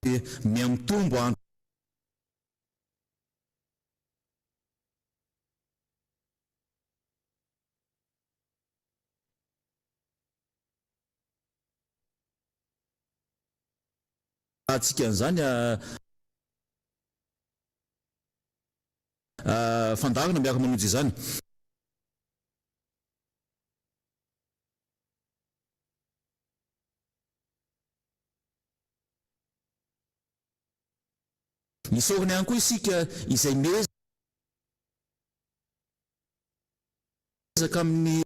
Mihamitombo andro. Antsika an'izany fandaharana miaraka mamonjy izany. Isaorana ihany koa isika izay miezaka amin'ny.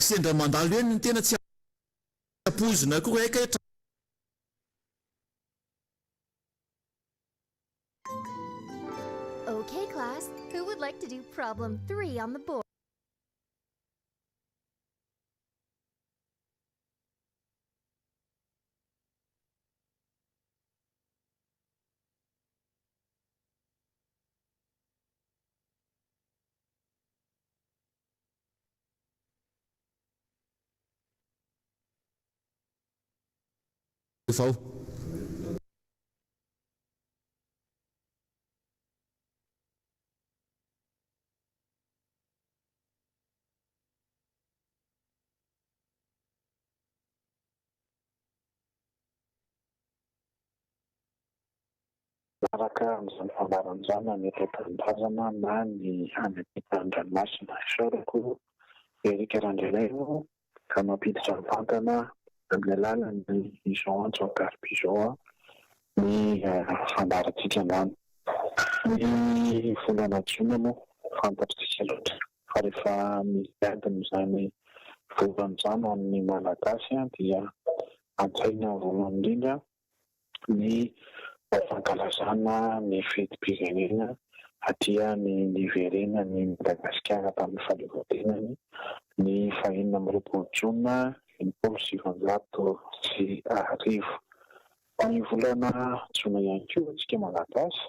Sendra mandalo eny ny tena tsy ampoizina akory hay kay. Okay class, who would like to do problem 3 on the board? Vao. Manaraka amin'izany fambarana izany na ny eto an-tanindrazana na ny any ampitan-dranomasina. Isaorako Eric Randrianaivo ka mampiditra mivantana amin'ny alalan'ny izao antso an-kariby izao ny fandaharantsika androany. Ny volana jona moa fantatr'tsika loatra fa rehefa misy adin'izany volana izany ho an'ny Malagasy dia an-tsaina voalohany indrindra ny fankalazana ny fetim-pirenena aty ny niverenan'i Madagasikara tamin'ny fahaleovantenany ny fahenina amby roapolo jona 1960. Ny volana jona ihany koa antsika Malagasy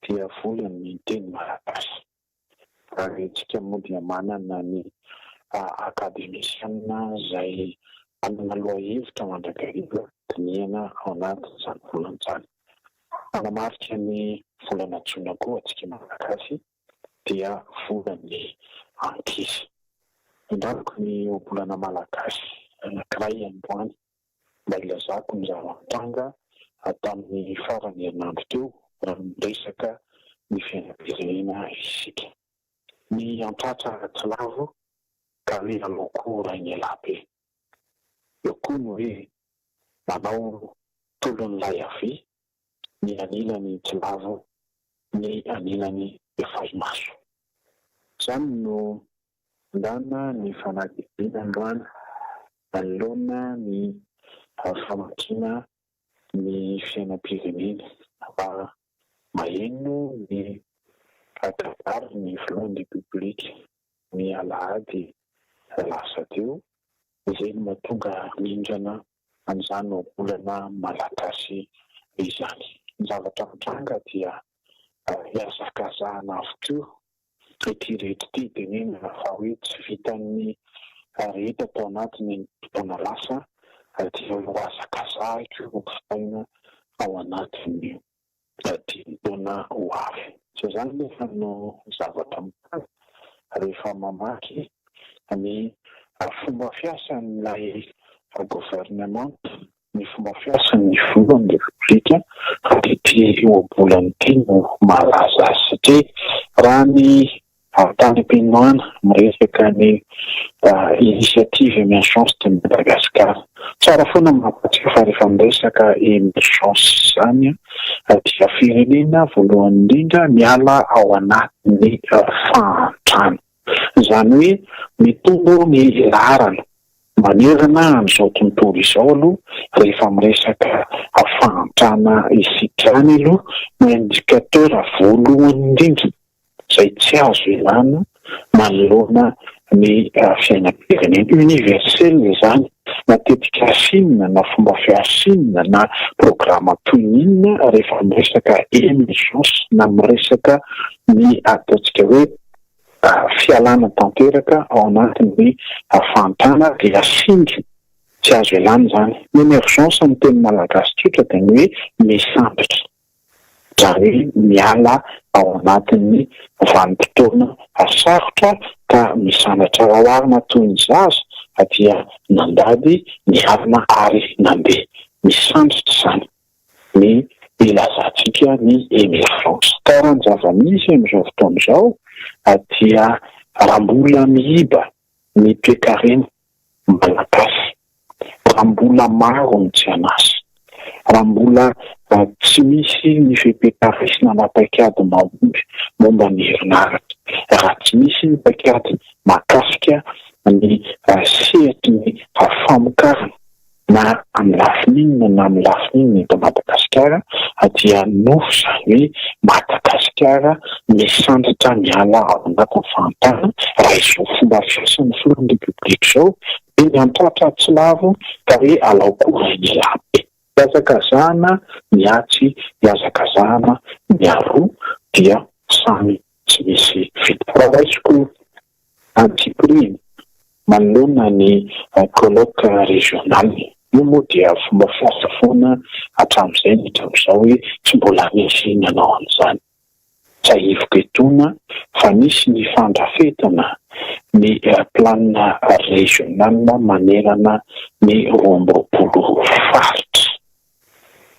dia volan'ny teny malagasy. Ary isika moa dia manana ny akademisiana izay manana lohahevitra mandrakariva dinihana ao anatin'izany volana izany. Manamarika ny volana jona koa antsika Malagasy dia volan'ny ankizy. Indramiko ny ohabolana malagasy anankiray androany. Mba ilazako ny zava-nitranga tamin'ny faran'ny herinandro teo raha niresaka ny fiainam-pirenena isika. Ny antratra tsy lavo ka hoe alao koa rain'ialahy be. Eo koa ny hoe manao tolon'ny lahy havia, ny anilany tsy lavo, ny anilany efa imaso. Izany no Ndana ny fanadihadiana androany manoloana ny famakiana ny fiainam-pirenena fa maheno ny kabarin'ny filohan'ny Repoblika ny alahady lasa teo, izay no mahatonga mindrana an'izany ohabolana malagasy izany. Ny zavatra mitranga dia hihazakazahana avokoa Ity rehetra ity tenenina fa hoe tsy vitan'ny rehetra tao anatin'ny taona lasa dia ho hazakazahiko ho vitaina ao anatin'ny dimy taona ho avy. Tsy izany nefa no zavatra mitranga rehefa mamaky ny fomba fiasan'ilay governemanta ny fomba fiasan'ny filohan'ny Repoblika fa dia ity ohabolana ity no mahalaza azy satria raha ny tany am-piandohana miresaka ny initiative emergence de Madagascar. Tsara foana ny mampatsiahy fa rehefa miresaka emergence izany dia firenena voalohany indrindra miala ao anatin'ny fahantrana. Izany hoe mitombo ny laharana manerana an'izao tontolo izao aloha rehefa miresaka fahantrana isika. Izany aloha no indicateur voalohany indrindra izay tsy azo ilana manoloana ny fiainam-pirenena. Universel izany na tetika asiana na fomba fiasina na programa toy ny inona rehefa miresaka emergence na miresaka ny ataontsika hoe fialana tanteraka ao anatin'ny fahantrana dia singa tsy azo ialana izany. Ny emergence amin'ny teny malagasy tsotra dia ny hoe misandotra. Izany hoe miala ao anatin'ny vanim-potoana sarotra ka misandratra raharina toy ny zaza dia nandady niarina ary nandeha. Misandratra izany ny ilazantsika ny emergence. Ka raha ny zava-misy amin'izao fotoana izao dia raha mbola miiba ny toekarena Malagasy, raha mbola maro ny tsy an'asa, raha mbola tsy misy ny fepetra raisina na paikady mahomby momba ny herinaratra, raha tsy misy ny paikady mahakasika ny sehatry ny famokarana na amin'ny lafiny inona na amin'ny lafiny inona eto Madagasikara dia nofy izany hoe Madagasikara misandratra miala ao anatin'ny fahantrana raha izao fomba fiasan'ny filohan'ny Repoblika izao dia miantratra tsy lavo ka hoe alao koa rainilahy be. Hihazakazahana ny atsy hihazakazahana ny aroa dia samy tsy misy vita. Raha raisiko Antsipiriany, manoloana ny colloque régional. Io moa dia fomba fiasa foana hatramin'izay na hatramin'izao hoe tsy mbola nisy nanao an'izany. Tsiahiviko etoana fa nisy ny fandrafetana ny planina régional manerana ny 22 faritra.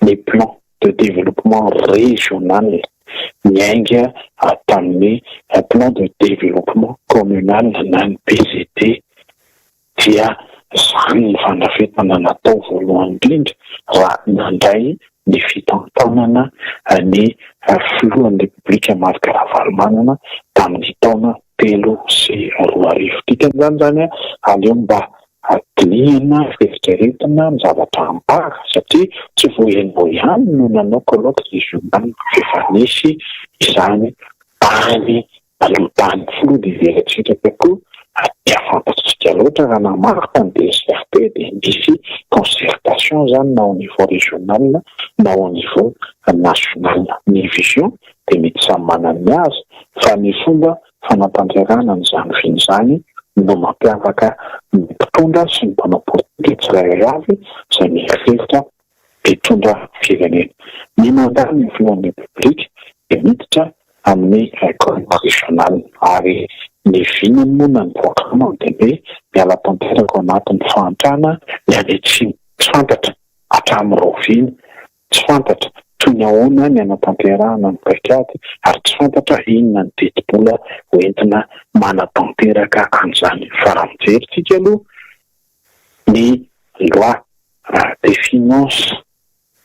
Ny plan de développement régional niainga tamin'ny plan de développement communal na ny PCD dia izany ny fandrafetana natao voalohany indrindra raha nandray ny fitantanana ny filohan'ny Repoblika Marc Ravalomanana tamin'ny taona 2003. Dikan'izany izany aleo mba Dinihina, eritreretina ny zavatra ambara satria tsy vao ianao ihany no nanao colloque régional f'efa nisy izany tany aloha tany. Filoha dia ivelantsika koa ary dia fantatsika loatra raha namaritra ny DSRP dia nisy concertation izany na au niveau régional na au niveau national. Ny vision dia mety samy manana ny azy fa ny fomba fanatanterahana an'izany vina izany no mampiavaka ny mpitondra sy ny mpanao politika tsirairay avy izay mieritreritra hitondra firenena. Ny mandat ny filohan'ny Repoblika dia miditra amin'ny colloque régional ary ny vinany moa na ny programme dia ny hoe miala tanteraka ao anatin'ny fahantrana ny any atsimo. Tsy fantatra hatramin'ny rahoviana Tsy fantatra toy ny ahoana ny hanatanterahana ny paikady ary tsy fantatra inona ny tetibola hoentina manatanteraka an'izany. Fa raha mijery tsika aloha ny loi de finance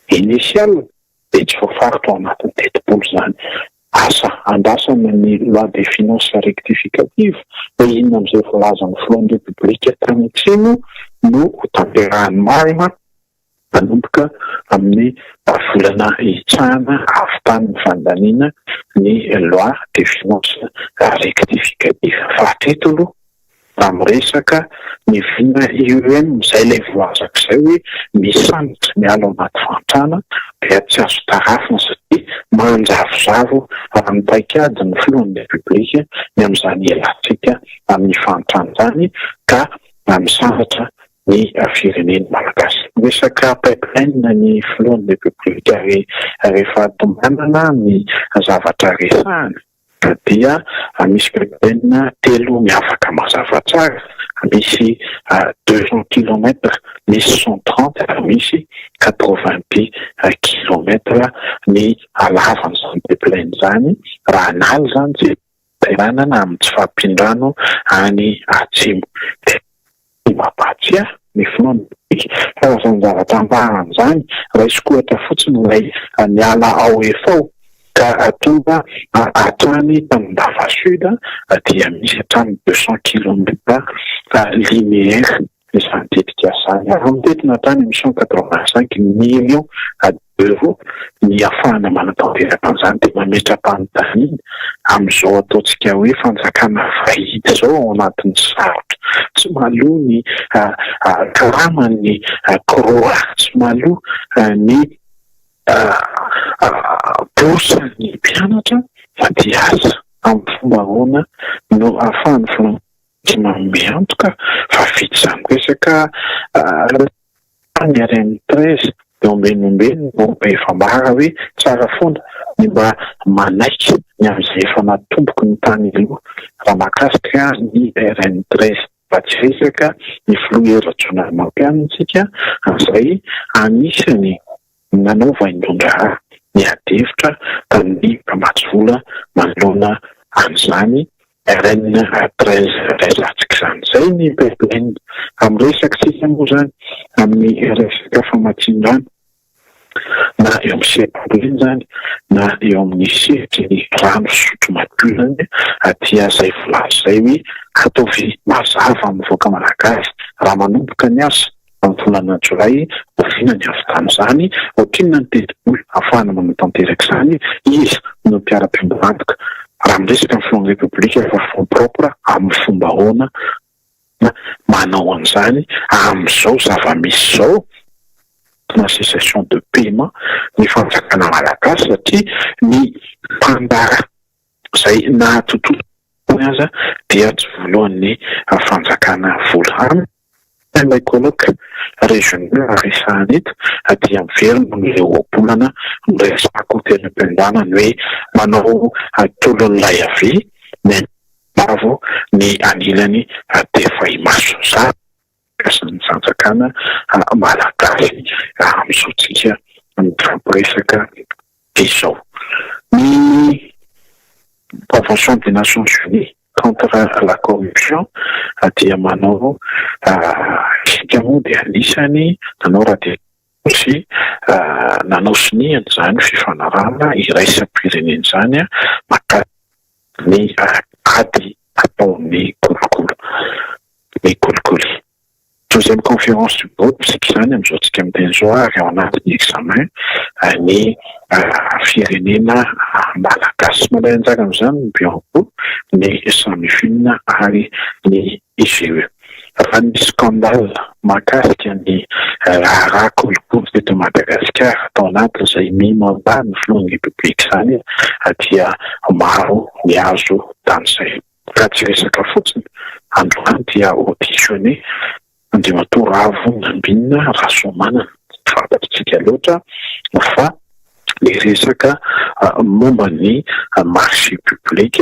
initiale dia tsy voafaritra ao anatin'ny tetibola izany. Asa andrasana ny loi de finance rectificative hoe inona amin'izay voalazan'ny filohan'ny Repoblika tany atsimo no hotanterahany marina. Manomboka amin'ny volana hitsahana hahavitany ny fandaniana ny loi de finance rectificative. Fa hatreto aloha raha miresaka ny vina IEM izay ilay voalazako izay hoe misandotra miala ao anaty fahantrana dia tsy azo tarafina satria manjavozavo raha ny paikady ny filohan'ny Repoblika ny amin'izany hialantsika amin'ny fahantrana izany ka misandratra ny firenena malagasy. Resaka pipeline ny filohan'ny Repoblika ary rehefa tombanana ny zavatra resahana dia misy pipeline telo miavaka mazava tsara, misy 200 kilomètres, misy 130 ary misy 90 kilomètres ny halavan'izany pipeline izany. Raha hanala izany tsy fifidianana amin'ny tsy fahampian-drano any atsimo. Dia mampahatsiahy ny filohan'ny. Fa izany zavatra ambarany izany, raisiko ohatra fotsiny ilay niala ao Efao ka tonga hatrany Tanandava Sud dia misy hatramin'ny 200 kilomètres linéaire izany tetikasa izany ary mitentina hatrany amin'ny 185 millions d'euros ny ahafahana manatanteraka an'izany. Dia mametra-panontaniana amin'izao ataontsika hoe fanjakana vahiny izao ao anatin'ny sarotra, tsy mahaloa ny karaman'ny CROA, tsy mahaloa ny bourse ny mpianatra, fa dia asa amin'ny fomba ahoana no ahafahan'ny filoha tsy manome antoka fa vita izany resaka ny RN 13 dia ombenombeno no efa ambara hoe tsara foana ny mba manaiky ny amin'izay efa natomboky ny tany aloha raha mahakasika ny RN 13. Mba tsy resaka ny filoha Hery Rajaonarimampianina isika izay anisany nanao vaindohan-draharaha niady hevitra tamin'ny mpamatsy vola manoloana an'izany RN 13 resahantsika izany. Izay ny pipeline. Amin'ny resakitsika moa izany amin'ny resaka famatsian-drano na eo amin'ny seha-pambolena izany na eo amin'ny sehatry ny rano fisotro madio izany dia izay voalaza izay hoe ataovy mazava amin'ny vahoaka malagasy raha manomboka ny asa amin'ny volana jolay, oviana ny hahavitana izany, ohatrinona ny tetibola ahafahana manatanteraka izany, iza no mpiara-piombon'antoka, raha miresaka ny filohan'ny Repoblika fa fonds propre amin'ny fomba ahoana manao an'izany amin'izao zava-misy izao, na cessation de paiement ny fanjakana malagasy satria ny mpandara izay nahatontosa aza dia tsy voalohan'ny fanjakana vola. Ilay colloque régional resahana eto dia miverina amin'ilay ohabolana noresahako teny am-piandohana ny hoe manao tolon'ilay havia ny anilavo ny anilany dia imaso. Izany ny fanjakana malagasy amin'izao tsika mifampiresaka izao. Ny Convention des Nations Unies contre la corruption dia manao, isika moa dia anisany nanao radiation sy nanao sonia an'izany fifanarahana iraisam-pirenena izany mahakasika ny ady ataon'ny kolikoly, ny kolikoly. Deuxième conférence du groupe isika izany amin'izao tsika miteny izao ary ao anatin'ny examen ny firenena malagasy. Mandray anjara amin'izany ny Bianco, ny Samifin ary ny IGE. Raha ny scandale mahakasika ny raharaha kolikoly teto Madagasikara tao anatin'izay mi-mandat ny filohan'ny République izany dia maro ny azo tanisaina. Ka tsy resaka fotsiny, androany dia auditionné Andriamatoa Ravo Nambinina Rasoamanana, tsy fantatritsika loatra fa ny resaka momba ny marché public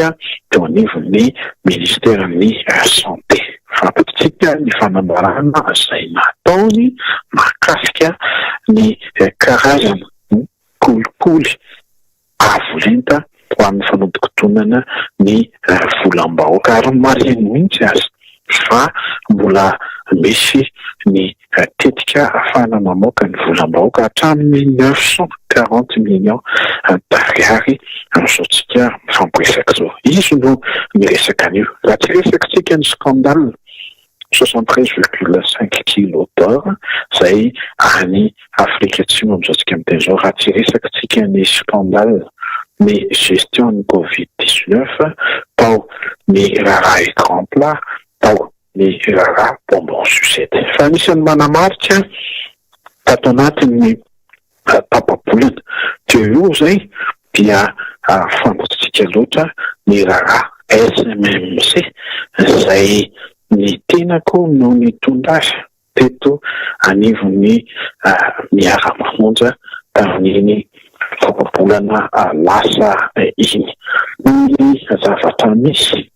teo anivon'ny ministeran'ny santé. Fantatritsika ny fanambarana izay nataony mahakasika ny karazana kolikoly avo lenta ho an'ny fanodinkodinana ny volam-bahoaka ary marihiny mihitsy aza fa mbola misy ny tetika ahafahana mamoaka ny volam-bahoaka hatramin'ny 940 millions d'ariary amin'izao tsika mifampiresaka izao. Izy no niresaka an'io. Raha tsy resakitsika ny scandale 73,5 kilo d'or izay any Afrika Atsimo amin'izao tsika miteny izao, raha tsy resakitsika ny scandale ny gestion ny Covid 19 tao ny raharaha écran plat, tao ny raharaha bonbon sucette. Fa anisan'ny manamarika tato anatin'ny tapa-bolana teo io izay dia fantatsika loatra ny raharaha SMMC izay ny tenako no nitondra azy teto anivon'ny Miara-mamonja tamin'iny tapa-bolana lasa iny. Ny zavatra misy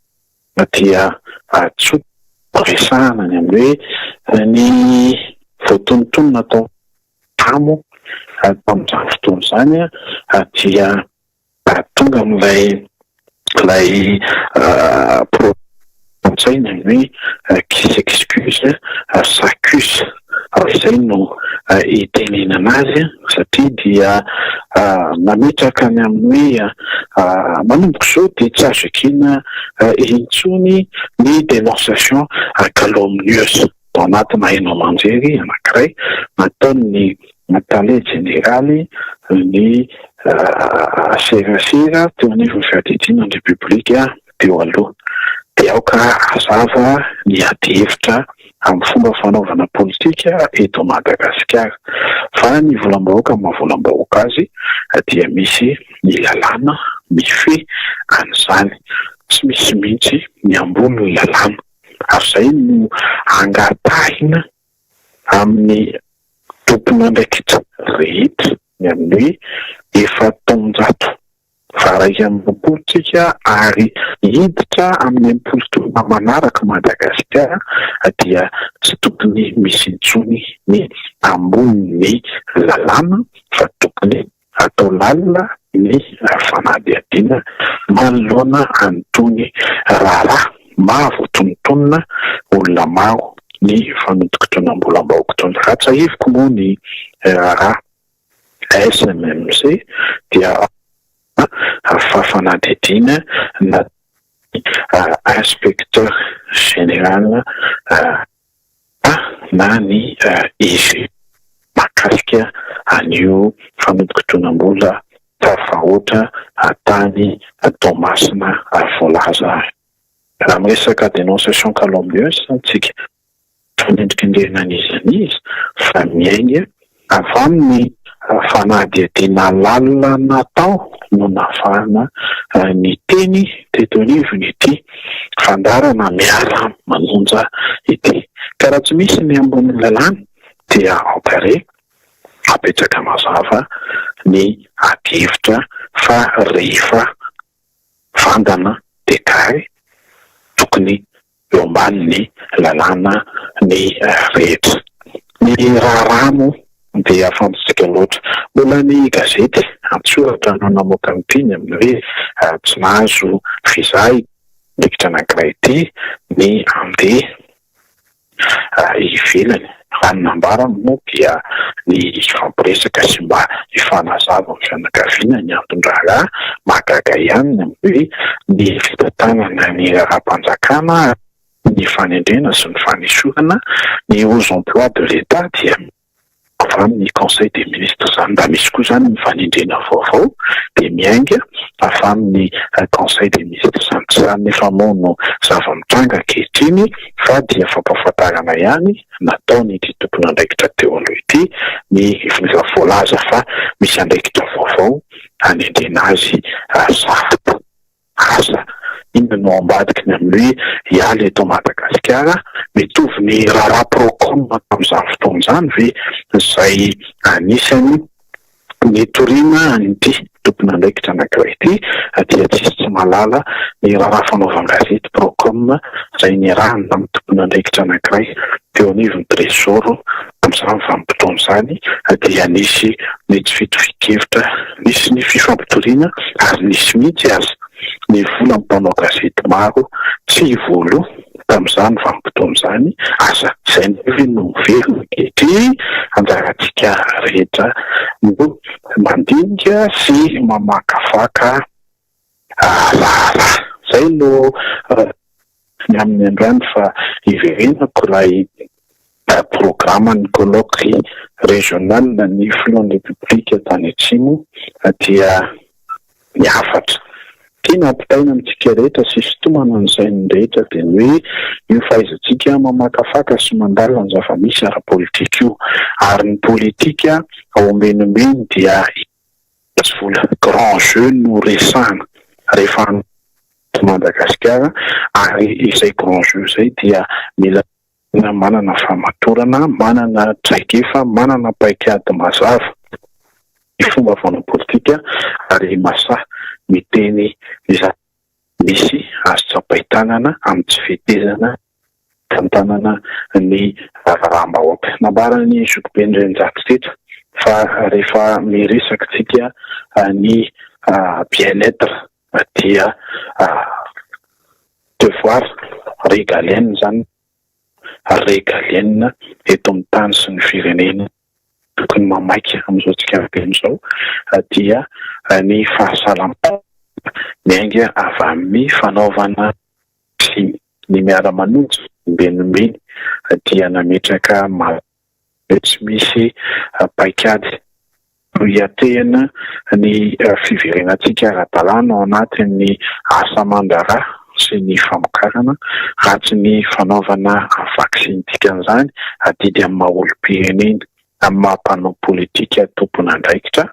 dia tsotra resahana ny amin'ny hoe ny voatonontonona tao Amo tamin'izany fotoana izany dia tonga amin'ilay ilay pro-tsaina ny hoe qui s'excuse s'accuse. Raha izay no itenenana azy satria dia nametraka ny amin'ny hoe manomboka izao dia tsy azo ekena intsony ny dénonciation calomnieuse tao anatina haino aman-jery anankiray nataon'ny tale jeneraly ny serasera teo anivon'ny fiadidiana ny Repoblika teo aloha. Dia aoka hazava ny adihevitra amin'ny fomba fanaovana politika eto Madagasikara. Fa ny volam-bahoaka amin'ny maha volam-bahoaka azy dia misy ny lalàna mifehy an'izany. Tsy misy mihitsy ny ambonin'ny lalàna. Ary izay no angatahina amin'ny tompon'andraikitra rehetra ny amin'ny hoe efa taonjato faha-21 tsika ary hiditra amin'ny 60 taona manaraka Madagasikara dia tsy tokony misy intsony ny ambonin'ny lalàna fa tokony atao lalina ny fanadihadiana manoloana an'itony raharaha mahavoatonontonona olona maro ny fanodinkodinam-bolam-bahoaka itony. Raha tsiahiviko moa ny raharaha SMMC dia fa fanadihadiana nataon'ny inspecteur général na ny IG mahakasika an'io fanodinkodinam-bola tafahoatra tany Toamasina voalaza. Raha miresaka dénonciation calomnieuse tsika fanendrikendrehana an'iza n'iza fa miainga avy amin'ny fanadihadiana lalina natao no nahafahana niteny teto anivon'ity fandaharana miara-manonja ity. Ka raha tsy misy ny ambonin'ny lalàna dia aoka re apetraka mazava ny adihevitra fa rehefa vandana dia kary tokony eo ambanin'ny lalàna ny rehetra. Ny raharaha moa dia fantatsika loatra. Mbola ny gazety an-tsoratra no namoaka ny teny amin'ny hoe tsy nahazo visa ity andraikitra anankiray ity ny handeha ivelany. Raha ny nambarany moa dia ny hifampiresaka sy mba hifanazava amin'ny fianakaviana ny anton-draharaha. Mahagaga ihany ny amin'ny hoe ny fitantanana ny raharaham-panjakana, ny fanendrena sy ny fanesorana ny hauts emplois de l'Etat dia avy amin'ny conseil des ministres izany. Mba misy koa izany ny fanendrena vaovao dia miainga avy amin'ny conseil des ministres izany. Tsy izany nefa moa no zava-mitranga ankehitriny fa dia fampahafantarana ihany nataon'ity tompon'andraikitra teo aloha ity ny efa voalaza fa misy andraikitra vaovao hanendrena azy sahady. Asa inona no ao ambadiky ny amin'ny hoe hiala eto Madagasikara? Mitovy ny raharaha Procom tamin'izany fotoana izany ve izay anisany nitoriana an'ity tompon'andraikitra anankiray ity dia tsisy tsy mahalala ny raharaha fanaovan-gazety Procom izay niarahany tamin'ny tompon'andraikitra anankiray teo anivon'ny Trésor tamin'izany vanim-potoana izany dia nisy ny tsy fitovian-kevitra, nisy ny fifampitoriana ary nisy mihitsy aza ny volan'ny mpanao gazety maro tsy voaloa tamin'izany vanim-potoana izany. Asa izay indray ve no miverina ankehitriny? Anjarantsika rehetra no mandinika sy mamakafaka raharaha. Izay no ny amin'ny androany fa hiverenako ilay programan'ny colloque régional ny filohan'ny Repoblika tany Atsimo dia ny hafatra tiana hampitaina amintsika rehetra sy hisintomana ny sain'ny rehetra dia ny hoe io fahaizantsika mamakafaka sy mandalina ny zava-misy ara-politika io ary ny politika ao ambenimbeny dia tsy vola grand jeu no resahana rehefa eto Madagasikara ary izay grand jeu izay dia mila manana fahamatorana, manana traikefa, manana paikady mazava ny fomba fanao politika ary masahy miteny ny zava-misy azo tsapain-tanana amin'ny tsy fetezana tantanana ny raharaham-bahoaka. Nambaran'ny zokiben'ny Reninjato teto fa rehefa miresaka tsika ny bien-être dia devoir régalien izany. régalienne eto amin'ny tany sy ny firenena. Tokony mamaika amin'izao tsika velona izao dia ny fahasalamana miainga avy amin'ny fanaovana vaksiny. Ny miara-manonja ombenombeny dia nametraka hoe tsy misy paikady no hiatrehana ny fiverenantsika ara-dalàna ao anatin'ny asa aman-draharaha sy ny famokarana raha tsy ny fanaovana vaksiny. Dikan'izany, adidy amin'ny maha olom-pirenena, amin'ny maha mpanao politika tompon'andraikitra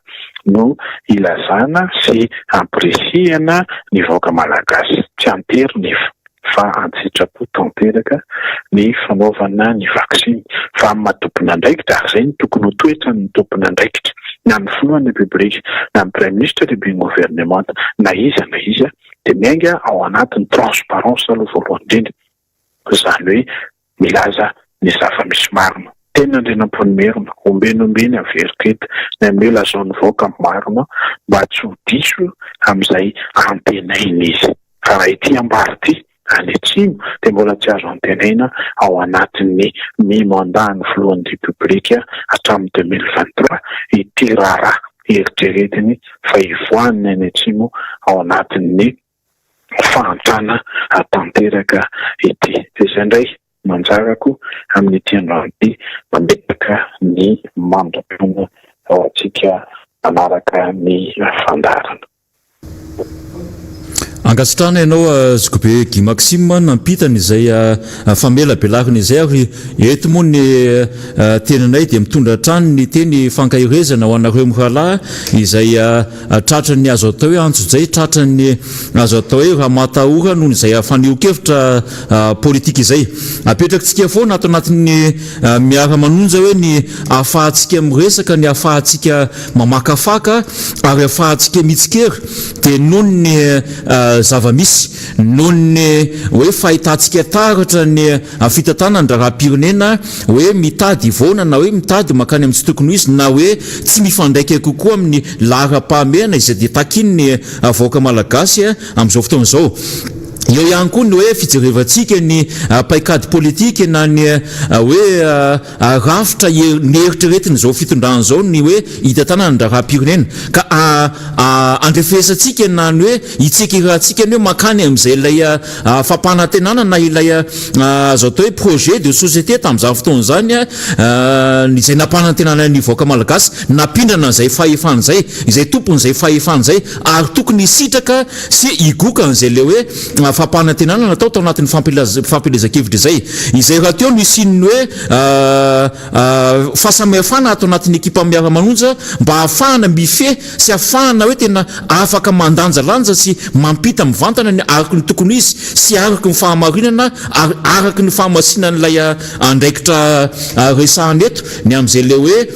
no ilazana sy hampirisihana ny vahoaka malagasy tsy an-tery nefa fa an-tsitrapo tanteraka ny fanaovana ny vaksiny fa amin'ny maha tompon'andraikitra ary izay no tokony ho toetran'ny tompon'andraikitra na ny filohan'ny Repoblika na ny praiminisitra lehiben'ny governemanta na iza na iza dia miainga ao anatin'ny transparence aloha voalohany indrindra izany hoe milaza ny zava-misy marina. Tenin'Andrianampoinimerina, Ombeny ombeny averiko eto ny amin'ny hoe lazao ny vahoaka ny marina mba tsy ho diso amin'izay antenainy izy. Fa raha ity ambara ity, any atsimo, dia mbola tsy azo antenaina ao anatin'ny mi-mandat ny filohan'ny Repoblika hatramin'ny 2023 ity raharaha eritreretiny fa hivoahan'ny any atsimo ao anatin'ny fahantrana tanteraka ity. Dia izay indray no anjarako amin'ity androany ity, mametraka ny mandra-pihaona ho antsika manaraka ny fandaharana. Ankasitrahana ianao Zokibe Guy Maxime nampitana izay famelabelarana izay ary eto moa ny teninay dia mitondra hatrany ny teny fankaherezana ho anareo mirahalahy izay Tratran'ny azo atao hoe antsojay, tratran'ny azo atao hoe ramatahora noho izay fanehoan-kevitra politika izay. Apetrakitsika foana ato anatin'ny miara-manonja hoe ny ahafahantsika miresaka, ny ahafahantsika mamakafaka ary ahafahantsika mitsikera dia noho ny zava-misy, noho ny hoe fahitantsika taratra ny fitantanana ny raharaham-pirenena hoe mitady hivaona na hoe mitady mankany amin'ny tsy tokony ho izy na hoe tsy mifandraika kokoa amin'ny laharam-pahamehana izay dia takian'ny vahoaka malagasy amin'izao fotoana izao. Eo ihany koa ny hoe fijerevantsika ny paikady politika na ny hoe rafitra neritreretin'izao fitondrana izao ny hoe hitantanana ny raharaham-pirenena ka andrefesantsika na ny hoe hitsekerantsika ny hoe mankany amin'izay ilay Fampanantenana na ilay azo atao hoe projet de société tamin'izany fotoana izany izay nampanantenana ny vahoaka malagasy nampindrana an'izay fahefana izay, izay tompon'izay fahefana izay ary tokony hisitraka sy higoka an'izay ilay hoe fampanantenana natao tao anatin'ny fampielezan-kevitra izay. Izay rahateo no hisian'ny hoe fahasamihafana ato anatin'ny ekipa miara-manonja mba hahafahana mifehy sy hahafahana hoe tena afaka mandanjalanja sy mampita mivantana ny araka ny tokony ho izy sy araka ny fahamarinana ary araka ny fahamasinan'ilay andraikitra resahana eto ny amin'izay ilay hoe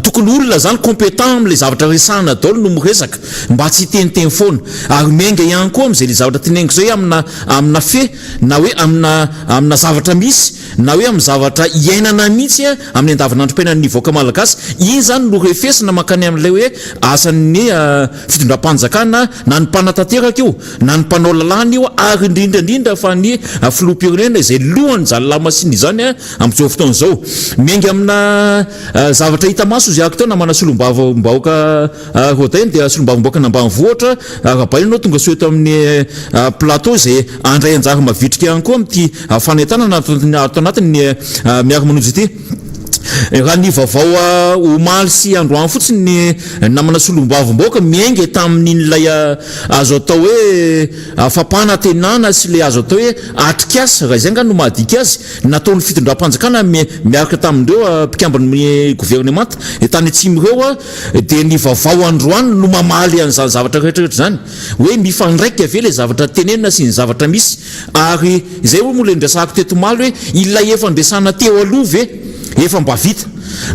tokony olona zany compétent amin'ilay zavatra resahana daholo no miresaka mba tsy hiteniteny foana ary miainga ihany koa amin'izay ilay zavatra teneniko izay amina amina fe na hoe amina amina zavatra misy na hoe amin'ny zavatra iainana mihitsy amin'ny andavanandrom-piainan'ny vahoaka malagasy, iny izany no refesina mankany amin'ilay hoe asan'ny fitondram-panjakana na ny mpanatanteraka io, na ny mpanao lalàna io ary indrindra indrindra fa ny filoham-pirenena izay lohan'izany lamasinina izany amin'izao fotoana izao. Miainga amina zavatra hita maso izy araka teo namana solombavambahoaka Rodin dia solombavambahoakan'ambanivohitra Arahabaina ianao tonga soa eto amin'ny plateau izay handray anjara mavitrika ihany koa amin'ity fanentanana ato anatin'ny Miara-manonja ity. Raha ny vaovao omaly sy androany fotsiny ny namana solombavambahoaka miainga tamin'ilay azo atao hoe fampanantenana sy ilay azo atao hoe atrikasa, raha izay angaha no mahadika azy, nataon'ny fitondram-panjakana miaraka tamin'ireo mpikamban'ny governemanta tany atsimo ireo Dia ny vaovao androany no mamaly an'izany zavatra rehetra rehetra izany, hoe mifandraika ve ilay zavatra tenenina sy ny zavatra misy, ary izay hoy moa ilay niresahako teto omaly hoe ilay efa niresahana teo aloha ve efa mba vita,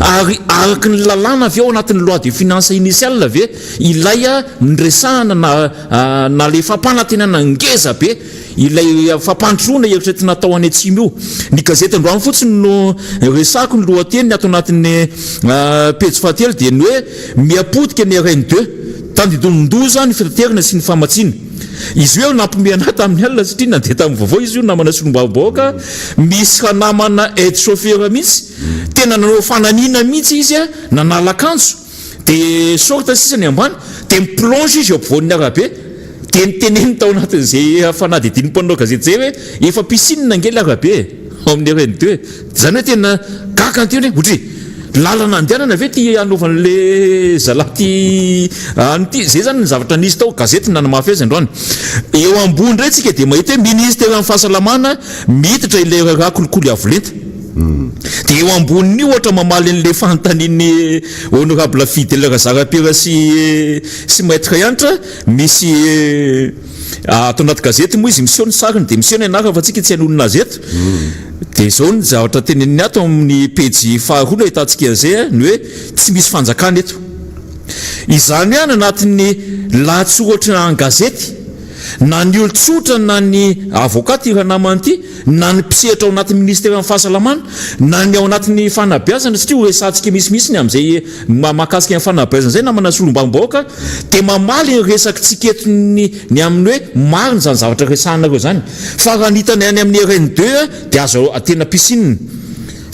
ary araka ny lalàna ve ao anatin'ny loi de finance initiale ve ilay niresahana na na ilay fampanantenana ngeza be Ilay fampandrosoana eritreretina atao any atsimo io. Ny gazety androany fotsiny no resahako ny lohateniny ato anatin'ny pejy fahatelo dia ny hoe miha-potika ny RN deux. Tandindonin-doza ny fitaterana sy ny famatsiana. Izy io nampiomehy anah tamin'ny alina satria nandeha tamin'ny vaovao izy io namana solombavambahoaka, misy ranamana aide chauffeur mihitsy, tena nanao fanamiana mihitsy izy nanala akanjo, dia short sisa ny ambany, dia mi-plonge izy eo ampovoan'ny arabe, dia niteneniny tao anatin'izay fanadihadian'ny mpanao gazety izay hoe efa piscine ange ilay arabe e, ao amin'ny RN2 e. Izany hoe tena gaga ny tena hoe ohatry lalana andehanana ve ity hanaovan'le zalahy ty an'ity? Zay zany ny zavatra nisy tao, gazety nanamafy azy androany. Eo ambony indray tsika dia mahita hoe ministeran'ny fahasalamana miditra ilay raharaha kolikoly avo lenta. Dia eo ambonin'io ohatra mamaly an'ilay fanontanian'ny honorable Fidèle Razarapiera sy sy Maître Hanitra, misy Ato anaty gazety moa izy miseho ny sariny dia miseho ny anarany fa tsika tsy hanonona azy eto. Dia izao ny zavatra teneniny ato amin'ny pejy faharoa no ahitantsika an'izay ny hoe tsy misy fanjakana eto. Izany hoe any anatin'ny lahatsoratra an-gazety na ny olon-tsotra na ny avocat ity ranamana ity na ny mpisehatra ao anatin'ny ministeran'ny fahasalamana na ny ao anatin'ny fanabeazana satria ho resahantsika misimisy ny amin'izay Mahakasika ny fanabeazana izay namana solombavambahoaka dia mamaly ny resakitsika eto ny ny amin'ny hoe marina izany zavatra resahanareo izany fa raha ny hitany any amin'ny RN deux dia azo tena piscine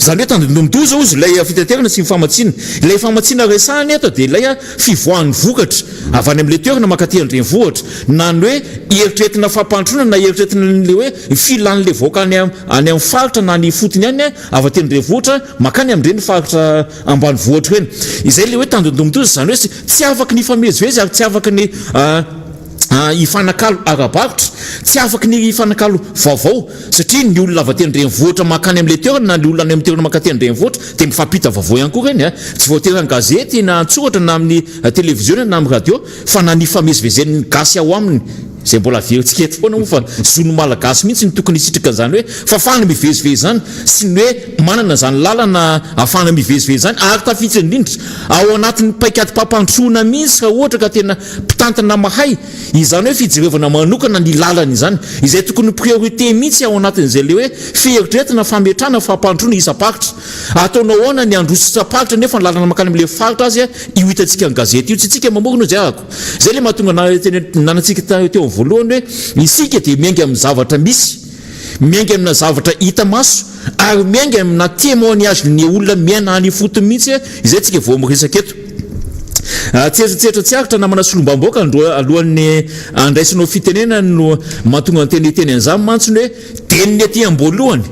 izany hoe tandindomin-doza hozy ilay fitaterana sy ny famatsiana. Ilay famatsiana resahana eto dia ilay fivoahan'ny vokatra avy any amin'ilay toerana mankaty an-drenivohitra na ny hoe eritreretina fampandrosoana na eritreretina an'ilay hoe filan'ilay vahoaka any any amin'ny faritra na any ifotony any avy aty an-drenivohitra mankany amin'ireny faritra ambanivohitra ireny. Izay ilay hoe tandindomin-doza, izany hoe tsy afaky ny hifamezivezy ary tsy afaky ny hifanakalo ara-barotra, tsy afaky ny hifanakalo vaovao satria ny olona avy aty an-drenivohitra mankany amin'ilay toerana na ny olona any amin'ny toerana mankaty an-drenivohitra dia mifampita vaovao ihany koa ireny. Tsy voatery an-gazety na an-tsoratra na amin'ny televiziona na amin'ny radio fa na ny hifamezivezen'ny gasy ao aminy izay mbola averintsika eto foana moa fa zon'ny Malagasy mihitsy no tokony hisitraka an'izany hoe fahafahana mivezivezy izany sy ny hoe manana izany lalana ahafahana mivezivezy izany ary tafiditra indrindra ao anatin'ny paik'adim-pampandrosoana mihitsy raha ohatra ka tena mpitantana mahay izany hoe fijerevana manokana ny lalana izany izay tokony ho priorité mihitsy ao anatin'izay ilay hoe fieritreretana fametrahana fampandrosoana isam-paritra. Ataonao ahoana ny handroso isam-paritra nefa ny lalana mankany amin'ilay faritra azy io hitantsika ny gazety io tsy isika mamorona io zay ako. Izay ilay mahatonga nanantsika teo amin'ny voalohany hoe isika dia miainga amin'ny zavatra misy, miainga amina zavatra hita maso ary miainga amina témoignage ny olona miaina any ifotony mihitsy izay tsika vao miresaka eto. Tsetsatsetra tsy aritra namana solombavambahoaka alohan'ny andraisanao fitenenana no mahatonga ny teny hiteny an'izany mantsy ny hoe Teny ny aty am-boalohany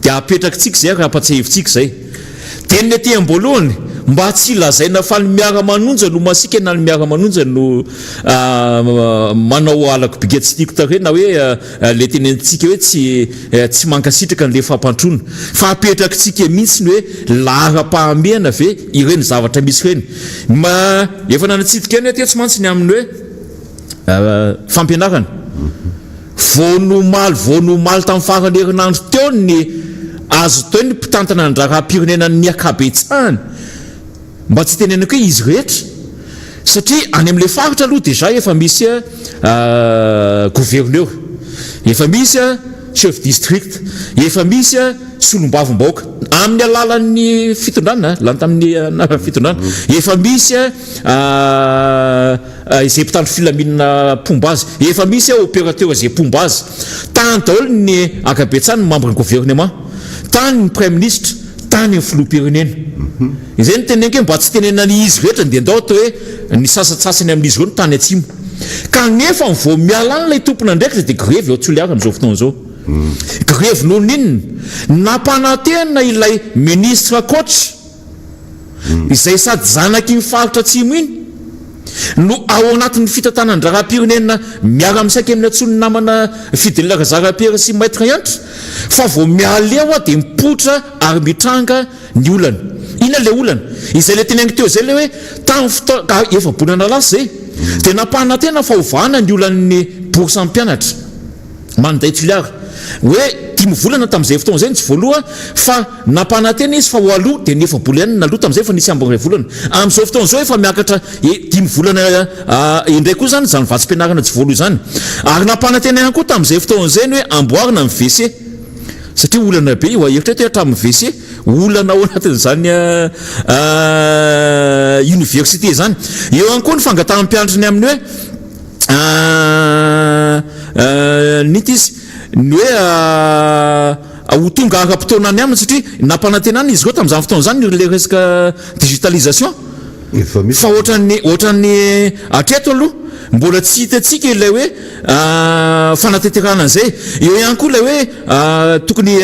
dia apetrakitsika izay ary ampatsiahivintsika izay. Teny ny aty am-boalohany mba tsy lazaina fa ny miara-manonja no masiaka na ny miara-manonja no manao halako bika tsy tiako tarehy na hoe ilay tenenintsika hoe tsy tsy mankasitraka an'ilay fampandroana. Fa apetrakitsika mihitsy ny hoe laharam-pahamehana ve ireny zavatra misy ireny. Ma, efa nanatsidika anay tetsy mantsy ny amin'ny hoe fampianarana. Vao ny omaly vao ny omaly tamin'ny faran'ny herinandro teo ny azo teo ny mpitantana ny raharaham-pirenena ny ankabetsahany, mba tsy hitenenako hoe izy rehetra, satria any amin'ilay faritra aloha déjà efa misy gouverneur, efa misy chef district, efa misy solombavambahoaka amin'ny alalan'ny fitondrana, lany tamin'ny anaran'ny fitondrana, efa misy Izay mpitandro filaminana mpomba azy. Efa misy ao opérateur izay mpomba azy. Tany daholo ny ankabetsahany ny membre ny gouvernement. Tany ny praiminisitra, tany ny filoham-pirenena. Izay no teneniko hoe mba tsy tenenana ny izy rehetra dia ndao atao hoe ny sasantsasany amin'izy ireo no tany atsimo. Kanefa vao miala any ilay tompon'andraikitra dia grevy ao Toliara amin'izao fotoana izao. Grevy noho ny inona? Nampanantena ilay ministre coach. izay sady zanak'iny faritra atsimo iny no ao anatin'ny fitantanan-draharaham-pirenena miara-misaika amin'ny antsoin'ny namana Fidèle Razarapiera sy Maître Hanitra fa vao miala eo aho dia mipoitra ary mitranga ny olana. Inona ilay olana? Izay ilay teneniko teo izay ilay hoe tamin'ny fotoana, efa-bolana lasa izay, dia nampanantena fa hovahana ny olan'ny bourse amin'ny mpianatra. Maninday Toliara. Hoe dimy volana tamin'izay fotoana izay no tsy voaloa fa nampanantena izy fa ho aloa dia ny efa-bola ihany no naloa tamin'izay fa nisy ambiny iray volana. Amin'izao fotoana izao efa miakatra dimy volana indray koa izany izany vatsim-pianarana tsy voaloa izany. Ary nampanantena ihany koa tamin'izay fotoana izay ny hoe amboarina ny WC satria olana be io. Eritrereto hoe hatramin'ny WC olana ao anatin'izany université izany. Eo ihany koa ny fangatahan'ny mpianatra ny amin'ny hoe. Nita izy ny hoe ho tonga ara-potoana any aminy satria nampanantenana izy ireo tamin'izany fotoana izany ilay resaka digitalisation fa ohatran'ny ohatran'ny hatreto aloha mbola tsy hitantsika ilay hoe fanatanterahana an'izay. Eo ihany koa ilay hoe tokony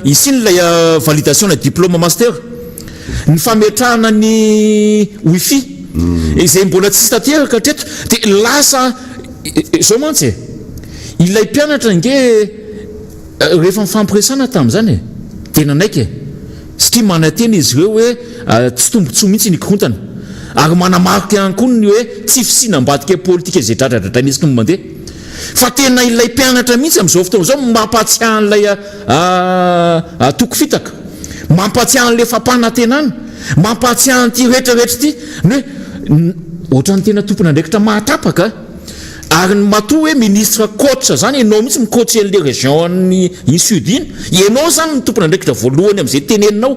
hisian'ilay validation-na diplôme master. Ny fametrahana ny wifi izay mbola tsy tanteraka hatreto dia lasa izao mantsy e, ilay mpianatra ange rehefa nifampiresahana tamin'izany e, dia nanaiky e, satria manantena izy ireo hoe tsy tombontsoa mihitsy ny korontana ary manamarika ihany koa ny hoe tsy fisiana ambadika politika izay dradradradraina isaky ny mandeha. Fa tena ilay mpianatra mihitsy amin'izao fotoana izao mampahatsiahy an'ilay toko fitaka, mampahatsiahy an'ilay fampanantenana, mampahatsiahy an'ity rehetra rehetra ity, ny hoe ohatran'ny tena tompon'andraikitra mahatapaka ary ny matoa hoe ministre coach zany ianao mihitsy mi-coacher an'ilay région an'ny iny sud iny, ianao zany no tompon'andraikitra voalohany amin'izay teneninao.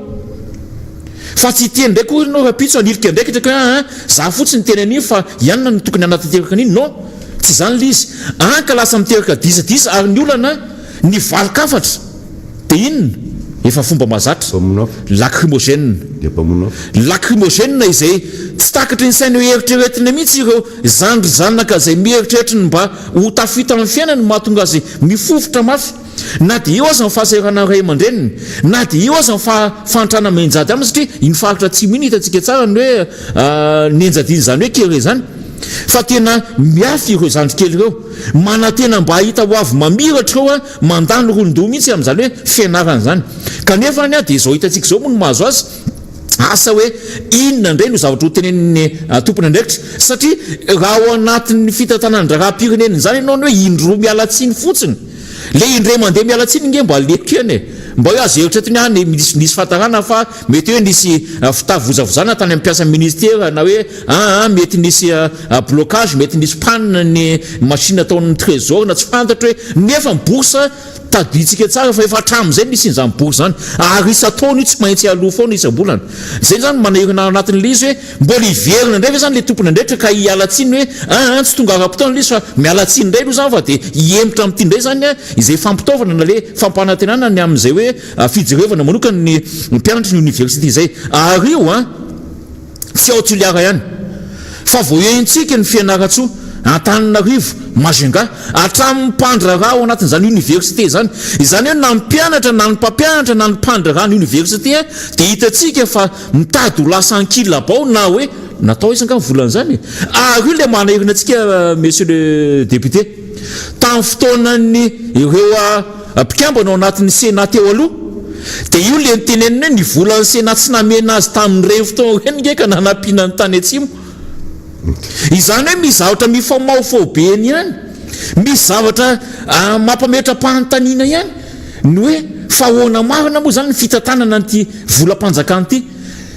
Fa tsy hiteny indray koa ianao rahampitso hanilika andraikitra ka hoe aa za fotsiny niteny an'iny fa i anona no tokony hanatanteraka an'iny, non! Tsy izany ilay izy. Any ka lasa miteraka disadisa ary ny olana, ny valin-kafatra dia inona? Efa fomba mahazatra, lacrymogène. Lacrymogène izay tsy takatry ny saina eo eritreretina mihitsy ireo zandry zanaka izay mieritreritra ny mba ho tafita amin'ny fiainany no mahatonga azy mifofotra mafy. Na dia eo aza ny fahasahiranan'ny ray aman-dreniny, na dia eo aza ny fahantrana mianjady aminy satria iny faritra atsimo iny hitantsika tsara ny hoe nianjadian'izany hoe kere izany fa tena miafy ireo zandrikely ireo. Manantena mba hahita ho avy mamiratra ireo mandany ron-doha mihitsy amin'izany hoe fianarana izany. Kanefa any dia izao hitantsika izao moa no mahazo azy. Asa hoe inona indray no zavatra ho tenenin'ny tompon'andraikitra satria raha ao anatin'ny fitantanan-draharaham-pirenena izany ianao ny hoe indroa miala tsiny fotsiny, le indray mandeha miala tsiny nge mba leko ihany e! Mba hoe azo eritreretina hoe any nisy nisy fahatarana fa mety hoe nisy fitavozavozana tany amin'ny mpiasan'ny ministera na hoe aa mety nisy blocage, mety nisy panne ny machine ataon'ny trésor na tsy fantatro hoe nefa ny bourse Tadidintsika tsara fa efa hatramin'izay no nisian'izany bourse izany ary isan-taona io tsy maintsy aloa foana isam-bolana. Izay izany no manahirana ao anatin'ilay izy hoe mbola hiverina indray ve izany ilay tompon'andraikitra ka hiala tsiny hoe aa tsy tonga ara-potoana ilay izy fa miala tsiny indray aloha izany fa dia hihemotra amin'ity indray izany izay fampitaovana na ilay fampanantenana ny amin'izay hoe fijerevana manokana ny mpianatry ny oniversite izay. Ary io an! Tsy ao Toliara ihany fa voahentsika ny Fianarantsoa, Antananarivo, Majunga, hatramin'ny mpandraharaha ao anatin'izany oniversite izany. Izany hoe na ny mpianatra na ny mpampianatra na ny mpandraharaha ny oniversite dia hitantsika fa mitady ho lasa ankilabao na hoe natao aiza angaha ny volan'izany e? Ary io ilay manahirana antsika Monsieur le député. Tamin'ny fotoanan'ny ireo mpikambana ao anatin'ny Sénat teo aloha dia io ilay niteneniny hoe ny volan'ny Sénat tsy namena azy tamin'ireny fotoana ireny nge ka nanampiana ny tany atsimo. Izany hoe misy zavatra mifamahofaho be eny ihany, misy zavatra mampametra-panontaniana ihany ny hoe fa ahoana marina moa izany ny fitantanana an'ity volam-panjakana ity,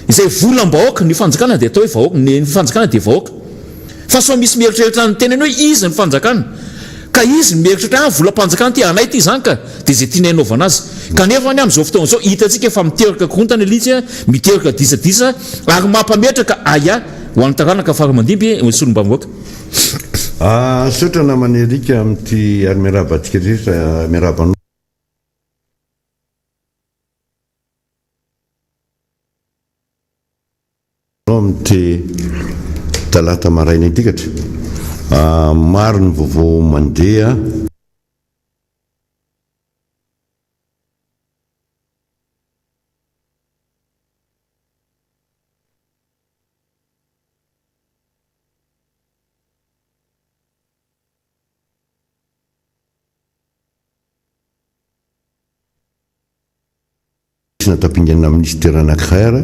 izay volam-bahoaka, ny fanjakana dia atao hoe vahoaka, ny fanjakana dia vahoaka. Fa sao misy mieritreritra ny tenany hoe izy ny fanjakana, ka izy no mieritreritra hoe ah volam-panjakana ity, anay ity izany ka, dia izay tianay anaovana azy. Kanefa anie amin'izao fotoana izao hitantsika fa miteraka korontana ilay izy, miteraka disadisa ary mampametraka ahiahy ho an'ny taranaka fara aman-dimby ny solombavambahoaka. Misaotra namana Eric amin'ity ary miarahaba antsika rehetra, miarahaba anao. Amin'ity talata maraina ity katra maro ny vaovao mandeha. Tsy natao-pingana minisitera anankiray ary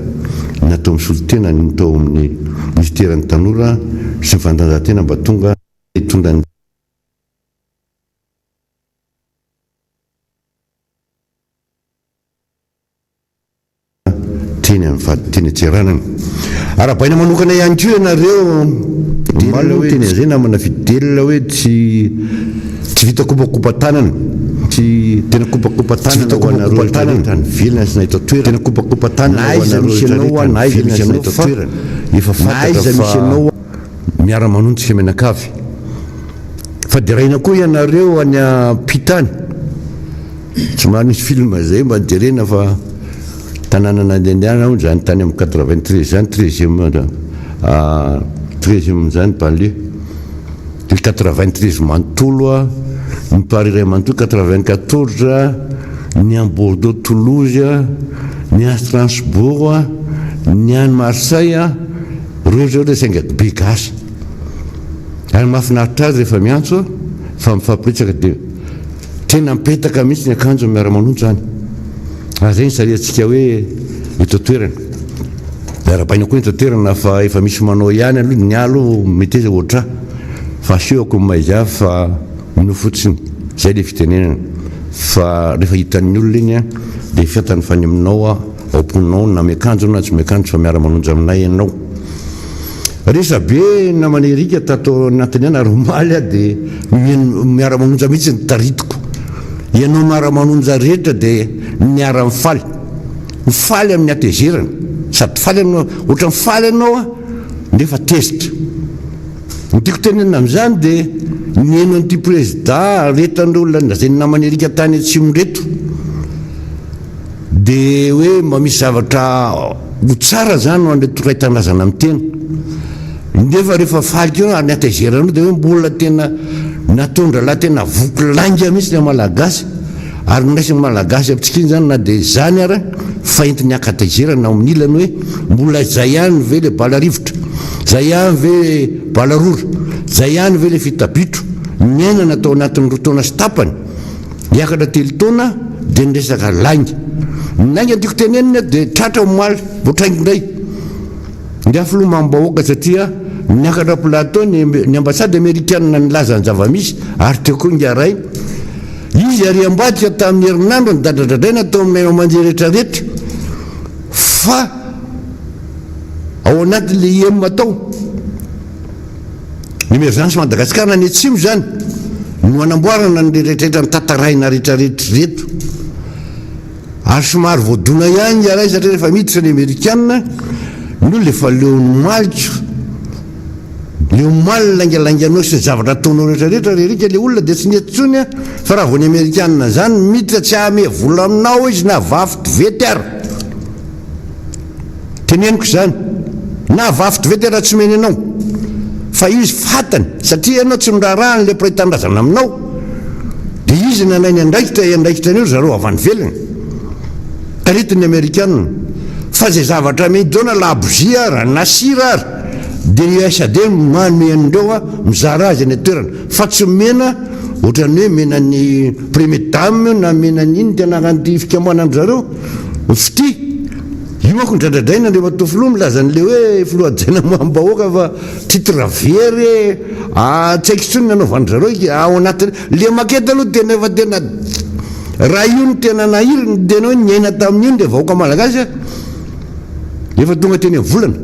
natao misolo tena ny tao amin'ny minisiteran'ny tanora sy ny fanatanjahantena mba tonga hitondra ny teny amin'ny vady teny an-tseranana. Arahabaina manokana ihany koa ianareo omaly hoe teny an'izay namana Fidèle hoe tsy tsy vita kopakopa-tanana tsy tena kopakopa-tanana ho anareo rehetra rehetra any ivelany sy na eto an-toerana tena kopakopa-tanana ho anareo rehetra rehetra any ivelany sy na eto an-toerana efa fantatra fa miara-manontsika mianakavy. Fa deraina koa ianareo any ampita any. Somary nisy film zay mba jerena fa tanàna nandehandehanana hono zany tany amin'ny 93 zany, treizième treizième zany banlieue. De 93 manontolo a, ny Paris iray manontolo, 94 ny any Bordeaux Toulouse, ny any Strasbourg, ny any Marseille, reo zao le sainga be gasy. Ary mahafinaritra azy rehefa miantso fa mifampiretsaka dia tena mipetaka mihitsy ny akanjo miara-manonja any. Ary izay ny sarihantsika hoe eto an-toerana. Arahabaina koa ny eto an-toerana fa efa misy manao ihany aloha, ny ahy aloha meteza ohatr'ahy fa asehoko ny maha izy ahy fa mino fotsiny. Izay ilay fitenenana fa rehefa hitan'ny olona iny dia fantany fa ny aminao ao am-ponao na miakanjo na tsy miakanjo fa miara-manonja aminay ianao. Resabe namana Eric tato anatiny any ary omaly aho dia miara-manonja mihitsy ny taritiko. Ianao miara-manonja rehetra dia miara-mifaly. Mifaly amin'ny hatezerana. Sady faly ianao, ohatran'ny faly ianao nefa tezitra. Ny tiako tenenina amin'izany dia nihaino an'ity prezida rehetra an'ireo olona lazain'ny namana Eric tany atsimo ireto. Dia hoe mba misy zavatra ho tsara zany ho an'ireto mpiray tanindrazana amin'ny tena. Nefa rehefa faly koa ary ny hatezeranao dia hoe mbola tena nataon-drahalahy tena voky lainga mihitsy ilay Malagasy. Ary noraisin'ny Malagasy amintsika zany na dia izany ara fa entiny haka-tezerana ao amin'ny ilany hoe mbola izay ihany ve ilay bala rivotra, izay ihany ve bala rora, izay ihany ve ilay fitabitro niainana tao anatin'ny roa taona sy tapany. Niakatra telo taona dia niresaka lainga. Ny lainga tiako tenenina dia tratra omaly vao traingo indray. Ingahy filoha mamim-bahoaka satria niakatra plateau ny ny ambassade amerikana nilaza ny zava-misy ary teo koa ingahy Ray. Izy ary ambadika tamin'ny herinandro nidadradradraina tao amin'ny haino aman-jery rehetrarehetra fa ao anatin'ilay IM tao. Emergence Madagascar any atsimo izany no anamboarana ny rehetrarehetra ny tantaraina rehetrarehetra ireto. Ary somary voadona ihany ialahy satria rehefa miditra ny amerikana ny olona efa leon'ny maliko. Leo maly ny laingalainganao sy ny zavatra ataonao rehetrarehetra ry Eric, le olona dia tsy nety intsony fa raha vao ny amerikana izany miditra tsy hahamehy vola aminao izy na vavy tovety ary. Teneniko izany, na vavy tovety raha tsy omeny anao, fa izy fatany, satria ianao tsy miraharaha an'ilay mpiray tanindrazana aminao, dia izy nanay ny andraikitra hiandraikitra an'io ry zareo avy any ivelany, taritin'ny amerikana, fa izay zavatra amidy eo na labozia ara, na sira ara, dia ny USAD no manome an'ireo mizara azy any an-toerana, fa tsy omena ohatran'ny hoe omena ny premier dame na omena ny inona ty anaran'ity fikambanan-dry zareo, Fitia, io manko ndradradraina Andriamatoa Filoha milaza an'ilay hoe Filoha hajaina amam-bahoaka fa titre very e, ah, tsy haiko intsony ny anaovan-dry zareo ika ao anatin'ny, le maquette aloha tena efa tena raha io no tena nahiry ny tena hoe niaina tamin'io ny vahoaka malagasy a, efa tonga teny amin'ny volana.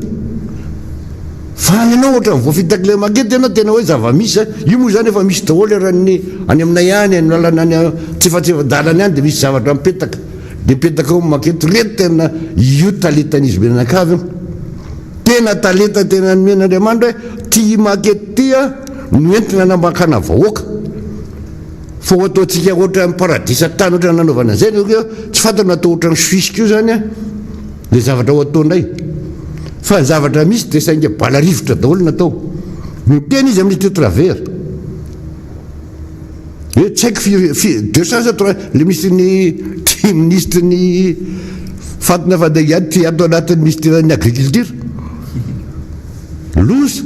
Fa ianao ohatran'ny voafitak'ilay maquette ianao tena hoe zava-misy a, io moa izany efa misy daholo eran'ny any aminay any, any lalana any antsefatsefa-dalana any dia misy zavatra mipetaka. Dia mipetaka ao maketo reto tena io talentan'izy mianakavy io. Tena talenta tena nomen'Andriamanitra hoe ty maketo ty a no entina anambakana vahoaka. Fa ho ataontsika ohatran'ny paradisa tany ohatran'ny nanaovana an'izay ve koa tsy fantatra na atao ohatran'ny Suisse koa zany a le zavatra ho ataonay. Fa ny zavatra misy dia sainga bala rivotra daholo natao. Miteny izy amin'ny titre vert. Hoe tsy haiko firy firy 200 sa 3 le misy ny ty minisitry ny fatina fandaingany ty ato anatin'ny minisiteran'ny agriculture. Loza.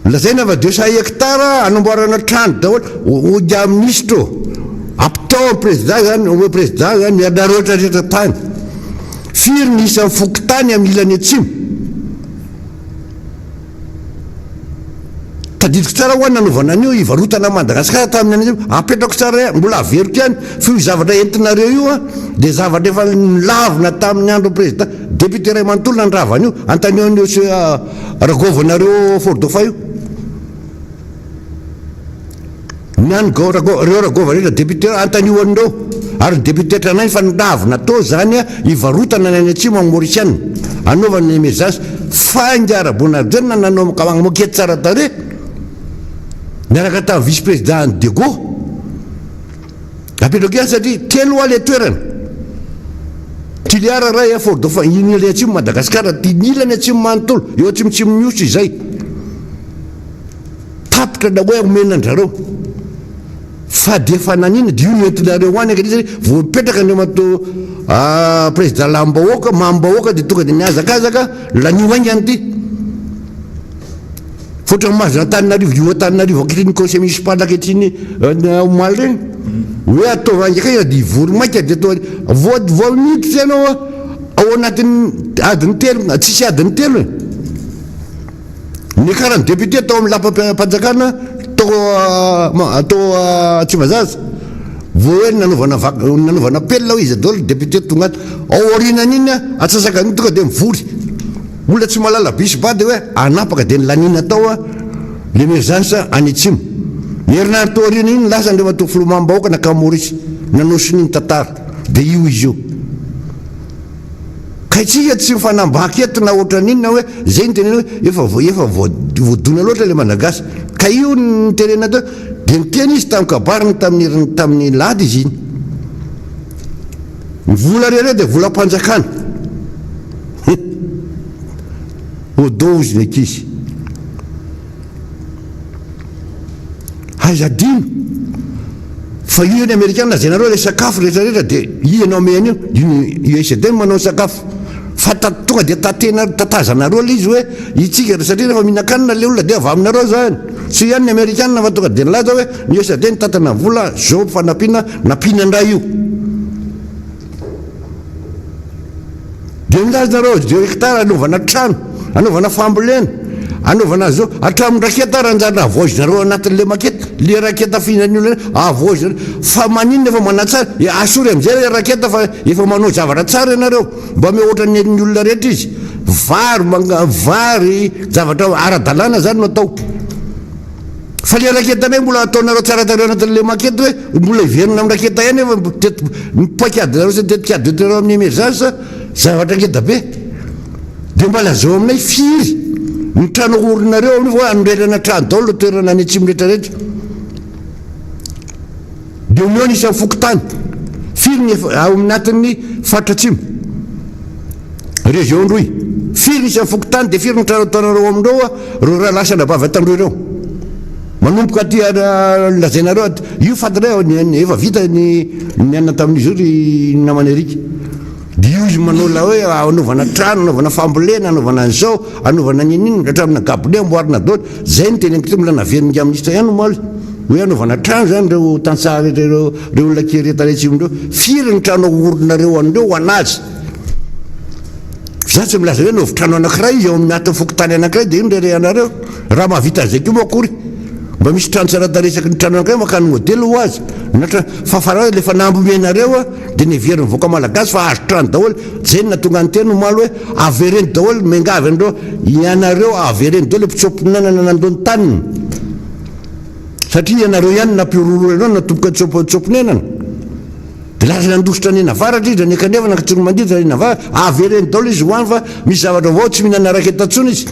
Lazaina fa 200 hectares anamboarana trano daholo. Hoy minisitra ô. Ampitao amin'ny président zany, omeo président zany ianareo rehetra rehetra tany. Firy ny isan'ny fokontany amin'ny ilany atsimo? Tadidiko tsara hoa nanaovana an'io hivarotana an'i Madagasikara tamin'ny an'io, apetrako tsara ihany, mbola averiko ihany fa io zavatra entinareo io an dia zavatra efa nolavina tamin'ny andron'ny président, député iray manontolo nandrava an'io, antanio an'io monsieur Ragôvanareo Fort Dauphin io. Ny an'i Gao Rago, reo Ragova rehetra député reo, antanio an'ireo. Ary ny député tranainy fa nilavina tao zany hivarotana ny any atsimo any Mauritiana. Anaovana ny mesas. Fa ingahy Raboanarijaona nanao moquette tsara tarehy. Niaraka tamin'ny vice président an'i Diego. Apetrako ihany satria telo hoa le toerana. Toliara ray a, Fort Dauphin, iny ilany atsimo Madagascar, ny ilany atsimo manontolo, eo atsimotsimon'ny Nosy izay. Tapitra na hoe omena an-drareo. Fa dia efa nanina dia io no entinareo any ankehitriny satria vao mipetraka Andriamatoa Président Lambahoaka, Mamim-bahoaka dia tonga dia mihazakazaka, lanio haingana ity. Fa ohatran'ny mahazo an'Antananarivo, io Antananarivo ankehitriny conseil municipal ankehitriny omaly ireny, hoe ataovy haingakaingana dia hivory maika dia atao vao vao miditra ianao ao anatin'ny adiny telo, tsisy adiny telo e. Niakaran'ny député tao amin'ny lapam-panjakana tao tao Tsimbazaza, vao hoe nanaovana vak- nanaovana appel hoe iza daholo ny député tonga ato. Ao aorianan'iny antsasakan'iny tonga dia mivory. Olona tsy mahalala bisy ba dia hoe hanapaka dia nilaniana tao l'emergence any atsimo. Herinandro tao aoriana iny lasa Andriamatoa Filoha Mamim-bahoaka nankany Maurice nanao sonia ny tantara dia io izy io. Ka isika tsy mifanambaka eto na ohatran'inona hoe zay no tenena hoe efa efa voadona loatra ilay Malagasy. Ka io no nitenenana teo dia niteny izy tamin'ny kabariny tamin'ny tamin'ny lady izy iny. Ny vola rehetra dia volam-panjakana. Odo hozy ny ankizy. Aiza adino fa io ny amerikana lazainareo ilay sakafo rehetra rehetra dia io ianao ame an'io, io ny USAID no manao ny sakafo. Fa ta- tonga dia tatena tatazanareo ilay izy hoe itsika satria rehefa mihinan-kanina ilay olona dia avy aminareo izany. Tsy io ihany ny amerikana fa tonga dia nilaza hoe ny USAID nitantana ny vola, zao fanampiana nampiana indray io. Dia milaza nareo deux hectares anaovana trano, anaovana fambolena, anaovana zao, hatramin'ny raketa ary anjara havaozinareo anatin'le maketa, le raketa fihinan'ny olona iny havaozinareo, fa maninona efa manatsara, e asory amizay le raketa fa efa manao zavatra tsara ianareo, mba omeo ohatran'ny an'ny olona rehetra izy, vary, manga, vary, zavatra ara-dalàna zany no atao. Fa le raketanay mbola ataonareo tsara tarehy anatin'le maquette hoe mbola hiverina amin'ny raketa ihany nefa teto ny paikadinareo sy ny tetikady entinareo amin'ny emergence zavatra ngeda be. Dia mba lazao aminay firy ny trano ahorinareo amin'io fa hoe anorenana trano daholo ny toerana any atsimo rehetra rehetra. Dia omeo ny isan'ny fokontany. Firy ny efa ao anatin'ny faritra atsimo? Région Androy. Firy ny isan'ny fokontany dia firy ny trano ataonareo amin'ireo ireo rahalahy sy anabavy Antandroy ireo? Manomboka aty lazainareo aty. Io fantatrao efa vita ny ny anona tamin'izy io ry namana Eric. Dia io izy manao ilay hoe anaovana trano, anaovana fambolena, anaovana an'izao, anaovana n'inon'inona, hatramin'ny gabone amboarina daholo. Izay no teneniko teo, mbola naverin'ny minisitra ihany omaly, hoe anaovana trano izany ireo tantsaha rehetra ireo, ireo olona kely rehetra any atsimo ireo. Firy ny trano ahorinareo an'ireo ho an'azy? Za tsy milaza hoe anaovy trano anankiray izy ao amin'ny anatin'ny fokontany anankiray dia io no reharehanareo. Raha mahavita an'izay koa moa akory. Mba misy trano tsara tarehy isaky ny trano anankiray mankany modely ho azy. Na tra- fa fa ilay fanamby omenareo dia neverin'ny vahoaka malagasy fa azo trano daholo. Zay no nahatonga ny teny omaly hoe avereno daholo, miangavy anareo ianareo avereno daholo ilay mpitsoa-ponenana nandoa ny taniny. Satria ianareo ihany no nampihorohoro anareo natomboka nitsoa-ponenana. Dia lasa nandositra any avaratra izy, any ankandrefana, Ankatsiromandidy, any avaratra. Avereno daholo izy ho any fa misy zavatra vaovao, tsy mihinana raketa intsony izy.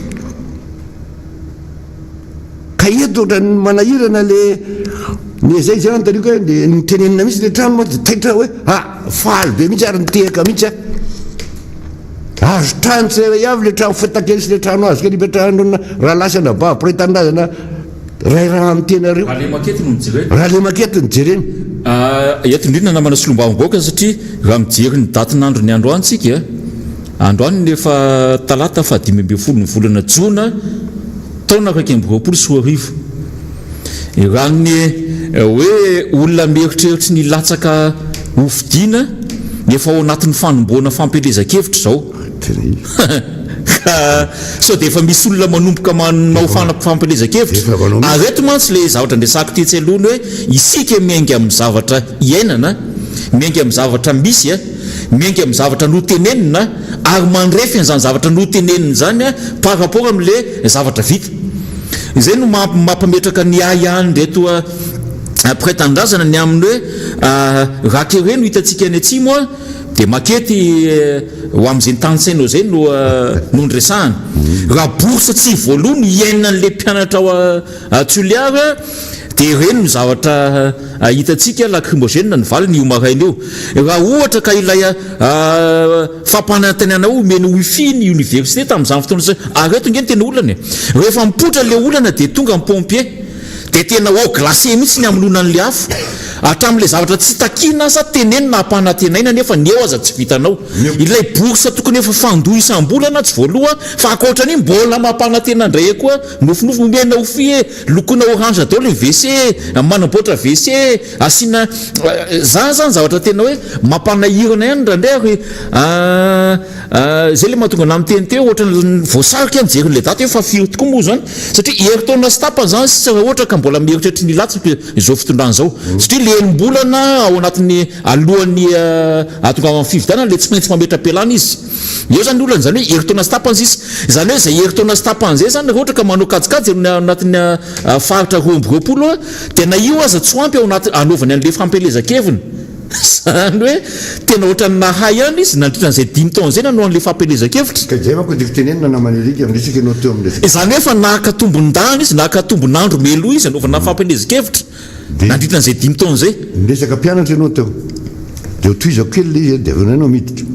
Ka eto ohatran'ny manahirana le le zay zay anontaniako hoe le nitenenina mihitsy le trano mantsy de taitra aho hoe ah faly be mihitsy ary nitehaka mihitsy aho. Azo trano tsirairay avy le trano fotakely sy le trano hazo kely ipetrahan'olona rahalahy sy anabavy mpiray tanindrazana ray raha amin'ny tena reo. Raha le maquette no jerena. Raha le maquette no jerena. Eto indrindra namana solombavambahoaka satria raha mijery ny datin'andron'ny androany tsika Androany no efa talata faha 15 ny volana jona taona 2021. Raha ny hoe olona mieritreritry ny hilatsaka ho fidiana efa ao anatin'ny fanombohana fampielezan-kevitra izao. Ka sao dia efa misy olona manomboka manao fampielezan-kevitra. Ary eto mantsy ilay zavatra ndresako tetsy aloha ny hoe isika miainga amin'ny zavatra iainana, miainga amin'ny zavatra misy. Miainga amin'ny zavatra notenenina ary mandrefy an'izany zavatra notenenina izany par rapport amin'ilay zavatra vita. Izay no mampametraka ny ahiahin'ireto mpiray tanindrazana ny amin'ny hoe raha kere no hitantsika any atsimo. Dia makety ho amin'izay nitantsainao izay no no niresahana. Raha bourse tsy voaloa no iainan'ilay mpianatra ao Toliara dia ireny no zavatra hitantsika, lacrymogène ny valiny io maraina io. Raha ohatra ka ilay fampanantenana hoe omena wifi ny université tamin'izany fotoana izany, ary eto ange no tena olana e! Rehefa mipoitra ilay olana dia tonga ny pompier. Dia tena eau glacée mihitsy ny hamonoana an'ilay afo. Hatramin'ilay zavatra tsy takiana aza tenenina hampanantenaina nefa ny eo aza tsy vitanao. Ilay bourse tokony efa fandoa isam-bolana tsy voaloa fa ankoatran'iny mbola mampanantena indray koa nofinofy omena ho fy e, lokoina orange daholo ny WC e, manamboatra WC e, asiana zany zany zavatra tena hoe mampanahirana ihany indraindray ary Izay ilay mahatonga anah miteny teo ohatran'ny voasarika aho nijery an'ilay daty hoe fa firy tokoa moa izany satria herintaona sy tapany izany sisa raha ohatra ka mbola mieritreritra ny hilatsaka izao fitondrana izao satria ilay enim-bolana ao anatin'ny alohan'ny hahatongavan'ny fifidianana ilay tsy maintsy mametra-pialana izy. Eo izany ny olana izany hoe herintaona sy tapany sisa. Izany hoe izay herintaona sy tapany izay izany raha ohatra ka manao kajikajy eo anatin'ny faritra 22 dia na io aza tsy ho ampy ao anaty hanaovany an'ilay fampielezan-keviny. Izany hoe tena ohatran'ny nahay ihany izy nandritra an'izay dimy taona izay nanao an'ilay fampielezan-kevitra. Ka izay manko tiako tenenina namana Eric, miresaka ianao teo amin'ny resaka. Izany hoe efa naka tombon-dahana izy, naka tombon'andro mialoha izy hanaovana fampielezan-kevitra nandritra an'izay dimy taona izay. Niresaka mpianatra ianao teo. Dia ho tohizako kely ilay izy dia avy eo indray ianao miditra.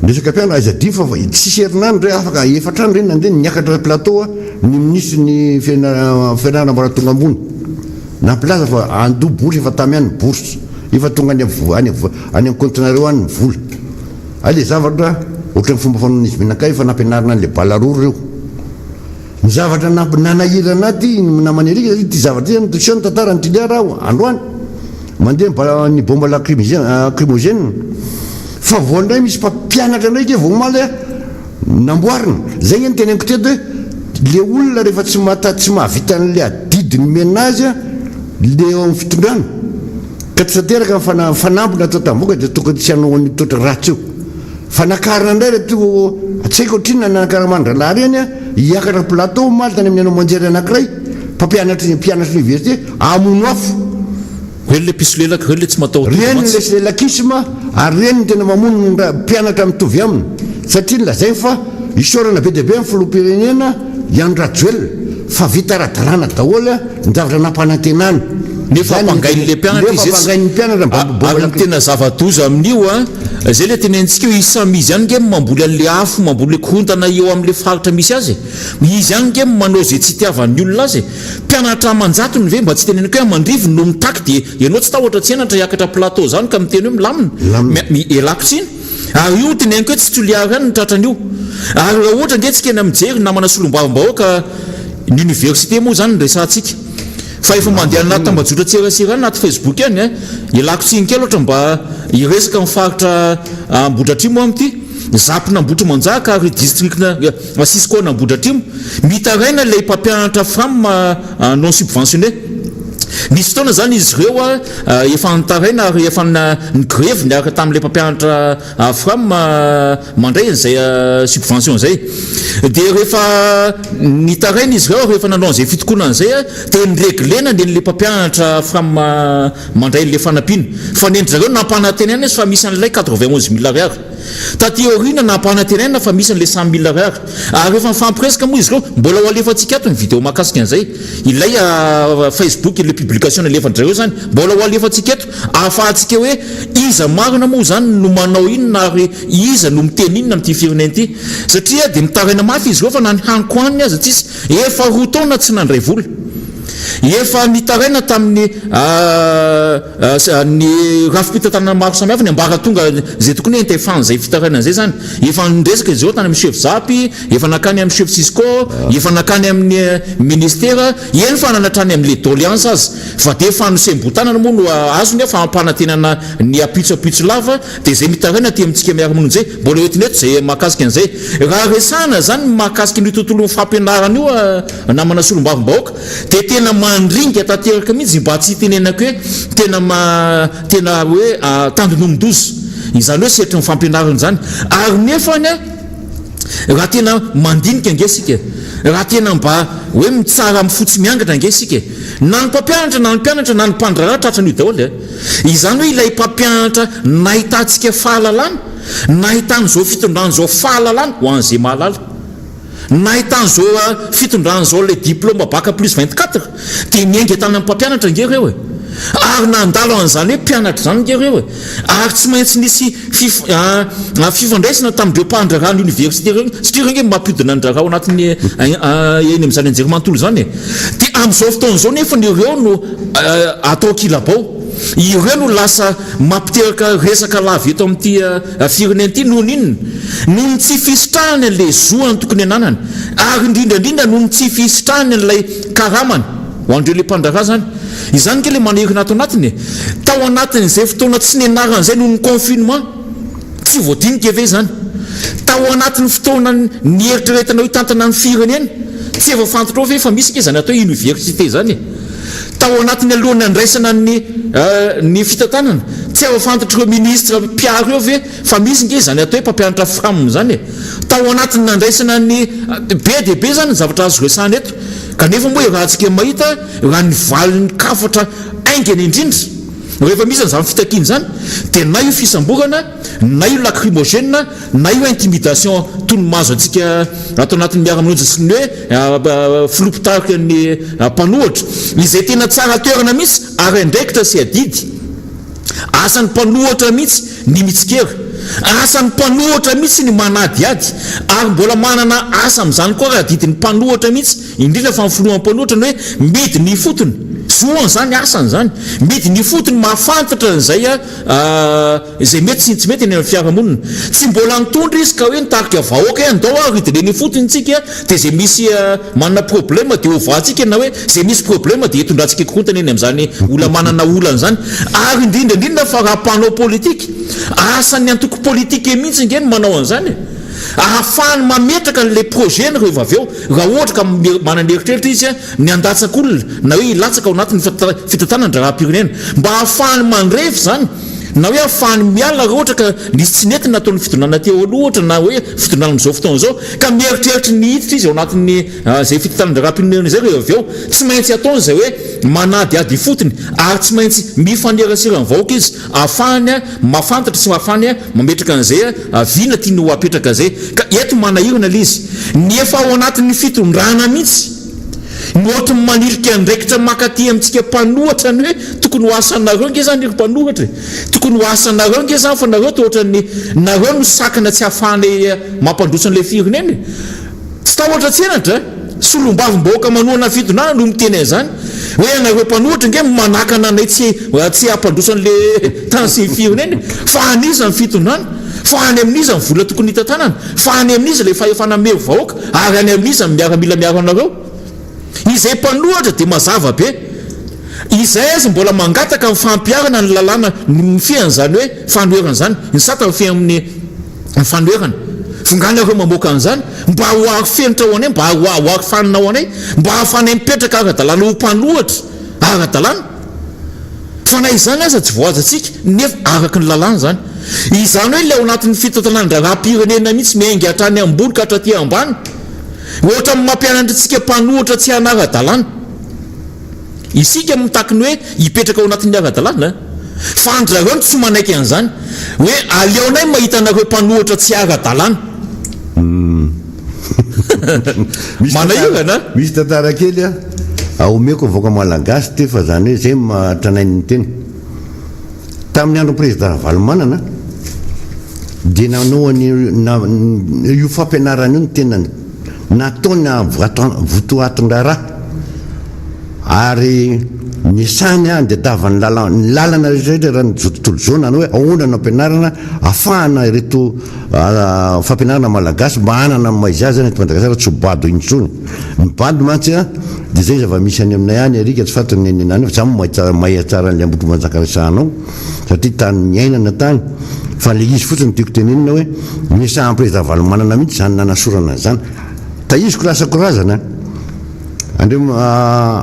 Niresaka mpianatra, aiza adino fa tsisy herinandro re, afaka efatra andro re nandeha niakatra plateau ny minisitry ny fianarana ambaratonga ambony. Nampilaza fa handoa bourse efa tamy any ny bourse. Efa tonga any any any am compte-nareo any ny vola. Hay le zavatra ohatran'ny fomba fanaon'izy mianakavy efa nampianarina an'le balaroro reo. Ny zavatra namp nanahirana ahy ty namana Eric satria ty zavatra ty zany toseho ny tantara ny Toliara aho androany mandeha ny bala ny bombe lacrymogène fa vao indray misy mpampianatra indray ke vao omaly a Namboarina. Zay nge no teneniko teto hoe le olona rehefa tsy mata tsy mahavita an'le adidy nomena azy an, le eo amin'ny fitondrana, ka tsy tanteraka ny fana fanamby natao tamboka dia tokony tsy hanao an'io toetra ratsy io. Fa nakarina indray reto tsy haiko ohatrinona ny nanakaraman-drahalahy ireny an, hiakatra plateau omaly tany amin'ny haino aman-jery anankiray, mpampianatry ny mpianatry ny université, hamono afo. Reny le mpisolelaka, reny le tsy matahotra Reny le solelakisme ary reny no tena mamono ny mpianatra mitovy aminy satria nolazainy fa isaorana be dia be ny filoham-pirenena i Andry Rajoelina fa vita ara-dalàna daholo ny zavatra nampanantenany. Nefa ampangain'le mpianatra izy etsy. Nefa ampangain'ny mpianatra mba mba Ary ny tena zava-doza amin'io an, zay le tenenitsika io, izy samy izy ihany nge no mamboly an'le afo, mamboly le korontana eo amin'le faritra misy azy e. Izy ihany nge no manao ze tsy itiavan'ny olona azy e. Mpianatra aman-jatony ve mba tsy teneniko hoe aman-drivony no mitaky dia ianao tsy tahotra tsy henatra hiakatra plateau zany ka miteny hoe milamina? Mi elako tsiny. Ary io teneniko hoe tsy Toliara ihany no tratran'io. Ary raha ohatra ange tsika eny mijery namana solombavambahoaka ny université moa zany no resahantsika fa efa mandeha anaty tambajotran-tserasera any anaty facebook any a, elako tsiny kely ohatra mba hiresaka amin'ny faritra Ambohidratrimo aho amin'ity, Zapin'Ambohitrimanjaka ary district-na Cisco an'Ambohidratrimo, mitaraina ilay mpampianatra fram non subventionné. Nisy fotoana izany izy ireo efa nitaraina ary efa nigrevy niaraka tamin'ilay mpampianatra fram mandray an'izay subvention izay. Dia rehefa nitaraina izy ireo ary efa nanao an'izay fitokonana izay dia nireglena ny an'ilay mpampianatra fram mandray an'ilay fanampiana. Fa ny an-dry zareo nampanantenaina izy fa misy an'ilay 91 mille ariary. Taty aoriana nampanantenaina fa misy an'ilay 100 mille ariary. Ary rehefa nifampiresaka moa izy ireo, mbola ho alefantsika ato ny video mahakasika an'izay, ilay Facebook, ilay publication nalefan-dry zareo izany, mbola ho alefantsika eto, ahafahantsika hoe iza marina moa izany no manao inona ary iza no miteny inona amin'ity firenena ity. Satria dia mitaraina mafy izy ireo fa na ny hanin-kohaniny aza tsisy. Efa roa taona tsy nandray vola. Efa nitaraina tamin'ny ny rafi-pitantanana maro samihafa, ny ambaratonga izay tokony hoe intefan'izay fitarainana izay izany. Efa niresaka izy ireo tany amin'ny chef zap, efa nankany amin'ny chef cisco, efa nankany amin'ny ministera, eny fa nanatrany amin'ilay doléance aza. Fa dia fanosem-botanana moa no azony fa ampanantenana ny ampitso ampitso lava dia izay mitaraina aty amintsika miara-monina izay. Mbola hoentina eto izay mahakasika an'izay. Raha resahana izany ny mahakasika an'io tontolon'ny fampianarana io namana solombavambahoaka dia tena mandringa tanteraka mihitsy mba tsy hitenenako hoe tena ma tena hoe tandindomin-doza izany hoe sehatry ny fampianarana izany ary nefany a raha tena mandinika ange isika raha tena mba hoe mitsara amin'ny fo tsy miangatra ange isika na ny mpampianatra na ny mpianatra na ny mpandraharaha tratran'io daholo e. Izany hoe ilay mpampianatra nahitantsika fahalalana, nahitan'izao fitondrana izao fahalalana ho an'izay mahalala. Nahitan'izao fitondrana izao ilay diplôme bac plus 24 dia niainga tany amin'ny mpampianatra ange ireo e! Ary nandalo an'izany hoe mpianatra izany ange ireo e! Ary tsy maintsy nisy fifandraisana tamin'ireo mpandraharaha ny oniversite ireo satria ireo ange mampiodina ny raharaha ao anatin'ny eny amin'izany anjerimanontolo izany e! Dia amin'izao fotoana izao nefa ireo no atao ankilabao. Ireo no lasa mampiteraka resaka lava eto amin'ity firenena ity noho ny inona? Noho ny tsy fisitrahany an'ilay zoany tokony ananany ary indrindra indrindra noho ny tsy fisitrahany an'ilay karamany ho an'ireo ilay mpandraharaha izany. Izany ange ilay manahirana ato anatiny e! Tao anatin'izay fotoana tsy nianarana izay noho ny confinement, tsy voadinika ve izany? Tao anatin'ny fotoana nieritreretana hitantana ny firenena, tsy efa fantatrao ve fa misy ange izany atao hoe université izany e? Tao anatin'ny alohan'ny handraisana ny ny fitantanana, tsy efa fantatr'ireo ministra mpiaro eo ve fa misy nge izany atao hoe mpampianatra fram izany e! Tao anatin'ny nandraisana ny, be dia be izany ny zavatra azo resahana eto, kanefa moa iarahantsika mahita raha ny valin'ny kafatra haingana indrindra rehefa misy an'izany fitakiana izany dia na io fisamborana na io lacrymogène na io intimidation toy ny mahazo antsika ato anatin'ny miara-monja sy ny hoe filoha mpitarika ny mpanohitra izay tena tsara toerana mihitsy ary andraikitra sy adidy. Asan'ny mpanohitra mihitsy ny mitsikera, asan'ny mpanohitra mihitsy ny manadihady ary mbola manana asa amin'izany koa ary adidin'ny mpanohitra mihitsy indrindra fa ny filohan'ny mpanohitra ny hoe midina ifotony, zoany izany, asany izany, midina ifotony mahafantatra an'izay Izay mety sy ny tsy mety eny amin'ny fiarahamonina. Tsy mbola nitondra izy ka hoe nitarika vahoaka hoe andao ary hidina eny ifotony tsika dia izay misy manana problème dia hovahantsika na hoe izay misy problème dia hitondrantsika korontana eny amin'izany olona manana olana izany. Ary indrindra indrindra fa raha mpanao politika, asan'ny antoko politika mihitsy ange ny manao an'izany e! Ahafahany mametraka an'ilay projet-ny rehefa avy eo, raha ohatra ka manana eritreritra izy ny handatsaka olona na hoe hilatsaka ao anatin'ny fitantanan-draharaham-pirenena. Mba hahafahany mandrefy izany na hoe hahafahany miala raha ohatra ka nisy tsy nety nataon'ny fitondrana teo aloha ohatra na hoe fitondrana amin'izao fotoana izao ka mieritreritra ny hiditra izy ao anatin'ny izay fitantanan-draharaham-pirenena izay rehefa avy eo. Tsy maintsy ataony izay hoe manadihady ifotony ary tsy maintsy mifanerasera amin'ny vahoaka izy hahafahany mahafantatra sy hahafahany mametraka an'izay vina tiany ho apetraka izay. Ka eto manahirana ilay izy. Ny efa ao anatin'ny fitondrana mihitsy no ohatry ny manilika andraikitra mankaty amintsika mpanohatra ny hoe tokony ho asanareo nge zany ry mpanohatra e! Tokony ho asanareo nge zany fa nareo toa ohatran'ny nareo no sakana tsy ahafahanay mampandroso an'ilay firenena e! Tsy tahotra tsy henatra, solombavimbahoaka manohana ny fitondrana no miteny an'izany hoe ianareo mpanohatra nge manakana anay tsy tsy hampandroso an'ilay tany sy ny firenena e! Fa an'iza ny fitondrana? Fa any amin'iza ny vola tokony hitantanana? Fa any amin'iza ilay fahefana mero vahoaka? Ary any amin'iza ny miaramila miaro anareo? Izay mpanohatra dia mazava be. Izay aza mbola mangataka ny fampiharana ny lalàna mifehy an'izany hoe fanoherana izany. Ny sata mifehy amin'ny fanoherana. Vonganareo mamoaka an'izany mba ho aro fenitra ho anay, mba ho aro fanina ho anay, mba hahafahanay mipetraka ara-dalàna ho mpanohatra ara-dalàna. Fa na izany aza tsy voahajantsika, nefa araka ny lalàna izany. Izany hoe ilay ao anatin'ny fitantanan-draharaham-pirenena mihitsy miainga hatrany ambony ka hatraty ambany. Ohatran'ny mampianatra antsika mpanohitra tsy hanara-dalàna. Isika mitaky ny hoe hipetraka ao anatin'ny ara-dalàna, fa an-dry zareo no tsy manaiky an'izany. Hoe aleonay mahita anareo mpanohitra tsy ara-dalàna. Manahirana an! Misy tantara kely a, omeko ny vahoaka malagasy ity fa zany hoe zay no maha tranainy ny teny. Tamin'ny andron'ny président Ravalomanana dia nanao an'io io fampianarana io ny tenany, nataony votoatin-draharaha ary niasany nitadiavany lalana, ny lalana rehetra rehetra eran'izao tontolo izao nanao hoe ahoana no ampianarana afahana ireto fampianarana malagasy mba hanana ny maha izy azy eto Madagasikara tsy ho bado intsony. Ny bado mantsy dia izay zava-misy any aminay any ary tsy fantatro ny any any fa za moa mahay tsara an'ilay Ambohitrimanjaka resahanao satria tany niainana tany fa ilay izy fotsiny no tiako tenenina hoe niresahan'i Président Ravalomanana mihitsy izany nanasorana an'izany. Taiziko lasa-ko razana. Andriam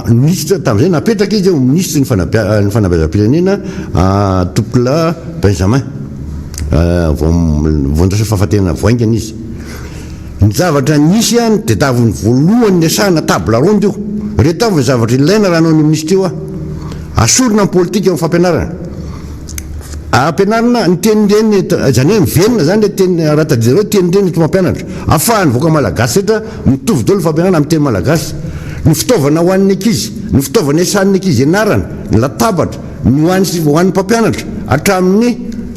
minisitra tamin'izay napetraka izy ho minisitry ny fanabea ny fanabeazam-pirenena Tompokolahy Benjamin vao vao nitrasa fahafatehana vao haingana izy. Ny zavatra nisy an dia taviny voalohany niresahana table ronde io. Ireto avy ny zavatra ilaina raha hanao an'io minisitra io aho. Asorina ny politika eo amin'ny fampianarana. Ampianarina ny tenin-dreny eto, izany hoe miverina izany ilay teny, raha tadidianareo, tenin-dreny eto mampianatra. Ahafahan'ny vahoaka malagasy rehetra mitovy daholo ny fampianarana amin'ny teny malagasy. Ny fitaovana ho an'ny ankizy, ny fitaovana iasan'ny ankizy ianarana, ny latabatra, ny ho an'ny ho an'ny mpampianatra, hatramin'ny,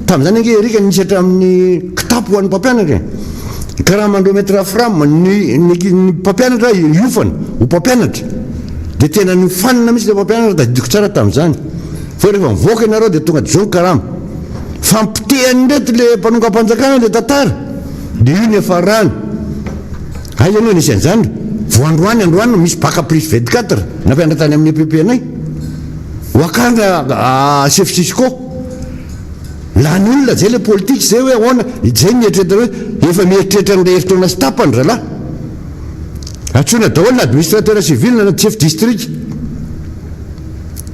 tamin'izany ange Eric nisy hatramin'ny kitapo ho an'ny mpampianatra e. Karaman'ireo maître fram, ny ny ny mpampianatra hiofana ho mpampianatra. Dia tena nofanina mihitsy ilay mpampianatra, tadidiko tsara tamin'izany. Fa rehefa mivoaka ianareo dia tonga dia zao ny karama. Fampotehan'ireto le mpanongam-panjakana le tantara dia io ny hiafarany. Aiza aloha nisy an'izany? Vao androany androany no misy bac plus 24 nampianatra tany amin'ny EPP anay. Ho akanga chef Cisco. Lany olona zay le politique zay hoe ahoana? Izay ny eritreretina hoe efa mieritreritra an'ilay herintaona sy tapany zalahy. Antsoina daholo na administrateur civil na chef district.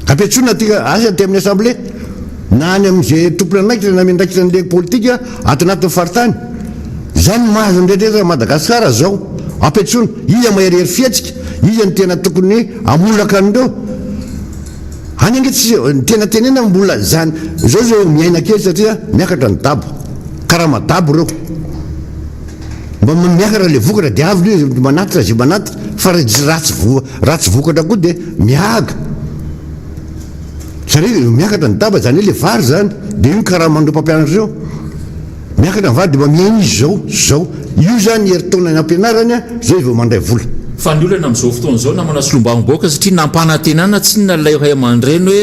Ampiantsoina aty asa aty amin'ny assemblée na any amin'izay tompon'andraikitra na miandraikitra an'ilay politika ato anatin'ny faritany. Izany no mahazo ny rehetra Madagasikara zao. Ampiantsoina. Iza maherihery fihetsika? Iza no tena tokony hamolaka an'ireo? Any ange tsy ny tena tenena mbola zany zao zao miaina kely satria miakatra ny dabo. Karama dabo ireo. Mba miakatra le vokatra dia avy le izy manatitra ze manatitra fa raha tsy voa raha tsy vokatra koa dia mihaga. Satria miakatra ny daba zany hoe le vary zany dia io ny karaman'ireo mpampianatra ireo. Miakatra ny vary dia mba miaina izy zao zao. Io zany herintaona nampianarany a, zao izy vao mandray vola. Fa ny olana amin'izao fotoana izao namana solombavambahoaka satria nampanantenana tsinona ilay ray aman-dreny hoe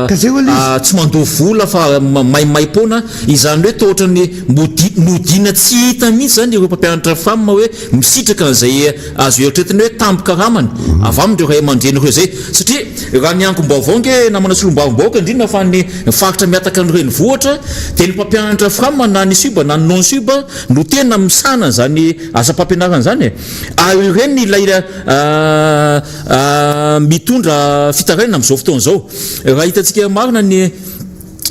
Ka zay ho'a le izy. tsy mandoa vola fa maimaim-poana. Izany hoe toa ohatran'ny mody nodiana tsy hita mihitsy izany ireo mpampianatra fam hoe misitraka an'izay azo eritreretina hoe tambin-karamany avy amin'ireo ray aman-dreny ireo izay. Satria raha ny angom-baovao ange namana solombavambahoaka indrindra fa ny faritra mihataka ny renivohitra dia ny mpampianatra fram na ny sub na ny non sub no tena misahana an'izany asam-pampianarana izany e. Ary ireny ilay mitondra fitarainana amin'izao fotoana izao. Raha hitantsika marina ny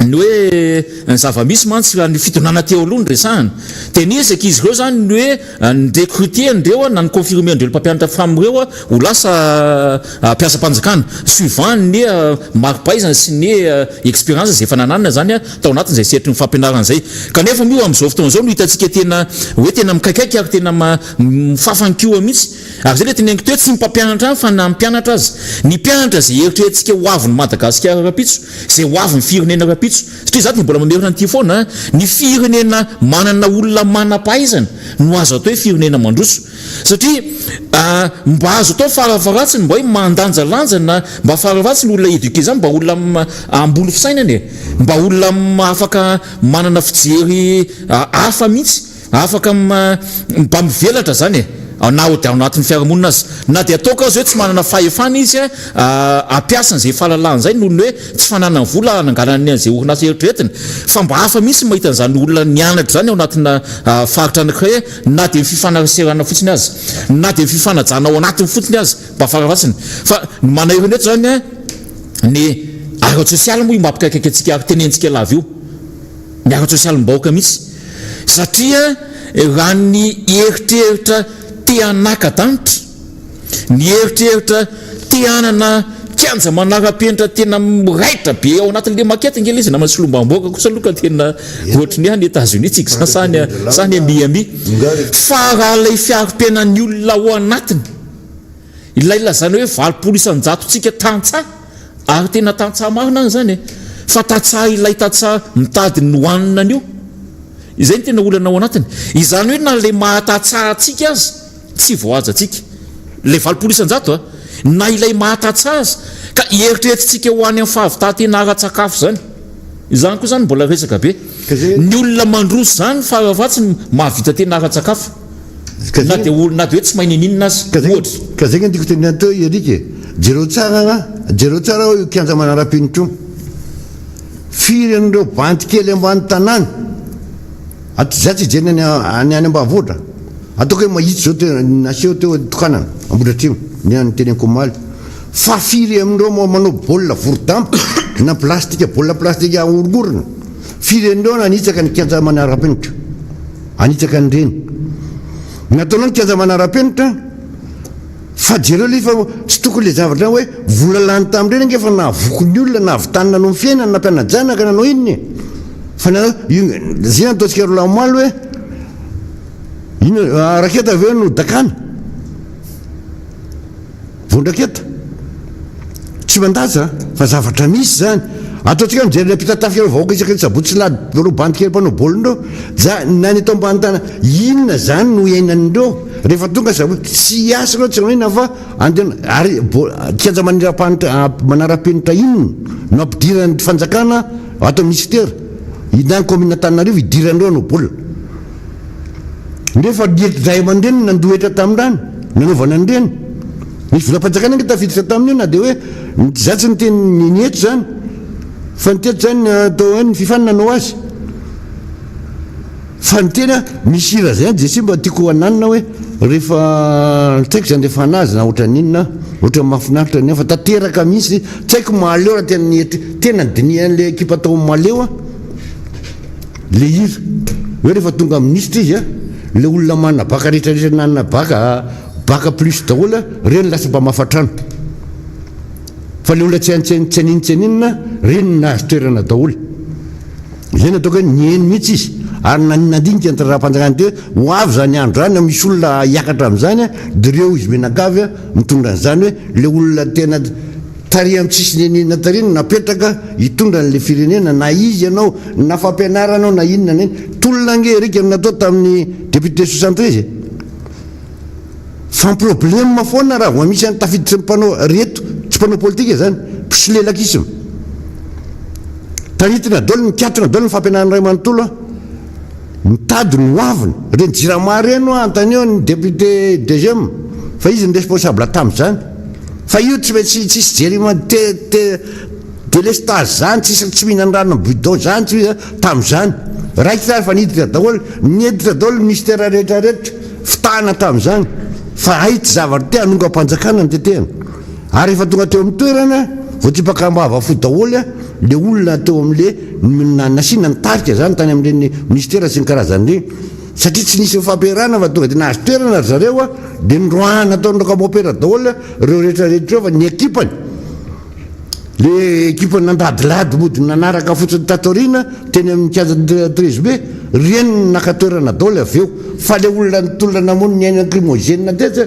Ny hoe ny zava-misy mantsy raha ny fitondrana teo aloha no resahana dia niezaka izy ireo izany ny hoe ni-recruter an'ireo na ni-confirmer an'ireo mpampianatra fram ireo ho lasa mpiasam-panjakana suivant ny mari-pahaizana sy ny expérience izay efa nananana izany tao anatin'izay sehatry ny fampianarana izay. Kanefa moa amin'izao fotoana izao no hitantsika tena hoe tena mikaikaika ary tena mifafankoa mihitsy. Ary izay ilay teneniko teo hoe tsy ny mpampianatra ihany fa na ny mpianatra aza. Ny mpianatra izay eritreretintsika ho avin'i Madagasikara rahampitso Izay ho avy ny firenena rahampitso. Satria izaho dia mbola mamerina an'ity foana an, ny firenena manana olona manam-pahaizana no azo atao hoe firenena mandroso. Satria mba azo atao farafaharatsiny mba hoe mandanjalanja na mba farafaharatsiny olona éduqué izany mba olona ambony fisainana e. Mba olona afaka manana fijery hafa mihitsy. Afaka mba mivelatra zany e, na ao anatin'ny fiarahamonina aza. Na dia ataoko aza hoe tsy manana fahefana izy hampiasa an'izay fahalalahana izay noho ny hoe tsy fananany vola hananganany an'izay orinasa eritreretiny. Fa mba hafa mihitsy ny mahita an'izany olona nianatra izany ao anatina faritra anankiray na dia ny fifaneraserana fotsiny aza. Na dia ny fifanajana ao anatiny fotsiny aza mba fararatsiny. Fa ny manahirana eto izany ny ara-tsosialy moa io mampikaikaika antsika ary tenenitsika lava io. Ny ara-tsosialim-bahoaka mihitsy. Satria raha ny eritreritra te hanaka-danitra, ny eritreritra te hanana kianja manara-penitra tena miraitra be ao anatin'ilay maquette ange ilay izy, namana solombavambahoaka kosa aloha ka tena ohatry ny any Etats-Unis tsika izany sa any sa any Miami. Fa raha ilay fiaro-piainan'ny olona ao anatiny, ilay lazaina hoe 80 isan-jatontsika tantsaha, Ary tena tantsaha marina any izany e! Fa tantsaha ilay tantsaha mitady ny hohanina anio. Izay no tena olana ao anatiny. Izany hoe na ilay maha tantsaha antsika aza tsy voahaja antsika. Ilay 80% a! Na ilay maha tantsaha aza. Ka eritreretintsika ho any amin'ny fahavitàn-tena ara-tsakafo izany. Izany koa izany mbola resaka be. Ny olona mandroso izany farafahatsiny mahavita tena ara-tsakafo. Na dia olona na dia hoe tsy mahay ninininona aza, ohatra. Ka zay no tiako tenenina teo Eric e! Jereo tsara an! Jereo tsara ao io kianja manara-penitra io. Firy an'ireo bandy kely ambany tanàna, aty za tsy hijery ny any any ambanivohitra, ataoko hoe mahitsy zao teo naseho teo tokanana Ambohidratrimo, ny an'ny teneniko omaly. Fa firy amin'ireo manao baolina vorodamba na plastika, baolina plastika ahorongorona, firy an'ireo nanitsaka ny kianja manara-penitra. Hanitsaka an'ireny. Nataonao ny kianja manara-penitra. Fa jereo le fa tsy tokony le zavatra hoe vola lany tamin'ireny ange fa nahavoky ny olona, nahavitany nanao ny fiainany, nampiana-janaka, nanao inona e. Fa na io zay nataontsika roa lahy omaly hoe inona raketa ve no dakana? Voan-draketa. Tsy mandatsa fa zavatra misy zany. Ataontsika hoe mijery ilay mpitatafika ireo vahoaka isaky ny sabotsy sy lahady ireo bandy kely mpanao baolina ireo. Za na ny eto ambany tana inona zany no iainan'ireo rehefa tonga sabotsy tsy hiasa ireo tsy hanao inona fa andeha ary kianja manira-panitra manara-penitra inona no ampidiran'ny fanjakana ato amin'ny minisitera na ny commune Antananarivo hidiran'ireo hanao baolina. Nefa ny ray aman-dreny no nandoa hetra tamin'irany, nanaovana an'ireny. Nisy volam-panjakana ange tafiditra tamin'io na dia hoe, za tsy niteny ny eto izany, fa ny teto izany atao hoe ny fifa no nanao azy. Fa ny tena misy hira zay any Jessy mba tiako hananina hoe rehefa tsy haiko izay andefana azy na ohatran'ny inona, ohatran'ny mahafinaritra ny fa tanteraka mihitsy, tsy haiko mahaleo raha tena tena dinihan'ilay ekipa tao amin'ny mahaleo an. Le hira hoe rehefa tonga minisitra izy a, le olona manana baka rehetra rehetra nanana baka baka plus daholo a, reny lasa mpamafa trano. Fa le olona tsy tsy tsy anino tsy aninona, reny no nahazo toerana daholo. Izay no ataoko hoe niheno mihitsy izy ary nandinika ny raharaham-panjakana teo hoe ho avy izany andro izany misy olona hiakatra amin'izany a, de reo izy mianakavy a mitondra an'izany hoe le olona tena Tary amin'ny tsisy nenina tary no napetraka hitondra an'ilay firenena na izy ianao na fampianarana ao na inona na inona. Tolona ange Eric no natao tamin'ny député 73 e. Fa ny problème foana raha vao misy an'ny tafiditry ny mpanao reto tsy mpanao politika izany, mpisolelakisme. Taritina daholo, mikatona daholo ny fampianarana iray manontolo an. Mitady ny ho aviny. Ireny jirama ireny hoa antanio ny député deuxième fa izy ny responsable tamin'izany. Fa io tsy maintsy tsisy jery te te delestage zany tsisy tsy mihinan-drano amin'ny bidon zany tsy tamin'izany. Raikitra ary fa niditra daholo, niditra daholo ny ministère rehetra rehetra fitahana tamin'izany. Fa hay tsy zavatra te hanongam-panjakana ny tetehana. Ary rehefa tonga teo amin'ny toerana, voatsipaka am-bava fo daholo le olona teo amin'le nasiana nitarika zany tany amin'ireny ministera sy ny karazany ireny. Satria tsy nisy nifampiarahana fa tonga dia nahazo toerana ry zareo a, dia noroahana nataon'ireo kamopera daholo ireo rehetra rehetra ireo fa ny ekipany, le ekipany nandadilady mody nanaraka fotsiny tato aoriana teny amin'ny kianja 13 mai, ireny no naka toerana daholo avy eo. Fa le olona nitolona namono ny ainy lacrymogène tetsy,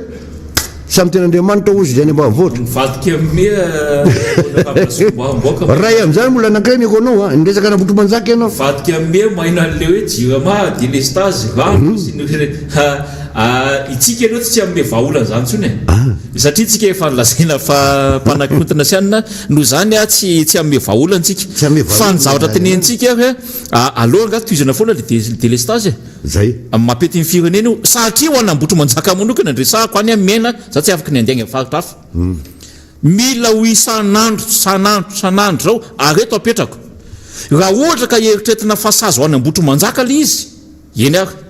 Samy tena Andriamanitra hozy izay any ambanivohitra. Mivadika amin'ny honorable solombavambahoaka. Ray amin'izany mbola anankiray ny anao a, niresaka an'Ambohitrimanjaka ianao. Mivadika amin'ny maina an'ilay hoe jirama, delestazy, rano sy ny Itsika aloha tsy hanome vahaolana izany intsony e. Satria tsika efa nolazaina fa mpanakorontana sy anona, noho izany tsy tsy hanome vahaolana tsika. Fa ny zavatra tenenintsika hoe aleo angaha tohizana foana ilay delestazy e. Zay. Mampety ny firenena io satria ho an'Ambohitrimanjaka manokana ny resahako any amin'ny miaina za tsy afaky ny handeha any amin'ny faritra hafa. Mila ho isan'andro isan'andro isan'andro zao ary eto apetrako. Raha ohatra ka eritretina fa sazy ho an'Ambohitrimanjaka le izy, eny ary.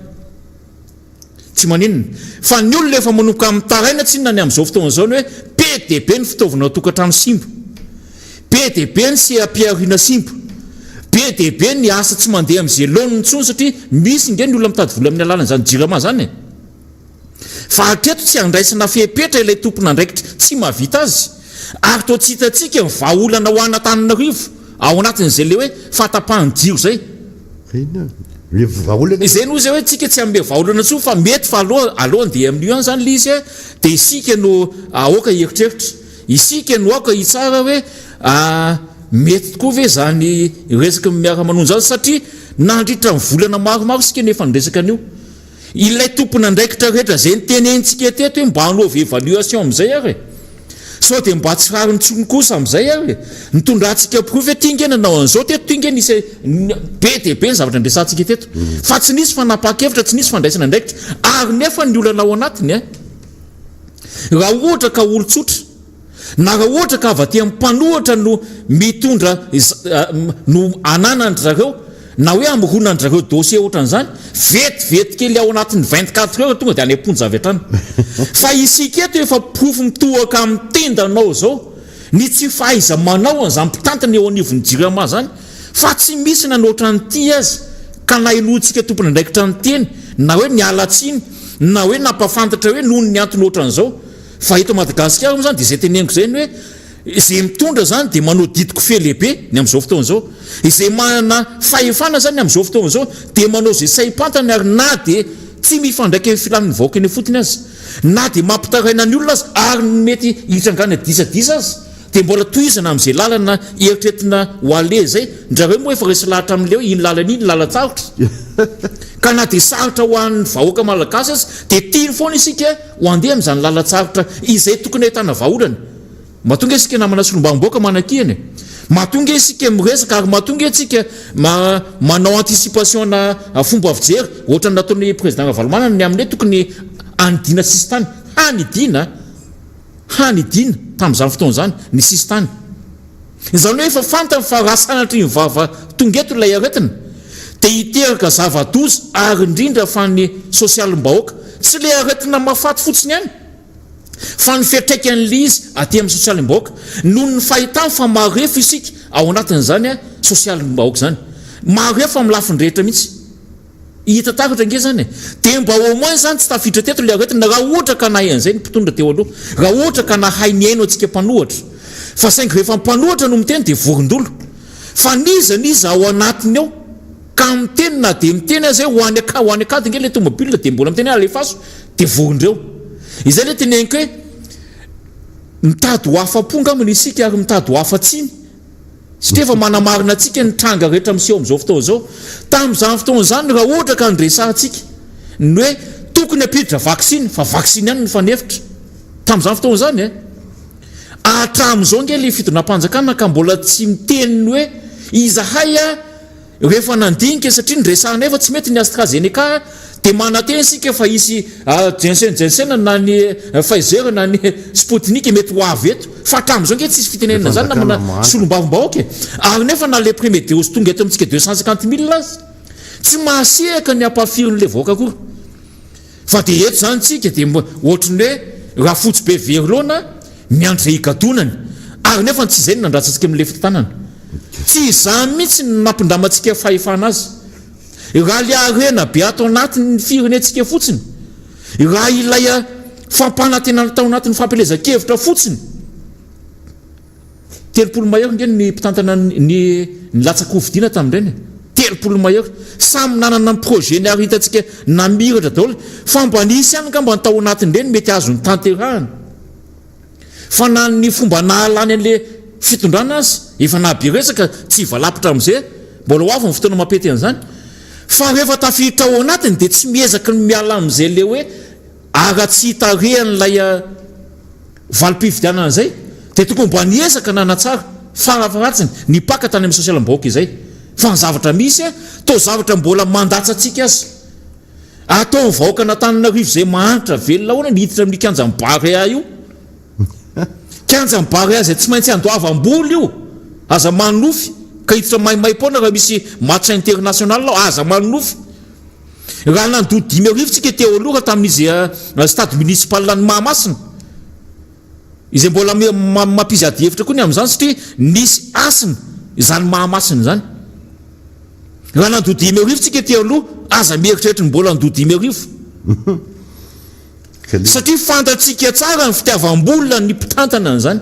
Tsy maninona. Fa ny olona efa manomboka mitaraina tsinona ny amin'izao fotoana izao ny hoe be dia be ny fitaovana ao an-tokantrano simba. Be dia be ny seha-pihariana simba. Be dia be ny asa tsy mandeha amin'izay laoniny intsony satria misy nge ny olona mitady vola amin'ny alalan'izany jirama izany e. Fa hatreto tsy andraisana fepetra ilay tompon'andraikitra tsy mahavita azy ary toa tsy hitantsika ny vahaolana ho an'Antananarivo ao anatin'izay ilay hoe fahatapahan'ny jiro izay. Izay no izay hoe tsika tsy hanome vahaolana intsony fa mety fa aloha aloha andeha amin'io ihany izany ilay izy dia isika no aoka hieritreritra. Isika no aoka hitsara hoe mety tokoa ve izany resaky ny miara-manonja izany satria nandritra ny volana maromaro isika no efa niresaka an'io. Ilay tompon'andraikitra rehetra izay nitenentsika teto hoe mba hanaovy évaluation amin'izay ary e. Sao dia mba tsy rariny intsony kosa amin'izay ary e. Nitondrantsika porofo hoe ity nge nanao an'izao teto, ity nge nisy be dia be ny zavatra niresahantsika teto. Fa tsy nisy fanapahan-kevitra, tsy nisy fandraisana andraikitra. Ary nefa ny olana ao anatiny e. Raha ohatra ka olon-tsotra, na raha ohatra ka avy aty amin'ny mpanohitra no mitondra no ananan-dry zareo, na hoe amoronan-dry zareo dossier ohatran'izany, vetivety kely ao anatin'ny 24 heures tonga dia any am-ponja avy hatrany. Fa isika eto efa porofo mitohaka amin'ny tendanao izao ny tsy fahaiza-manao an'izany mpitantana eo anivon'ny Jirama izany, fa tsy misy nanao ohatran'ity aza ka nahelohantsika tompon'andraikitra niteny, na hoe niala tsiny, na hoe nampahafantatra hoe noho ny antony ohatran'izao. Fa eto Madagasikara moa izany dia izay teneniko izay ny hoe izay mitondra izany dia manao didiko-fe lehibe ny amin'izao fotoana izao. Izay manana fahefana izany amin'izao fotoana izao dia manao izay saim-pantany ary na dia tsy mifandraika amin'ny filan'ny vahoaka eny ifotony aza, na dia mampitaraina ny olona aza ary ny mety hitrangana disadisa aza dia mbola tohizana amin'izay lalana eritreretina ho aleha izay, ndrareo moa efa resy lahatra amin'ilay hoe iny lalana iny lalan-tsarotra ka na dia sarotra ho an'ny vahoaka malagasy aza dia tiany foana isika ho andeha amin'izany lalan-tsarotra izay tokony ahitana vahaolana. Matoa nge isika namana solombavambahoaka manakihana e! Matoa nge isika miresaka ary matoa nge tsika manao anticipation na fomba fijery ohatran'ny nataon'ny président Ravalomanana ny amin'ny hoe tokony hanidiana sisintany, hanidiana, hanidiana tamin'izany fotoana izany ny sisintany. Izany hoe efa fantany fa raha sanatria ny vava tonga eto ilay aretina dia hiteraka zava-doza ary indrindra fa ny sosialim-bahoaka. Tsy ilay aretina mahafaty fotsiny ihany fa ny fiantraikan'ilay izy aty amin'ny sosialim-bahoaka noho ny fahitany fa marefo isika ao anatin'izany sosialim-bahoaka izany. Marefo amin'ny lafiny rehetra mihitsy. Hita taratra ange zany e! Dia mba au moins zany tsy tafiditra teto ilay aretina raha ohatra ka nahay an'izay ny mpitondra teo aloha, raha ohatra ka nahay nihaino antsika mpanohatra. Fa saingy rehefa mpanohatra no miteny dia vorondolo. Fa n'iza n'iza ao anatiny ao ka miteny na dia miteny aza hoe ho any ho any akady ange ilay tomobile dia mbola miteny hoe alefaso dia vorondreo. Izay ilay teneniko hoe mitady ho afa-po angambany isika ary mitady ho afa-tsiny. Satria efa manamarina antsika ny tranga rehetra miseho amin'izao fotoana izao. Tamin'izany fotoana izany raha ohatra ka niresahantsika ny hoe tokony hampiditra vaksiny, fa vaksiny ihany no fanefitra. Tamin'izany fotoana izany e! Hatramin'izao ange ilay fitondram-panjakana ka mbola tsy miteny ny hoe izahay a! Rehefa nandinika satria niresahanay fa tsy mety ny AstraZeneca dia manantena isika fa hisy Jensen Jensen na ny Pfizer na ny Sputnik mety ho avy eto fa hatramin'izao ange tsisy fitenenana izany namana solombavambahoaka e! Ary nefa na le premier dose tonga eto amintsika 250 mille aza tsy mahasehaka ny ampahafirin'ilay vahoaka akory fa dia eto izany tsika dia ohatry ny hoe rafotsy be very laona Miandry izay higadonany. Ary nefa tsy izay no nandratsantsika amin'ny lefin-tanana. Tsy izany mihitsy no nampindramantsika fahefana azy. Raha ilay harena be ato anatin'ny firenentsika fotsiny, raha ilay fampanantenana tao anatin'ny fampielezan-kevitra fotsiny, 30 mahery nge ny mpitantana ny nilatsa-kofidina tamin'ireny e! 30 mahery. Samy nanana ny projet-ny ary hitantsika namiratra daholo. Fa mba nisy ihany angamba ny tao anatin'ireny mety azo notanterahana. Fa na ny fomba nahalany an'le fitondrana aza efa nahabe resaka, tsy hivalapitra amin'izay, mbola ho avy ny fotoana mampety an'izany. Fa rehefa tafiditra ao anatiny dia tsy miezaka ny miala amin'izay le hoe haratsian-tarehan'ilay valim-pifidianana izay. Dia tokony mba niezaka nanatsara, farafaharatsiny, nipaka tany amin'ny sosialim-bahoaka izay. Fa ny zavatra misy, toa zavatra mbola mandatsa antsika aza. Ataon'ny vahoakan'Antananarivo izay mahantra velona ahoana ny hiditra amin'io kianjan'i Barea io? Kianjan'i Barea izay tsy maintsy andoavam-bola io. Aza manonofy ka hiditra maimaim-poana raha misy match international ao, aza manonofy. Raha nandoa 5000 tsika teo aloha raha tamin'izy stade municipal an'i Mahamasina. Izay mbola mampisy adihevitra koa ny amin'izany satria nisy hasina izany Mahamasina izany. Raha nandoa 5000 tsika teo aloha, aza mieritreritra ny mbola handoa 5000. Satria fantatsika tsara ny fitiavam-bola ny mpitantana an'izany.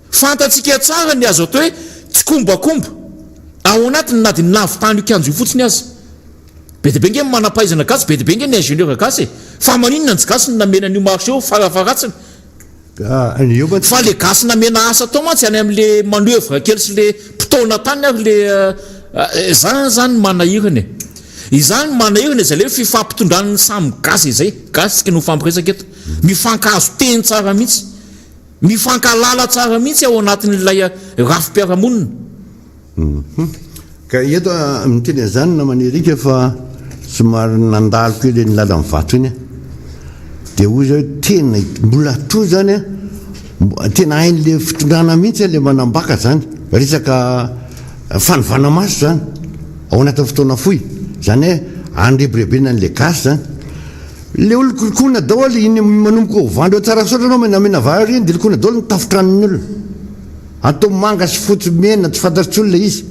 Fantatsika tsara ny azo atao hoe tsikombakomba ao anatiny na dia ny nahavitana io kianja io fotsiny aza. Be dia be nge ny manam-pahaizana gasy, be dia be nge ny ingénieur gasy e! Fa maninona ny tsy gasy no namena an'io marché io farafaharatsiny? Fa le gasy namena asa tao mantsy any amin'le manoeuvre kely sy le mpitaona tany ary le zany zany manahirana e! Izany manahirana izay le fifampitondran'ny samy gasy izay, gasy tsika no mifampiresaka eto, mifankahazo teny tsara mihitsy. Mifankahalala tsara mihitsy ao anatin'ilay rafi-piarahamonina. Ka eto miteny an'izany namana Eric fa somary nandalo kely iny lalan'ny vato iny aho. Dia hoy izy hoe tena mbola toa izany an, tena hain'ilay fitondrana mihitsy ilay manambaka izany. Resaka fanovana maso izany ao anatin'ny fotoana fohy. Izany hoe andrebirebena an'ilay gasy izany. Le olona kolikoina daholo iny manomboka ho vandro eo Tsarasaotra anao menamenavary iny de lokoina daholo ny tafotranon'ny olona. Atao manga sy fotsy mena tsy fantatr'tsy olona izy.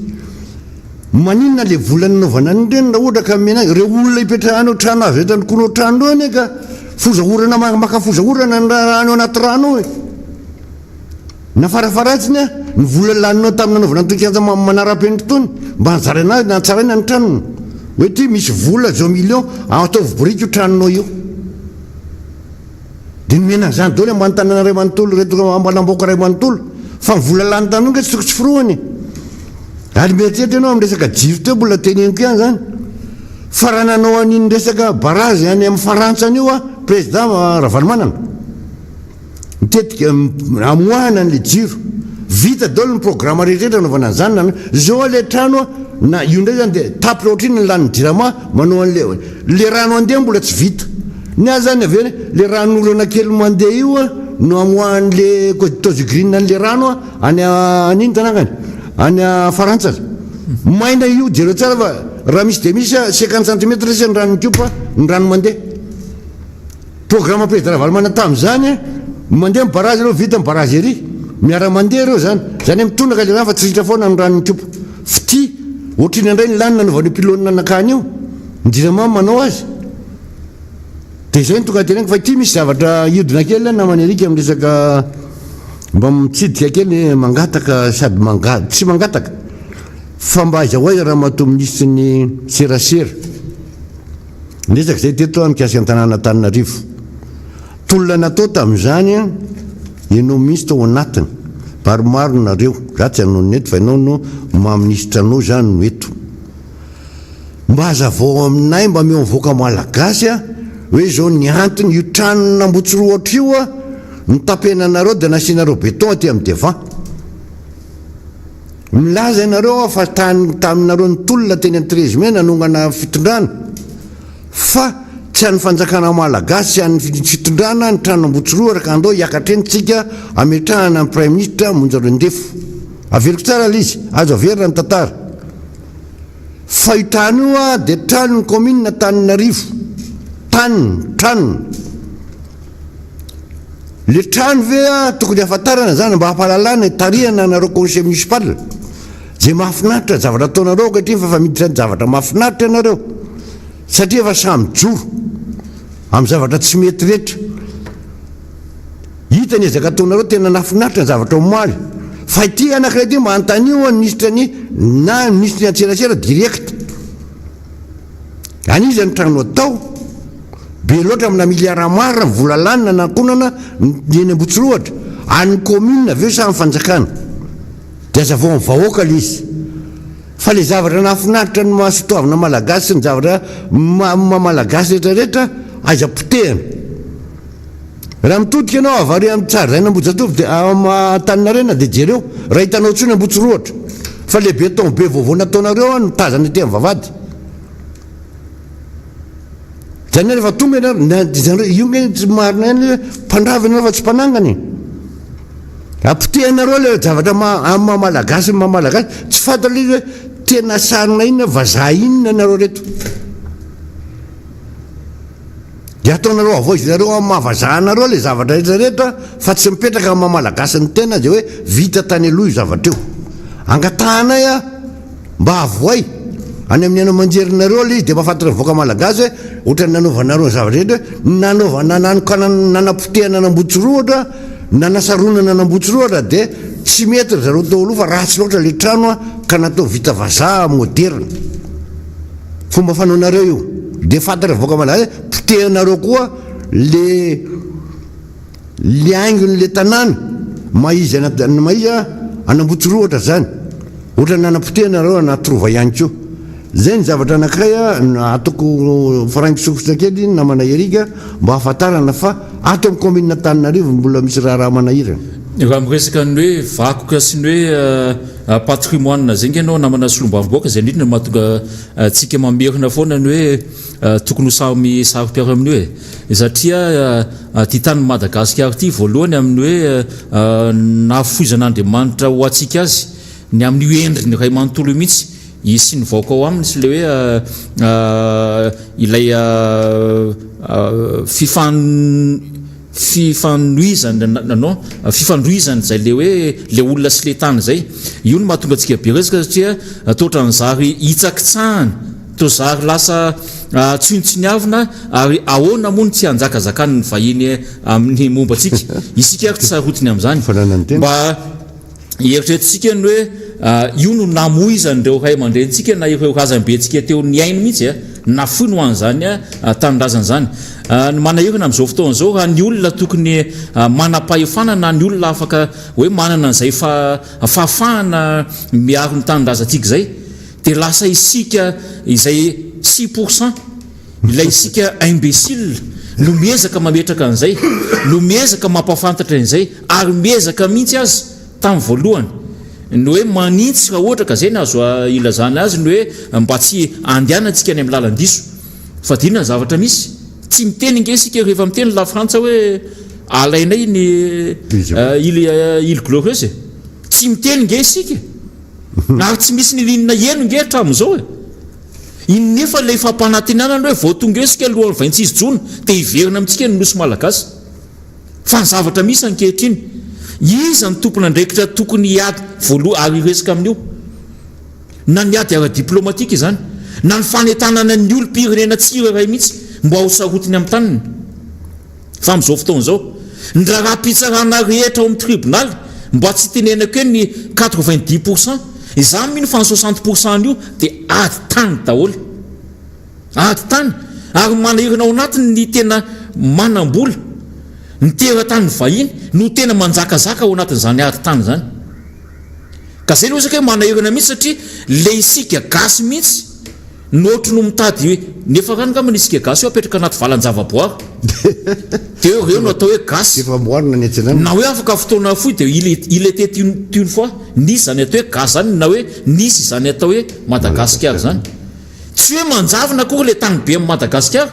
Maninona le vola nanaovana an'ireny raha ohatra ka mena ireo olona ipetrahana eo trano azo eto lokoinao trano ireo anie ka. Foza orana maka foza orana ny rano anaty rano ao e. Na farafaharatsiny a, ny vola laninao tamin'ny nanaovana an'itony kianja manara-penitra itony, mba nizaraina azy, natsaraina ny tranony. Hoe ity misy vola zao millions, ataovy biriky io tranonao io. Dia nomena an'izany daholo ambany tanàna iray manontolo, ireto ambalambaoka iray manontolo. Fa ny vola lany tamin'io ange tsy tokony tsy forohana e. Ary mieritreritra ianao amin'ny resaka jiro teo, mbola teneniko ihany izany, fa raha nanao an'iny resaka barazy any amin'ny Farantsa an'io aho, Président Ravalomanana, Mitetika amoahana an'le jiro. Vita daholo ny programme rehetra anaovana an'izany na zao le trano na io ndray zany de tapitra ohatr'inona ny lanin'ny jirama manao an'le le rano andeha mbola tsy vita. Ny azy zany avy eo le ranon'orana kely mandeha io no amoahan'le Tozigreen an'le rano any any ino tanànany any Farantsa. Maina io jereo tsara fa raha misy dia misy 50 centimètres sisa ny rano mikopa ny rano mandeha. Programme Président Ravalomanana tamin'izany a, mandeha ny barrage aloha vita ny barrage ery, miara-mandeha ireo zany, zany hoe mitondraka le rano fa tsy ritra foana ny rano mikopa. Fitia, ohatr'inona indray ny lany nanaovan'io pylône nankany io, ny jirama manao azy. Dia izay no tonga teneniko fa ity misy zavatra hiodina kely namana Eric amin'ny resaka mba mitsidika kely mangataka sady manga tsy mangataka fa mba aiza ho aiza ramatoa minisitry ny serasera. Niresaka izay teto aho mikasika ny tanàn'Antananarivo. Tolona natao tamin'izany, ianao mihitsy tao anatiny. Maromaro nareo, za tsy hanonona eto fa ianao no maha minisitra anao izany no eto. Mba hazavao aminay, mba omeo ny vahoaka malagasy hoe izao ny antony io tranon'Ambotsirohotra io notapenanareo dia nasianareo béton aty amin'ny devant. Milaza ianareo aho fa tany taminareo nitolona teny amin'ny 13 mai nanongana fitondrana fa tsy an'ny fanjakana malagasy tsy an'ny fitondrana ny trano Ambotsiroa ka andao hiakatra eny tsika ametrahana ny praiminisitra Monja Roindefo. Averiko tsara ilay izy, azo averina ny tantara. Fa io trano io a dia tranon'ny commune Antananarivo. Taniny, tranony. Le trano ve a tokony hafantarana zany mba hampalalana hitarihana anareo conseil municipal ze mahafinaritra zavatra ataonareo ankehitriny fa efa miditra ny zavatra mahafinaritra ianareo satria efa samy mijoro amin'ny zavatra tsy mety rehetra hita ny ezaka ataonareo tena nahafinaritra ny zavatra omaly fa ity anankiray ity mba antanio ny minisitra ny na minisitry ny antserasera direct Any iza ny trano atao? Be loatra amina milliards maro ny vola lany nanakonana ny eny Ambotsirohatra. An'ny commune ve sa an'ny fanjakana? Dia azavao amin'ny vahoaka le izy. Fa le zavatra nahafinaritra ny maha sotoavina malagasy sy ny zavatra maha malagasy rehetra rehetra aiza potehina. Raha mitodika ianao avy ary amin'ny Tsaraina Ambohijatovo dia Antaninarenina dia jereo raha hitanao intsony Ambotsirohatra fa le béton be vaovao nataonareo no tazana ety amin'ny vavahady. Zany hoe rehefa tonga ianao na izany hoe io nge tsy marina ihany hoe mpandrava ianareo fa tsy mpanangana e. Apotehanareo le zavatra maha amin'ny maha malagasy ny maha malagasy tsy fantatra le izy hoe tena sarona inona vazaha inona ianareo reto. Dia ataonareo avoizinareo amin'ny maha vazaha anareo ilay zavatra rehetra rehetra fa tsy mipetraka amin'ny maha malagasy ny tena izay hoe vita tany aloha io zavatra io. Angatahanay a mba avoay any amin'ny haino aman-jerinareo ilay izy dia mahafantatry ny vahoaka malagasy hoe ohatran'ny nanaovanareo ny zavatra rehetra hoe nanaovana nanokanana nanapotehana an'Ambohitsirohitra nanasaronana an'Ambohitsirohitra dia tsy mety ry zareo teo aloha fa ratsy loatra ilay trano a ka natao vita vazaha moderina. Fomba fanaonareo io. Dia fantatra vahoaka malagasy hoe potehinareo koa le le haingon'le tanàna maha izy ana maha izy an'Ambotsirohitra zany. Ohatran'ny nanapotehanareo Anatirova ihany koa. Zay ny zavatra anankiray ataoko faraingo sosotra kely namana Eric mba hahafantarana fa ato amin'ny commune Antananarivo mbola misy raharaha manahirana. Raha miresaka ny hoe vakoka sy ny hoe Patrimoine zay nge ianao namana solombavambahoaka zay indrindra no mahatonga antsika mamerina foana ny hoe tokony ho samy saro-piaro amin'io e! Satria ity tanin'i Madagasikara ity voalohany amin'ny hoe nahafoizan'Andriamanitra ho antsika azy ny amin'io endriny iray manontolo io mihitsy izy sy ny vahoaka ao aminy sy ilay hoe ilay fifan Fifanohizana non, fifandrohizana izay le hoe le olona sy le tany izay. Io no mahatonga antsika be resaka satria toa ohatran'ny zary hitsakitsahana, toa zary lasa. tsinontsiniavina ary ahoana moa no tsy hanjakazakan'ny vahiny amin'ny momba antsika? Isika ary tsy sarotiny amin'izany. Mba eritreretintsika ny hoe io no namoizan'ireo ray aman-drenintsika na ireo razambentsika teo niaino mihitsy, nafoiny ho an'izany tanindrazana izany. Ny manahirana amin'izao fotoana izao raha ny olona tokony manam-pahefana na ny olona afaka hoe manana an'izay fahafahana miaro ny tanindrazantsika izay dia lasa isika izay 6% ilay isika imbécile no miezaka mametraka an'izay, no miezaka mampahafantatra an'izay ary miezaka mihitsy aza tamin'ny voalohany ny hoe manintsy raha ohatra ka izay no azo ilazana azy ny hoe mba tsy andehanantsika any amin'ny lalan-diso. Fa dia inona ny zavatra misy? Tsy miteny ange isika rehefa miteny la Frantsa hoe alainay ny île île glorieuse e. Tsy miteny nge isika e. Ary tsy misy n'ilinona heno nge hatramin'izao e. Iny nefa ilay fampanantenana ny hoe vao tonga eo isika alohan'ny 26 jona dia hiverina amintsika ny nosy malagasy. Fa ny zavatra misy ankehitriny, iza no tompon'andraikitra tokony hiady voalohany ary hiresaka amin'io? Na ny ady ara-diplomatika izany, na ny fanentanana ny olom-pirenena tsirairay mihitsy mba ho sarotiny amin'ny taniny. Fa amin'izao fotoana izao, ny raharaham-pitsarana rehetra ao amin'ny tribonaly, mba tsy hitenenako hoe ny 90%, izaho mino fa ny 60% an'io dia ady tany daholo. Ady tany, ary manahirana ao anatiny ny tena manam-bola, ny teratany vahiny no tena manjakazaka ao anatin'izany ady tany izany. Ka zay no resaka hoe manahirana mihitsy satria le isika gasy mihitsy no ohatry no mitady hoe nefa rano angamba ny isika gasy io apetraka anaty valan-javaboary de eo reo no atao hoe gasy. Efa amboarina ny etsy Na hoe afaka fotoana fohy de il il était une une fois nisy izany atao hoe gasy zany na hoe nisy izany atao hoe Madagasikara zany. Tsy hoe manjavona akory le tany be amin'i Madagasikara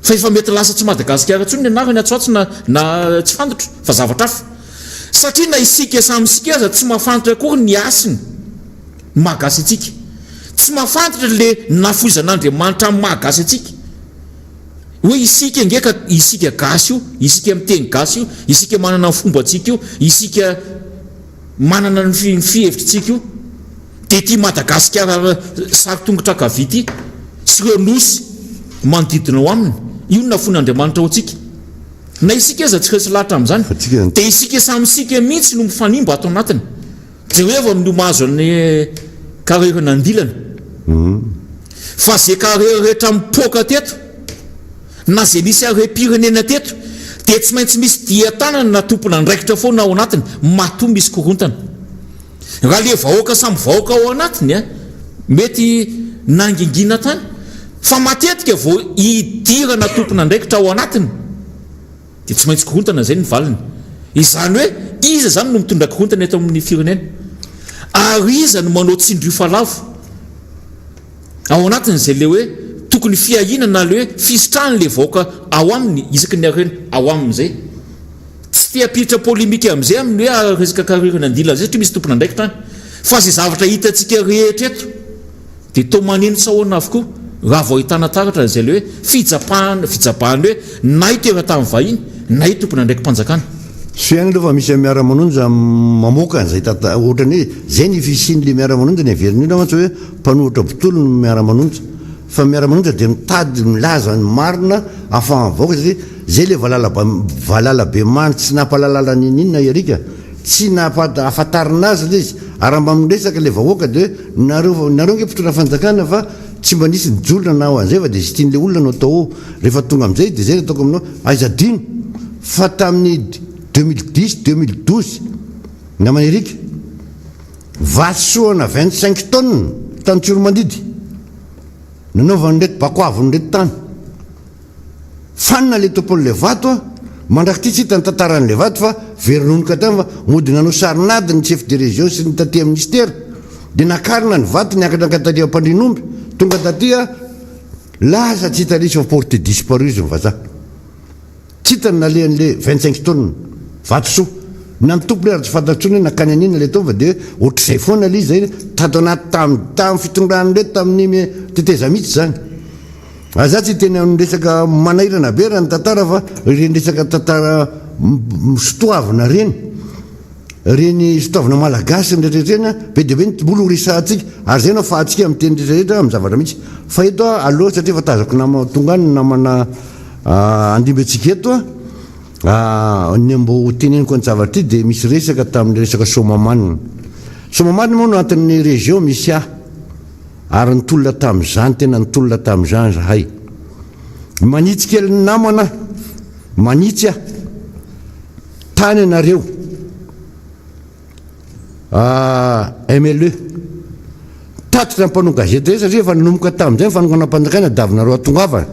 fa efa mety lasa tsy Madagasikara intsony ny anarany atsy ho atsy na na tsy fantatro fa zavatra hafa. Satria na isika samy isika aza tsy mahafantatra akory ny hasiny ny maha gasy antsika. Tsy mahafantatra le nafoizan'Andriamanitra amin'ny maha gasy antsika. Hoe isika ange ka isika gasy io, isika miteny gasy io, isika manana ny fombantsika io, isika manana ny fihevitritsika io. Dia ity Madagasikara sary tongotra ankavia ity sy ireo nosy manodidina ao aminy, io no nafoin'Andriamanitra ho antsika. Na isika aza tsy resy lahatra amin'izany, dia isika samy isika mihitsy no mifanimba ato anatiny. Jerevo amin'io mahazo an'i Carrère nandilana. Fa ze Carrère rehetra mipoaka teto, na ze nisy harem-pirenena teto, dia tsy maintsy misy dian-tanana na tompon'andraikitra foana ao anatiny, matoa misy korontana. Raha le vahoaka samy vahoaka ao anatiny a, mety nangingina tany, fa matetika vao idirana tompon'andraikitra ao anatiny dia tsy maintsy korontana izay ny valiny. Izany hoe iza izany no mitondra korontana eto amin'ny firenena? Ary iza no manao tsindrio fa lavo ao anatin'izay le hoe tokony fiahiana na le hoe fisitrahan'le vahoaka ao aminy isaky ny harena ao aminy izay? Tsy te hampiditra polémique amin'izay amin'ny hoe resaka carrure nandila an'izay satria misy tompon'andraikitra any. Fa izay zavatra hitantsika rehetra eto dia toa maneno sahona avokoa raha vao ahitana taratra an'izay ilay hoe fijapahana, fijabahana hoe na io teratany vahiny na io tompon'andraiki-panjakana. Soa ihany aloha fa misy miara-manonja mamoaka an'izay tantara, ohatran'ny hoe izay ny fisian'ilay miara-manonja, ny heverin'ny olona mantsy hoe mpanohitra mpitolona ny miara-manonja. Fa ny miara-manonja dia mitady milaza ny marina ahafahan'ny vahoaka satria zay le valala valala be mandry tsy nampalalala ninininona i Eric tsy nampahafantarina azy le izy ary raha mba miresaka le vahoaka de hoe nareo nareo nge mpitondra fanjakana fa tsy mba nisy nijoro nanao an'izay fa de izay tian'le olona no atao eo rehefa tonga am'zay de zay no ataoko aminao aiza adino fa tamin'ny 2010 2012 namana Eric Vatosoana 25 tonnes tany Tsiromandidy nanaovan'ireto bakoaviny ireto tany. Fanina le tompon'ilay vato a! Mandrak'ity tsy hita ny tantaran'ilay vato fa very nonoka tany fa mody nanao sarin'ady ny chef de région sy ny taty amin'ny ministera dia nakarina ny vato niakatra nankany Ampandrianomby tonga taty a! Lasa tsy hita nisy fa porte disparu izy ny vazaha. Tsy hita ny nalehan'le 25 tonnes vatosoa. Na ny tompony ary tsy fantatra intsony hoe nankany an'inona le tao fa dia ohatr'izay foana le izy zay tato anaty tam tam fitondran'ireto tamin'ny tetezamita izany. Ary za tsy hiteny amin'ny resaka manairana be raha ny tantara fa ireny resaka tantara sotoavina ireny. Ireny fitaovana malagasy ny rehetra ireny be dia be ny mbola ho resahantsika ary izay no afahantsika miteny rehetra rehetra amin'ny zavatra misy. Fa eto aho aloha satria efa tazako nama tonga any ny namana handimby antsika eto ny mbo ho teneniko ny zavatra ity dia misy resaka tamin'ny resaka Soamahamanina. Soamahamanina moa no anton'ny région misy ahy ary nitolona tamin'izany tena nitolona tamin'izany zahay. Manitsy kely ny namana aho, manitsy aho. Tany ianareo MLE. Tatitra ny mpanao gazety rehetra satria efa nanomboka tamin'izay ny fanonganam-panjakana davinareo hatongavana.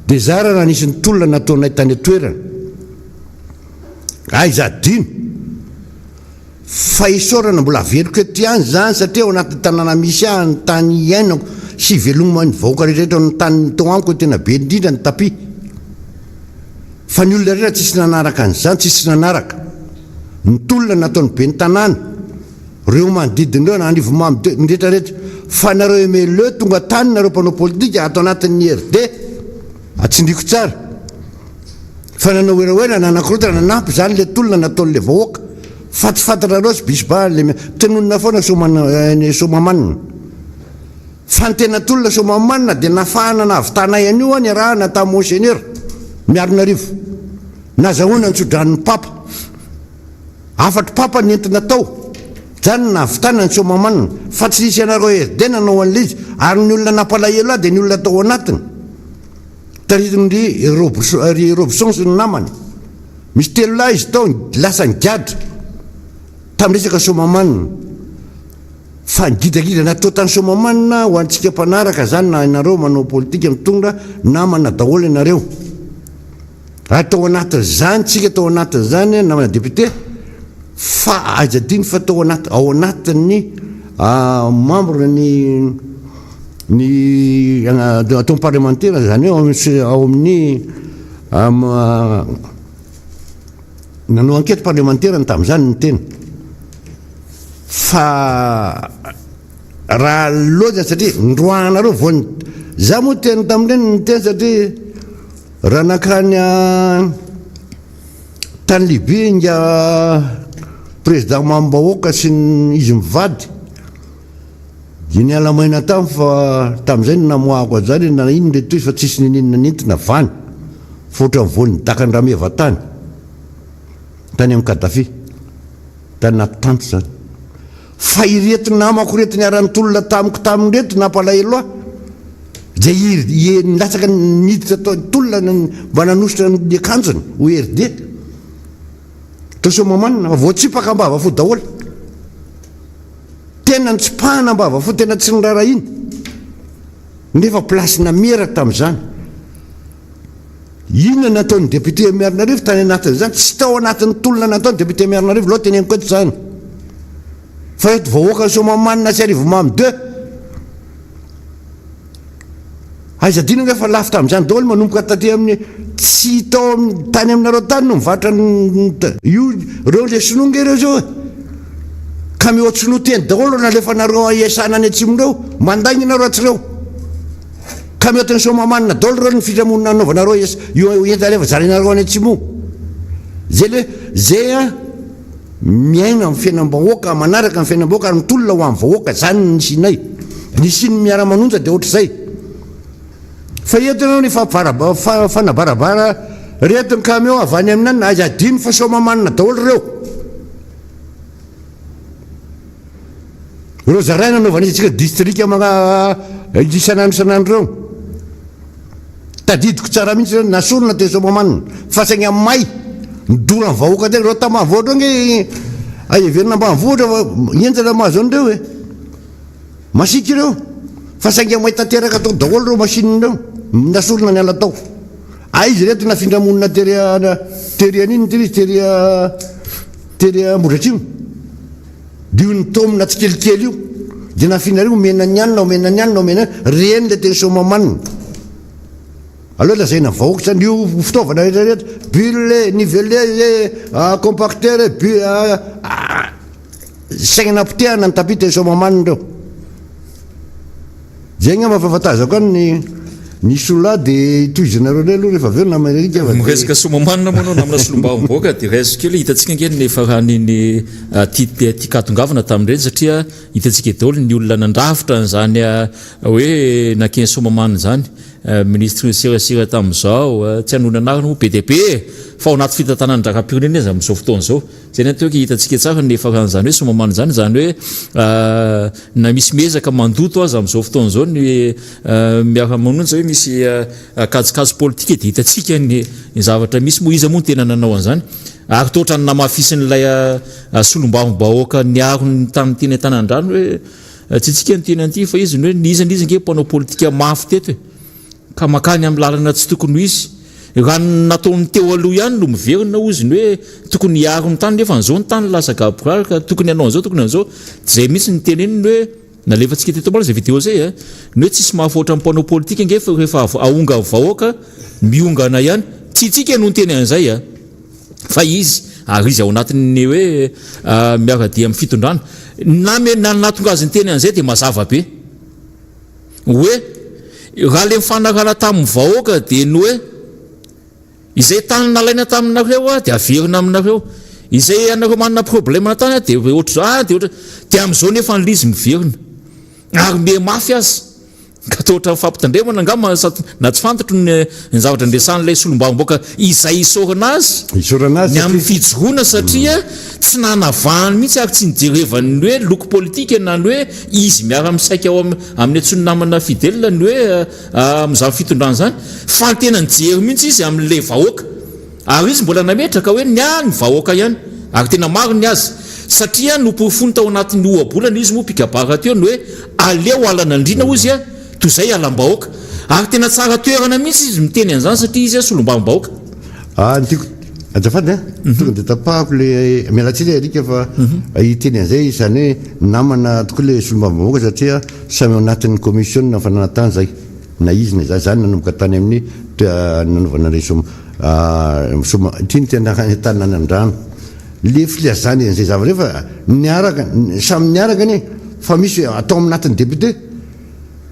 Dia zara raha nisy ny tolona nataonay tany an-toerana. Aiza adino. Fa isaorana mbola averiko eto ihany izany satria ao anatin'ny tanàna misy ahy ny tany iainako sy iveloman'ny vahoaka rehetra eto ny tany tao amiko tena be indrindra ny tapis. Fa ny olona rehetra tsisy nanaraka an'izany, tsisy nanaraka ny tolona nataon'ny ben'ny tanàna, reo manodidina reo, Anivomamy teo, ny rehetra rehetra. Fa nareo MLE tonga tany nareo mpanao politika ato anatin'ny IRD, atsindriko tsara, fa nanao werawera, nanakorontana, nanampy izany le tolona nataon'le vahoaka. Fa tsy fantatrareo sy bisba le tononina foana Soamahamanina. Fa ny tena tolona Soamahamanina dia nafahana nahavitanay an'io an niarahana tamin'i Monseigneur Miarinarivo. Nazahoana ny tsodranon'ny Papa. Hafatr'i Papa nentina tao. Zany no nahavitana ny Soamahamanina. Fa tsy nisy anareo RD nanao an'ilay izy. Ary ny olona nampalahelo ahy dia ny olona tao anatiny. Taritin'i ry Robson sy ny namany. Misy telolahy izy tao lasa nigadra tamin'ny resaka Soamahamanina. Fa ny gidragidra natao tany Soamahamanina ho antsika mpanaraka zany na ianareo manao politika mitondra namana daholo ianareo. Ary tao anatin'izany tsika tao anatin'izany namana député fa aiza adino fa tao anaty ao anatin'ny membre ny ny atao parlemantera zany hoe ao amin'ny nanao enquête parlemantera ny tamin'izany ny tena. Fa raha loza satria ndroahanareo vao ny za moa teny tamin'ireny niteny satria raha nankany tany Libye inga président mamim-bahoaka sy ny izy mivady dia niala maina tany fa tamin'izay no namoahako an'izany na inona ireto izy fa tsisy nininona nentina vany fa ohatran'ny vao nidakan-drameva tany tany amin'i Kadhafi. Tany anaty tanty zany. Fa ireto namako ireto niara-nitolona tamiko tamin'ireto nampalahelo ahy. Izay i nilatsaka niditra tao nitolona mba nanositra ny akanjony ho RD. Tao Soamahamanina fa voatsipaka am-bava fo daholo. Tena nitsipahana am-bava fo tena tsy niraharahiana. Nefa place namera tamin'izany. Inona no nataon'ny député Miarinarivo tany anatin'izany? Tsy tao anatin'ny tolona nataon'ny député Miarinarivo aloha teneniko eto izany. Fa eto vahoakan'i Soamahamanina sy Arivomamy deux. Aiza adino ange fa lafo tamin'izany daholo manomboka taty amin'ny tsy tao amin'ny tany aminareo tany no mivarotra io ireo le sinoa nge ireo zao e. Camion sinoa teny daholo nalefanareo hiasana any atsimo ireo. Mandainga nareo raha tsy ireo. Ka mety ny Soamahamanina daholo ireo ny fiarahamonina anaovanareo es io entana alefa zarainareo any atsimo io. Zay le zay an miaina amin'ny fiainam-bahoaka, manaraka ny fiainam-bahoaka ary mitolona ho an'ny vahoaka, zany ny nisianay. Nisian'ny miara-manonja dia ohatr'izay. Fa eto ianao ny fanabarabara reto ny camion avy any aminany, aiza adino fa Soamahamanina daholo ireo. Ireo zaraina anaovana isika distrika mana isan'andro isan'andro ireo. Tadidiko tsara mihitsy ireo nasorina teo Soamahamanina fa saingy may nidoran'ny vahoaka teo ireo tambanivohitra ireo nge ay heverina ambanivohitra fa henjana mahazo an'ireo e. Masiaka ireo fa saingy may tanteraka tao daholo ireo machine ireo nasorina niala tao. Aiza ireto nafindra monina tery tery an'inona tery izy tery tery Ambohidratrimo. Dia io nitaomina tsikelikely io dia nafinareo omena ny anona omena ny anona omena reny le teny Soamahamanina. Aleo lazaina vahoaka zany io fitaovana rehetra rehetra bulle niveler e compacteur e bu saingy napotehana ny tapis teny Soamahamanina ireo. Zay angamba fahafatazako any ny. Ny solola dia tohizanareo indray aloha rehefa avy eo namana Eric fa dia. Miresaka soamamanina moa anao namana solombavambahoaka dia raisiko kely hitantsika ange ny faran'iny tian-katongavana tamin'ireny satria hitantsika daholo ny olona nandrafitra an'izany hoe nankeny Soamamanina izany minisitry ny serasera tamin'izao tsy hanonona anarana moa be dia be e! fa ao anaty fitantanan'ny raharaham-pirenena izy amin'izao fotoana izao. Izay ny ataoko hitantsika tsara ny faran'izany hoe Soamamanina izany, izany hoe na misy miezaka mandoto aza amin'izao fotoana izao ny miara-manonja hoe misy kajikajy politika dia hitantsika ny zavatra misy moa iza moa no tena nanao an'izany ary toa ohatran'ny namafisin'ilay solombavambahoaka niaro ny tany teny Antanandrano hoe tsy isika no teny an'ity fa izy ny hoe n'iza n'iza ange mpanao politika mafy teto e ka mankany amin'ny lalana tsy tokony ho izy. Raha ny nataon'ny teo aloha ihany no miverina hozy ny hoe tokony hiaro ny tany nefa an'izao ny tany lasa gaboraraka ka tokony hanao an'izao tokony an'izao. Izay mihitsy ny teneniny hoe nalefantsika teto omaly izay video izay a, ny hoe tsisy mahafaotra ny mpanao politika ange fa rehefa ahonga vahoaka miongana ihany. Tsy itsika no niteny an'izay a, fa izy ary izy ao anatin'ny hoe miara-dia amin'ny fitondrana. Na nahatonga azy niteny an'izay dia mazava be. Hoe raha le nifanarahana tamin'ny vahoaka dia ny hoe izay tany nalaina taminareo aho dia averina aminareo, izay anareo manana problème na tany aho dia ohatr'izao ah dia ohatra dia amin'izao nefa ny izy miverina ary miha mafy aza ka toa ohatran'ny fampitandremana angamba sady na tsy fantatro ny ny zavatra niresahan'ilay solombavambahoaka izay isaorana azy Isaorana azy ny amin'ny satria fijoroana satria tsy nanavahany mihitsy ary tsy nijerevany ny hoe loko politika na ny hoe Izy miara-misaika ao amin'ny antsoin'ny namana Fidèle ny hoe amin'izany fitondrana izany fa ny tena nijery mihitsy izy amin'ilay vahoaka ary izy mbola nametraka hoe ny ahy ny vahoaka ihany ary tena marina ny azy satria noporofoiny tao anatin'ny ohabolana izy moa mpikabary rahateo ny hoe aleo halan'andriana hozy a toy izay halam-bahoaka ary tena tsara toerana mihitsy izy miteny an'izany satria izy solombavambahoaka. Ah ny tiako azafady a, tonga dia tapahako le, miala tsiny Eric fa hiteny an'izay izany hoe namana tokoa le solombavambahoaka satria samy ao anatin'ny commission ny fananantany zay na izy na za, za nanomboka tany amin'ny nanaovana an'ilay soma soma ity no tena tanànandrano le filazany an'izay zavatra io fa niaraka samy niaraka anie fa misy atao aminatin'ny député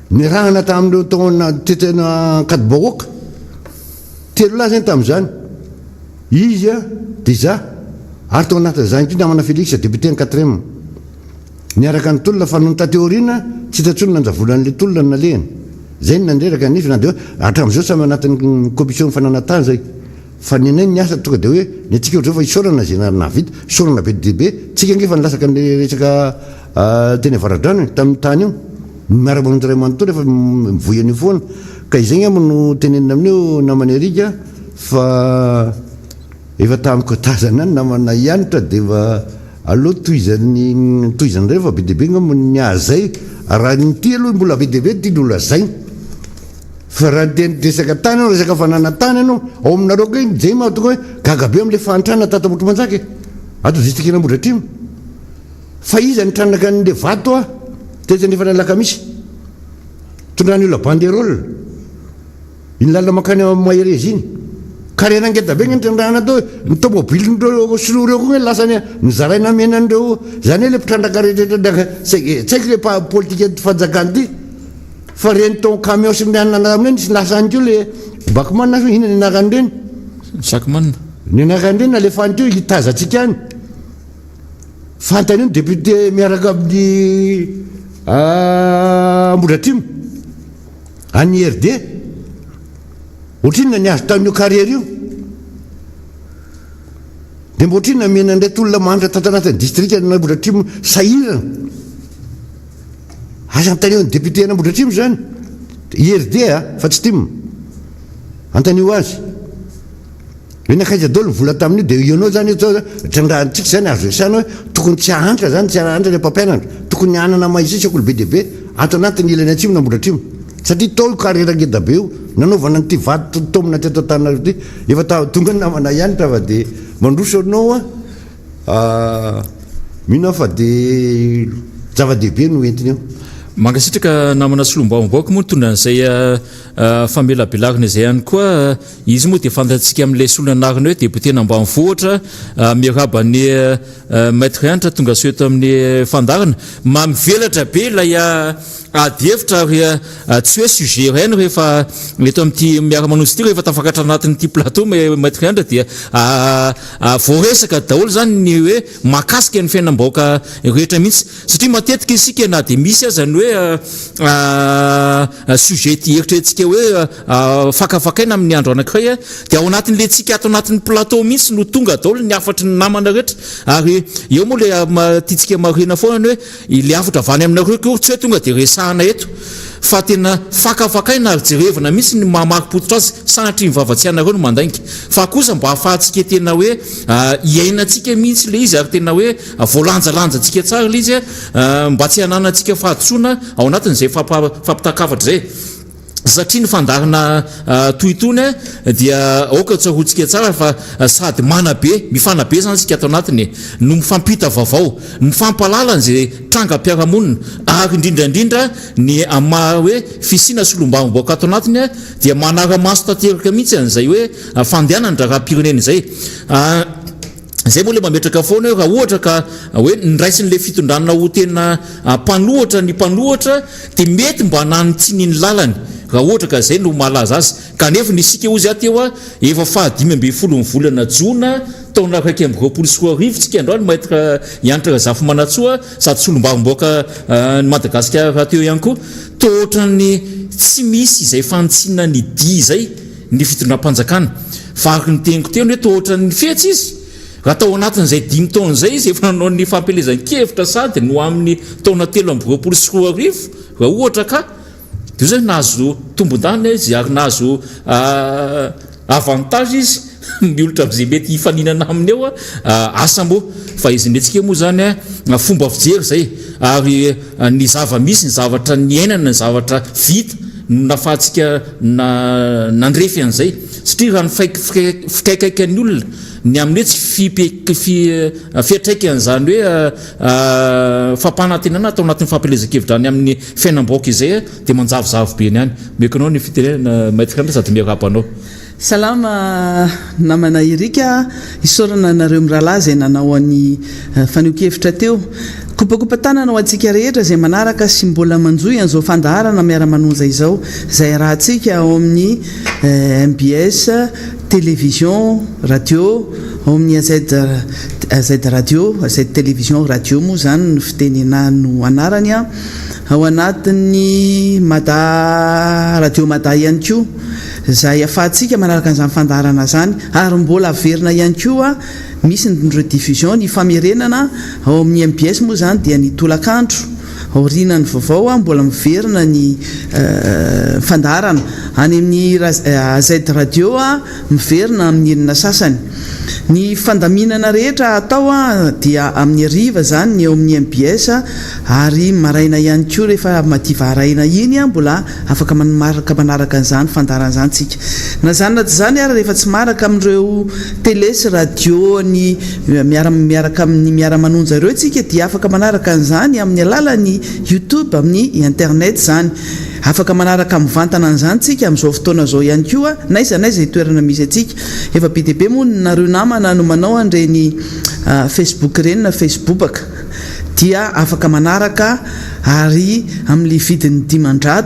niarahana tamin'ireo tao teto Ankadibahoaka Telolahy zany tamin'izany, izy dia izaho ary tao anatin'izany koa namana Felix député en quatrième. Niaraka nitolona fa nony taty aoriana tsy hita intsony nanjavolan'ilay tolona ny nalehany. Izay no nandreraka ny nify na dia hoe hatramin'izao samy ao anatin'ny commission fananantany izay. Fa ny anay ny asa tonga dia hoe ny antsika ohatr'izao fa isaorana izay nahavita, isaorana be dia be, tsika ange efa nilatsaka an'ilay resaka teny Avaradrano e, tamin'io tany io. Ny miara-manompo iray manontolo efa mivoy an'io foana. Ka izay angamba no tenenina amin'io namana Eric fa efa tamiko tazana ny namana hianatra dia efa aleo tohizany tohizany indray fa be dia be angamba ny ahy zay. Raha ny ity aloha mbola be dia be ity no lazaina. Fa raha ny teny resaka tany ianao, resaka fananan-tany ianao, ao aminareo koa iny, zay mahatonga hoe gaga be amin'ilay fahantrana tato Ambohitrimanjaka e. Ato distrikan'Ambohidratrimo. Fa iza nitrandraka an'le vato a tetsy andrefana Alakamisy? Tondrany olona banderole. Iny lalana mankany Mahereza iny. Karena ngeda be ny trandrahana tao. Ny tomobilin'ireo sinoa ireo koa lasa nizaraina amena an'ireo zany hoe le mpitrandraka rehetra tsy haiko le politika fanjakana ity. Fa reny tao camion sy ny anana amin'ireny tsy lasa any koa le Bachmann sa inona ny anaran'ireny? Jacquemin. Ny anaran'ireny nalefa any koa hitaza antsika any. Fantany io ny député miaraka amin'ny Ambohidratrimo an'ny IRD. Ohatrinona ny azo tamin'io carrière io? Dia mba ohatrinona nomena an'ireto olona mahantra tato anatin'ny distrikan'Ambohidratrimo sahirana? Aza antanio ny député an'Ambohidratrimo izany. IRD a, fa tsy tim. Antanio azy. Hoe nankaiza daholo ny vola tamin'io dia ianao zany eto zao trandrahantsika zany azo resahana hoe tokony tsy hahantra zany tsy hahantra ilay mpampianatra tokony hanana maizia sekoly be dia be ato anatin'ny ilany atsimo na Ambohidratrimo satria tao io carrière ngeda be io nanaovana an'ity vato taomina teto Antananarivo ity efa ta tonga ny namana hianatra fa dia mandroso ianao a mino aho fa dia zava-dehibe no entiny eo. Mankasitraka namana solombavambahoaka moa nitondra an'izay famelabelarana izay ihany koa. Izy moa dia fantatsika amin'ilay solon'anarana hoe depioten'ambanivohitra. Miarahaba an'i Maître Hanitra tongasoa eto amin'ny fandaharana. Mamivelatra be ilay. ady hevitra ary tsy hoe sujet iray no rehefa eto amin'ity miara-manonja ity, rehefa tafakatra anatin'ity plateau Maître Andra dia voaresaka daholo izany ny hoe mahakasika ny fiainam-bahoaka rehetra mihitsy. Satria matetika isika na dia misy aza ny hoe sujet eritreretintsika hoe fakafakaina amin'ny andro anankiray dia ao anatin'ilay tsika ato anatin'ny plateau mihitsy no tonga daholo ny hafatry ny namana rehetra. Ary eo moa ilay tiantsika marihina foana ny hoe Ilay hafatra avy any aminareo akory tsy hoe tonga dia resahana eto fa tena fakafakaina ary jerevana mihitsy ny maha marim-pototra azy, sanatria ny vava tsy anareo no mandainga fa kosa mba ahafahantsika tena hoe iainantsika mihitsy ilay izy ary tena hoe voalanjalanjantsika tsara ilay izy mba tsy hananantsika fahadisoana ao anatin'izay fampitan-kafatra izay. Satria ny fandaharana toy itony dia aoka tsaroantsika tsara fa sady manabe, mifanabe izany isika ato anatiny e, no mifampita vaovao, mifampahalala an'izay trangam-piarahamonina ary indrindra indrindra ny amin'ny maha hoe fisiana solombavambahoaka ato anatiny dia manara-maso tanteraka mihitsy an'izay hoe fandehanan'ny raharaham-pirenena izay. Izay moa ilay mametraka foana hoe raha ohatra ka hoe niraisin'ilay fitondrana ho tena mpanohatra ny mpanohatra dia mety mba nanitsiny ny lalany raha ohatra ka izay no mahalaza azy. Kanefa ny isika hozy aho teo efa faha 15 ny volana jona taona 2021 tsika androany Maître Hanitra Razafimanantsoa sady solombavambahoaka ny Madagasikara rahateo ihany koa. Toa ohatran'ny tsy misy izay fanitsiana ny dihy izay ny fitondram-panjakana. Fa araka ny teniko teo ny hoe toa ohatran'ny fetsy izy, raha tao anatin'izay dimy taona izay izy efa nanao ny fampielezan-kevitra sady no amin'ny taona 2023 raha ohatra ka dia io zany nahazo tombon-danina izy ary nahazo avantage izy miolotra amin'izay mety hifaninana aminy eo asa moa fa izy netsika moa zany fomba fijery izay ary ny zava-misy ny zavatra niainana ny zavatra vita no nafahantsika nandrefy an'izay satria raha ny fikaikaikan'ny olona ny amin'ny hoe tsy fiantraikan'izany hoe fampanantenana atao anatin'ny fampielezan-kevitra any amin'ny fiainam-bahoaka izay dia manjavozavo be ny any. Omeko anao ny fitenenana Maître Andry sady miarahaba anao. Salama namana Eric a! Isaorana anareo mirahalahy izay nanao an'ny fanehoan-kevitra teo. Kopakopa-tanana ho antsika rehetra izay manaraka sy mbola manjohy an'izao fandaharana miara-manonja izao, izay arahantsika ao amin'ny mbs Télévision, Radio, ao amin'ny AZ, AZ Radio, AZ Télévision, Radio moa izany no fitenena no anarany an, ao anatin'ny Mada Radio Mada ihany koa. Izay afahantsika manaraka an'izany fandaharana izany ary mbola averina ihany koa misy ny rediffusion, ny famerenana ao amin'ny mbs moa izany dia ny tolakandro aorianan'ny vaovao mbola miverina ny fandaharana any amin'ny AZ radio miverina amin'ny enina sasany. Ny fandaminana rehetra atao dia amin'ny hariva izany ny eo amin'ny mbs ary maraina ihany koa rehefa madiva haraina iny mbola Afaka manaraka manaraka an'izany fandaharana izany tsika. Na izany na tsy izany ary rehefa tsy maraka amin'ireo télé sy radio ny miara miaraka amin'ny miara manonja ireo tsika dia afaka manaraka an'izany amin'ny alalan'ny youtube amin'ny internet izany. Afaka manaraka mivantana an'izany tsika amin'izao fotoana izao ihany koa n'aiza n'aiza toerana misy antsika. Efa be dia be moa nareo namana no manao an'ireny facebook ireny na facebobaka. dia afaka manaraka ary amin'ilay vidiny 500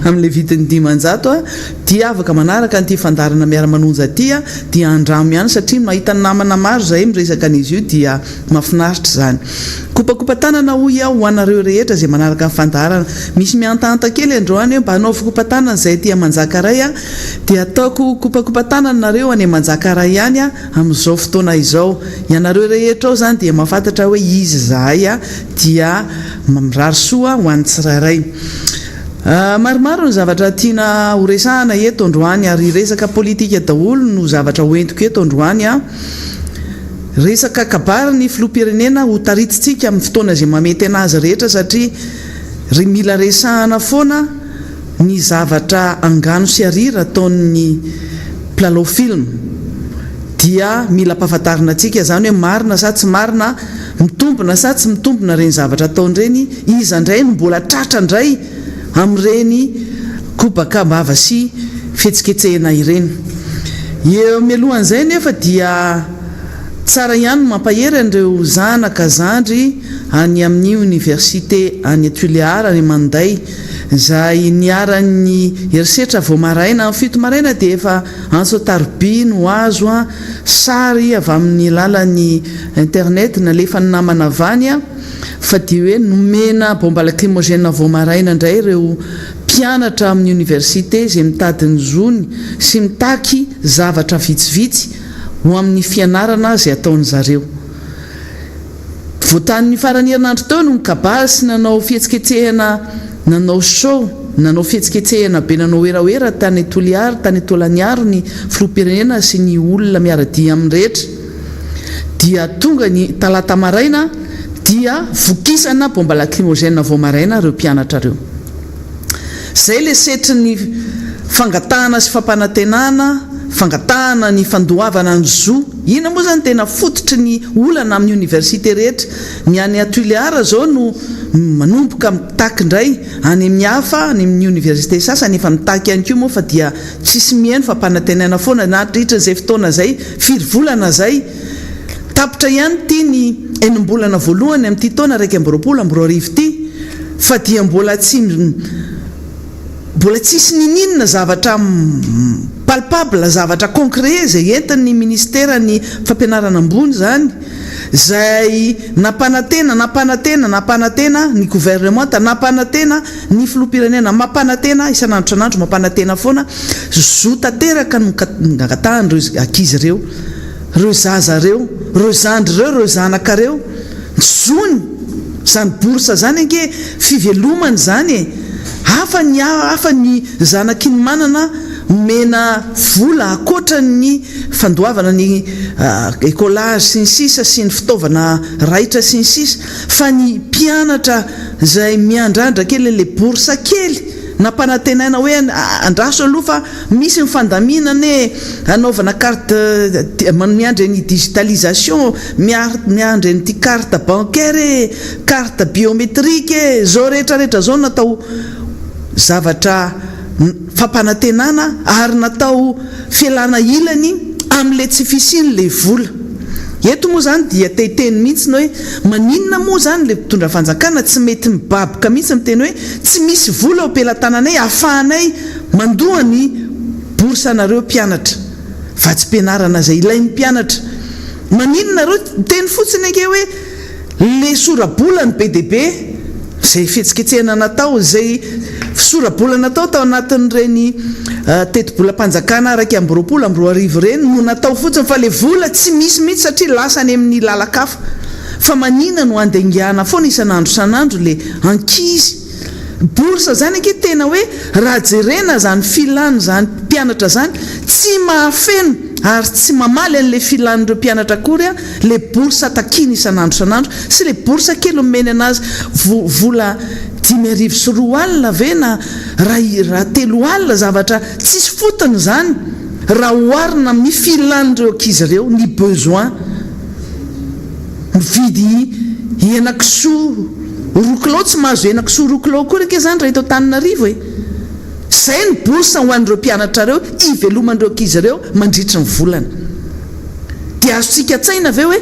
amin'ilay vidiny 500 a dia afaka manaraka an'ity fandaharana miara-manonja ity a dia andramo ihany satria mahita namana maro izahay miresaka an'izy io dia mahafinaritra izany. Kopakopa-tanana hoy aho ho anareo rehetra izay manaraka ny fandaharana. Misy mihantahanta kely androany hoe mba anaovy kopa-tanana izay aty Manjakaray a dia ataoko kopakopa-tanana nareo any Manjakaray any a Amin'izao fotoana izao, ianareo rehetra ao izany dia mahafantatra hoe iza izahay dia mirary soa ho an'ny tsirairay. Maromaro ny zavatra tiana horesahana eto androany ary resaka politika daholo no zavatra hoentiko eto androany. Resaka kabary ny filoham-pirenena ho taritintsika amin'ny fotoana izay mahamety anazy rehetra satria mila resahana foana ny zavatra angano sy arira ataon'ny mpilalao film dia mila ampahafantarina antsika izany hoe marina sa tsy marina, mitombina sa tsy mitombina ireny zavatra ataony ireny, iza indray no mbola tratra indray amin'ireny kobaka am-bava sy fihetsiketsehina ireny. Eo mialohan'izay anefa dia tsara ihany ny mampahery an'ireo zanaka, zandry. any amin'ny oniversite any Tuléar any Manday izay niharan'ny herisetra vao maraina amin'ny 7 maraina dia efa antso an-taroby no azo sary avy amin'ny lalan'ny internet nalefan'ny namana avy any fa dia hoe nomena bomba lacrymogène vao maraina indray ireo mpianatra amin'ny oniversite izay mitady ny zony sy mitaky zavatra vitsivitsy ho amin'ny fianarana izay ataon'izareo. Vao tamin'ny faran'ny herinandro teo no nikabary sy nanao fihetsiketsehana nanao show, nanao fihetsiketsehana be nanao werawera tany Toliary, tany Tolaniaro ny filoham-pirenena sy ny olona miara-dia aminy rehetra. Dia tonga ny talata maraina dia vokisana bomba lacrymogène vao maraina ireo mpianatra ireo. Izay ilay setrin'ny fangatahana sy fampanantenana, fangatahana ny fandoavana ny zo. Inona moa izany tena fototry ny olana amin'ny oniversite rehetra? Ny any Tuléar izao no manomboka mitaky indray, any amin'ny hafa, any amin'ny oniversite sasany efa mitaky ihany koa moa fa dia tsisy mihaino fampanantenaina foana nandritra izay fotoana izay, firy volana izay. Tapitra ihany ity ny enim-bolana voalohany amin'ity taona 2021 ity fa dia mbola tsy mbola tsisy niniana zavatra palpable, zavatra concret izay entin'ny minisiteran'ny fampianarana ambony izany izay nampanantena, nampanantena, nampanantena ny governemanta, nampanantena ny filoham-pirenena, mampanantena isan'andro isan'andro, mampanantena foana, zo tanteraka no angatahan'ireo ankizy ireo. Reo zaza reo, reo zandry reo, reo zanaka reo, ny zony, zany bourse zany ange fivelomany zany e, hafa ny hafa ny zanaky ny manana omena vola akoatra ny fandoavana ny ecolage sy ny sisa sy ny fitaovana raitra sy ny sisa fa ny mpianatra zay miandrandra kely le bourse kely nampanantenaina hoe andraso aloha fa Misy ny fandaminana e, hanaovana carte miandry ny digitalisation, miandry an'ity carte bancaire e, carte biometrique e, zao rehetra rehetra zao natao zavatra fampanantenana ary natao fialana ilany amin'ilay tsy fisian'ilay vola. Eto moa izany dia te hiteny mihitsy ny hoe maninona moa izany ilay mpitondra fanjakana tsy mety mibaboka mihitsy miteny hoe tsy misy vola eo am-pelatananay ahafahanay Mandoa ny bourse anareo mpianatra, vatsim-pianarana izay ilain'ny mpianatra. Maninona nareo miteny fotsiny ange hoe le sora-bola no be dia be, izay fihetsiketsehana natao, izay sora-bola natao tao anatin'ireny tetibolam-panjakana 2021 ireny no natao fotsiny fa le vola tsy misy mihitsy satria lasa any amin'ny lalan-kafa. Fa maninona no andengiana foana isan'andro isan'andro le ankizy? Bourse zany ange tena hoe raha jerena zany filany zany mpianatra zany tsy mahafeno ary tsy mamaly an'le filan'ireo mpianatra akory a le bourse takiany isan'andro isan'andro sy le bourse kely omeny anazy vola 250 ve na raha 3000 zavatra tsisy fotony zany raha oharina amin'ny filan'ireo ankizy ireo ny besoin mividy henakisoa Roa kilao tsy mahazo henakisoa roa kilao akory ange zany raha eto Antananarivo e! Zay ny bourse ho an'ireo mpianatra ireo hiveloman'ireo ankizy ireo mandritry ny volana. Dia azontsika an-tsaina ve hoe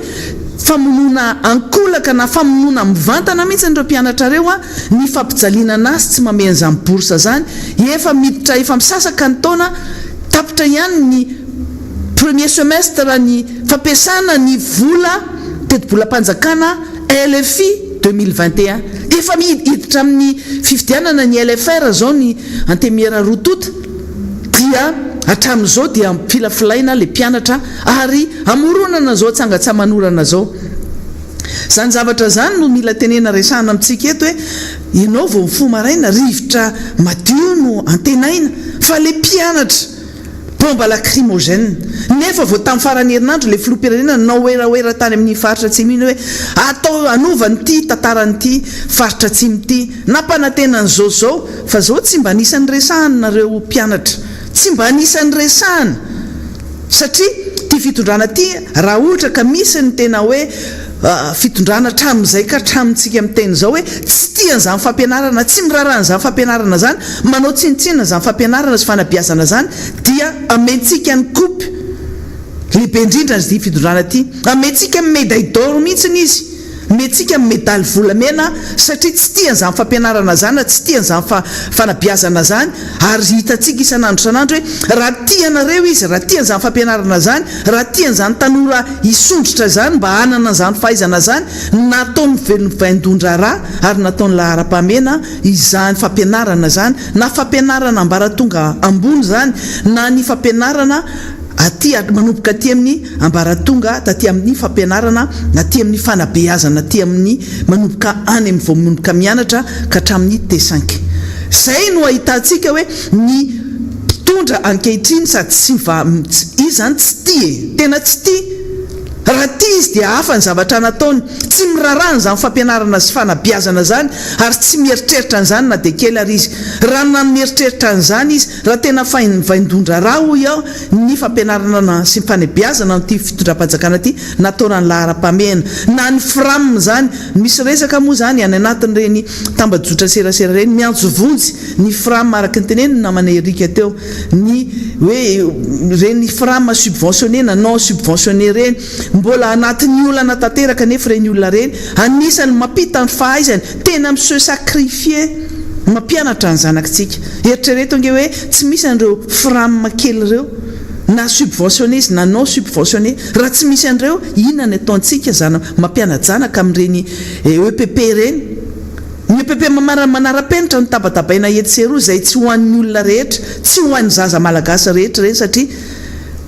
famonoana ankolaka na famonoana mivantana mihitsy ireo mpianatra ireo an, ny fampijaliana anazy tsy mamehy an'izany bourse zany, efa miditra efa misasaka ny taona, tapitra ihany ny premier semestre ny fampiasana ny vola tetibolam-panjakana LFI 2021. Efa hiditra amin'ny fifidianana ny LFR izao ny Antenimiera roa tonta dia hatramin'izao dia ampifilafilaina ilay mpianatra ary amoronana izao tsangatsaman'orana izao. Izany zavatra izany no mila tenena resahana amintsika eto hoe ianao vao mifoha maraina rivotra madio no antenaina fa ilay mpianatra Bomba lacrymogène. Nefa vao tamin'ny faran'ny herinandro ilay filoham-pirenena nanao werawera tany amin'iny faritra atsimo iny hoe atao hanova an'ity tantaran'ity faritra atsimo ity. Nampanantena an'izao sy izao fa izao tsy mba anisan'ny resahana nareo mpianatra. Tsy mba anisan'ny resahana. Satria ity fitondrana ity raha ohatra ka misy ny tena hoe fitondrana hatramin'izay ka hatramintsika miteny izao hoe tsy tia an'izany fampianarana, tsy miraharaha an'izany fampianarana izany, manao tsinontsinona izany fampianarana sy fanabeazana izany dia amentsika ny coupe lehibe indrindra ity fitondrana ity, amentsika ny médaille d'or mihitsy izy. Omentsika ny medaly volamena satria tsy tia an'izany fampianarana izany na tsy tia an'izany fanabeazana izany ary hitantsika isan'andro isan'andro hoe raha tia anareo izy, raha tia an'izany fampianarana izany, raha tia an'izany tanora hisondrotra izany mba hanana an'izany fahaizana izany, nataony vaindohan-draharaha ary nataony laharam-pahamehana izany fampianarana izany, na fampianarana ambaratonga ambony izany na ny fampianarana aty manomboka aty amin'ny ambaratonga taty amin'ny fampianarana aty amin'ny fanabeazana aty amin'ny manomboka any amin'ny vao manomboka mianatra ka hatramin'ny T5. Izay no ahitantsika hoe ny mpitondra ankehitriny sady tsy va izy izany tsy tia e! Tena tsy tia. Raha tia izy dia hafa ny zavatra nataony. Tsy miraharaha an'izany fampianarana sy fanabeazana izany ary tsy mieritreritra an'izany na dia kely ary izy. Raha mieritreritra an'izany izy, raha tena vaindohan-draharaha hoy aho ny fampianarana sy ny fanebeazana an'ity fitondram-panjakana ity nataona ny laharam-pahamehana na ny fram izany, misy resaka moa izany any anatin'ireny tambajotra serasera ireny miantso vonjy ny fram araka ny tenenin'ny namana Eric teo ny hoe ireny fram subventionné na non subventionné ireny mbola anatin'ny olana tanteraka nefa ireny olona ireny anisan'ny mampita ny fahaizany tena mi-se sacrifier mampianatra ny zanakitsika. Eritrereto ange hoe tsy misy an'ireo fram kely ireo na subventionné izy na non subventionné. Raha tsy misy an'ireo, inona ny ataontsika zana mampiana-janaka amin'ireny EPP ireny? Ny EPP manara-penitra no tabatabaina etsy sy eroa izay tsy ho an'ny olona rehetra, tsy ho an'ny zaza malagasy rehetra ireny satria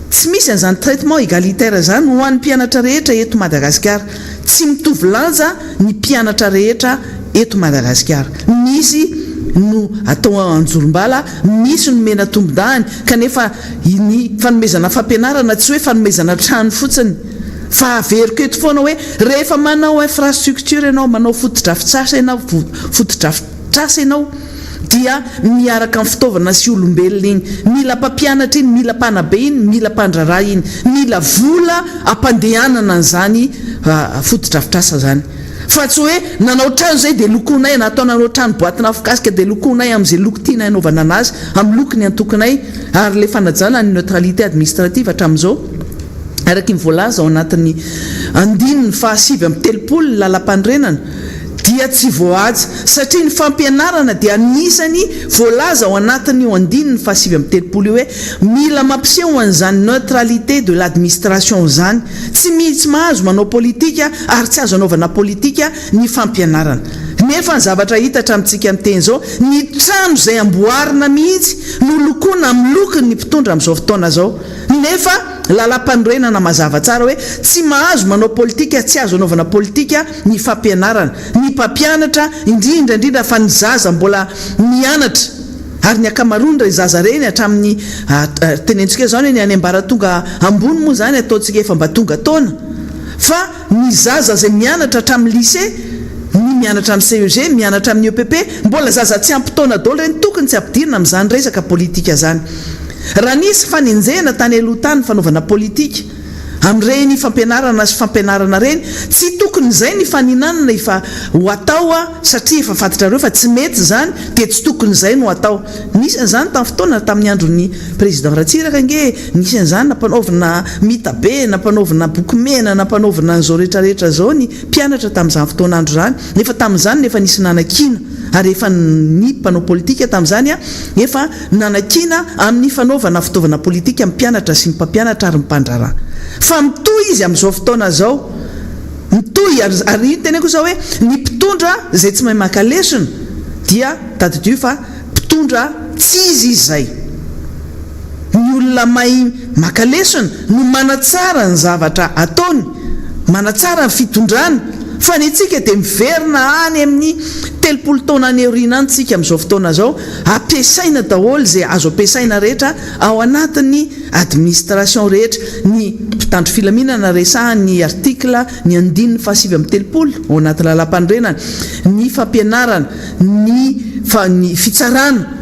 tsy misy an'izany traitement égalitaire izany ho an'ny mpianatra rehetra eto Madagasikara. Tsy mitovy lanja ny mpianatra rehetra eto Madagasikara. Misy no atao anjorom-bala, misy no omena tombondahiny, kanefa ny fanomezana fampianarana tsy hoe fanomezana trano fotsiny. Fa averiko eto foana hoe rehefa manao infrastructure ianao, manao fotodrafitrasa ianao, fotodrafitrasa ianao dia miaraka amin'ny fitaovana sy olombelona iny. Mila mpampianatra iny, mila mpanabe iny, mila mpandraharaha iny. Mila vola ampandehanana an'izany fotodrafitrasa izany. Fa tsy hoe nanao trano izay dia lokoinay na atao nanao trano boatina afokasika dia lokoinay amin'izay loko tianay hanaovana anazy, amin'ny lokon'ny antokonay ary ilay fanajana ny neutralité administrative hatramin'izao araky ny voalaza ao anatin'ny andininy faha 39 ny lalampanorenana dia tsy voahaja satria ny fampianarana dia anisany voalaza ao anatin'io andininy faha 39 io hoe mila mampiseho an'izany neutralité de l'administration izany. Tsy misy mahazo manao politika ary tsy azo anaovana politika ny fampianarana. Nefa ny zavatra hita hatramintsika miteny izao, ny trano izay amboarina mihitsy no lokoina amin'ny lokon'ny mpitondra amin'izao fotoana izao. Nefa lalampanorenana mazava tsara hoe tsy mahazo manao politika, tsy azo anaovana politika ny fampianarana. Ny mpampianatra, indrindra indrindra fa ny zaza mbola mianatra. Ary ny ankamaroan'ireny zaza ireny hatramin'ny tenentsika izao ny any ambaratonga ambony moa izany ataontsika efa mba tonga taona fa ny zaza izay mianatra hatramin'ny lycée, ny mianatra amin'ny CEG, mianatra amin'ny EPP, mbola zaza tsy ampy taona daholo ireny tokony tsy ampidirina amin'izany resaka politika izany. Raha nisy fanenjehana tany aloha tany fanaovana politika amin'ireny fampianarana sy fampianarana ireny, tsy tokony izay ny faninanana efa ho atao satria efa fantatrareo fa tsy mety izany dia tsy tokony izay no atao. Nisy an'izany tamin'ny fotoana tamin'ny andron'ny président Ratsiraka ange e, nisy an'izany nampanaovina mitabe, nampanaovina boky mena, nampanaovina an'izao rehetra rehetra izao ny mpianatra tamin'izany fotoan'andro izany, nefa tamin'izany efa nisy nanakiana ary efa ny mpanao politika tamin'izany efa nanakiana amin'ny fanaovana fitaovana politika ny mpianatra sy ny mpampianatra ary ny mpandraharaha. Fa mitohy izy amin'izao fotoana izao. Mitohy ary ary iny teneniko izao hoe ny mpitondra izay tsy mahay maka lesona dia tadidio fa mpitondra tsy izy izy izay. Ny olona mahay maka lesona no manatsara ny zavatra ataony, manatsara ny fitondrany fa ny antsika dia miverina any amin'ny 30 taona any aoriana any tsika amin'izao fotoana izao, ampiasaina daholo izay azo ampiasaina rehetra ao anatin'ny administration rehetra, ny mpitandro filaminana resahan'ny article ny andininy faha 39 ao anaty lalampanorenana, ny fampianarana, ny fa ny fitsarana,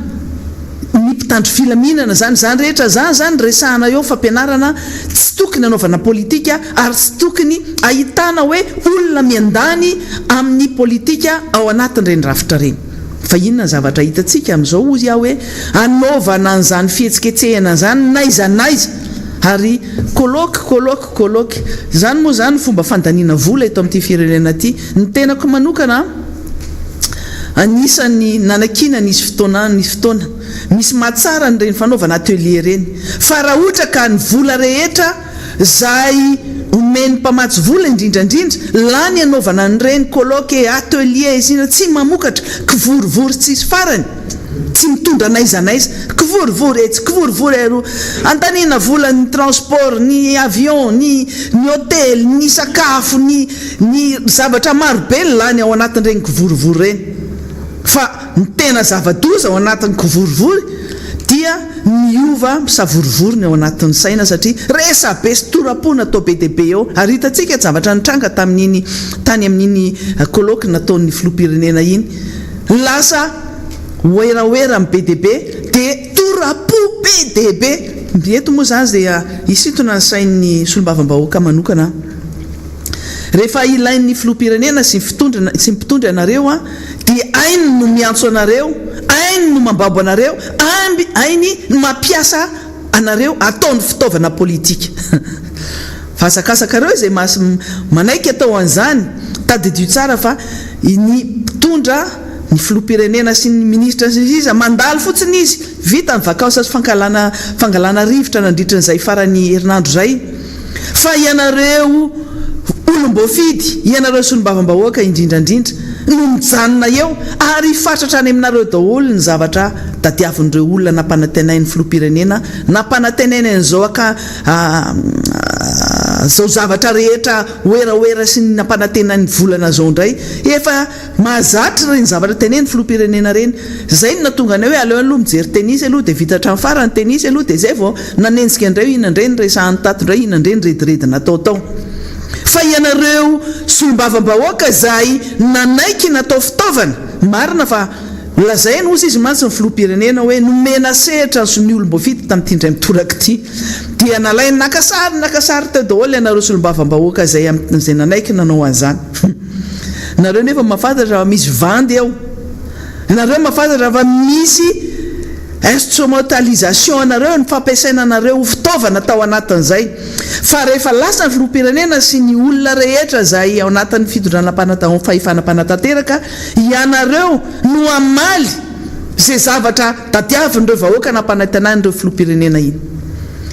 ny mpitandro filaminana izany, izany rehetra izany izany resahana eo fampianarana tsy tokony hanaovana politika ary tsy tokony ahitana hoe olona miandany amin'ny politika ao anatin'ireny rafitra ireny. Fa inona ny zavatra hitantsika amin'izao hozy aho hoe hanaovana an'izany fihetsiketsehana izany n'aiza n'aiza? Ary colloque, colloque, colloque. Izany moa izany fomba fandaniana vola eto amin'ity firenena ity. Ny tenako manokana anisan'ny nanakiana nisy fotoana nisy fotoana. Misy mahatsara an'ireny fanaovana atelier ireny. Fa raha ohatra ka ny vola rehetra izay omen'ny mpamatsy vola indrindra indrindra lany anaovana an'ireny colloque, atelier, sy ny tsy mamokatra, kivorivory tsisy farany. Tsy mitondra n'aiza n'aiza. Kivorivory etsy, kivorivory eroa. Andaniana vola ny transport, ny avion, ny ny hotely, ny sakafo, ny ny zavatra maro be lany ao anatin'ireny kivorivory ireny. Fa ny tena zava-doza ao anatin'ny kivorivory dia miova misavorovoro ny ao anatin'ny saina satria resa-be sy tora-po natao be dia be eo. Ary hitantsika zavatra nitranga tamin'iny tany amin'iny colloque nataon'ny filoham-pirenena iny. Lasa werawera ny be dia be dia tora-po be dia be. Ny eto moa izany dia hisintona ny sain'ny solombavambahoaka manokana aho. Rehefa ilain'ny filoham-pirenena sy ny fitondrna sy ny mpitondra ianareo dia hainy no miantso anareo, hainy no mambabo anareo, amby hainy no mampiasa anareo ataony fitaovana politika. Fa asakasakareo izay manaiky atao an'izany, tadidio tsara fa ny mpitondra, ny filoham-pirenena sy ny minisitra sy ny sisa mandalo fotsiny izy, vita ny vakansy sy fankalana fangalana rivotra nandritra an'izay faran'ny herinandro izay, fa ianareo olom-boafidy, ianareo solombavambahoaka indrindra indrindra no mijanona eo ary hifatratra any aminareo daholo ny zavatra tadiavin'ireo olona nampanantenain'ny filoham-pirenena, nampanantenainy an'izao aka Zao zavatra rehetra werawera sy ny nampanantena ny volana zao indray efa mahazatra ireny zavatra teneny filoham-pirenena ireny. Zay no nahatonga anay hoe aleo aloha mijery tennis aloha dia vita hatramin'ny farany tennis aloha dia zay vao nanenjika indray hoe inona indray no resahany tato indray inona indray ny rediredy natao tao. Fa ianareo solombavambahoaka izay nanaiky natao fitaovana, marina fa Lazainy hozy izy mantsy ny filoham-pirenena hoe nomena sehatra ny olom-boafidy tamin'ity indray mitoraka ity. Dia nalainy naka sary naka sary teo daholo ianareo solombavambahoaka izay izay nanaiky nanao an'izany. Nareo nefa mahafantatra fa misy vandy ao. Nareo mahafantatra fa misy instrumentalisation anareo, ny fampiasaina anareo ho fitaovana tao anatin'izay. Fa rehefa lasa ny filoham-pirenena sy ny olona rehetra izay ao anatin'ny fitondrana mpanata fahefana mpanatanteraka, Ianareo no hamaly izay zavatra tadiavin'ireo vahoaka nampanantenain'ireo filoham-pirenena iny.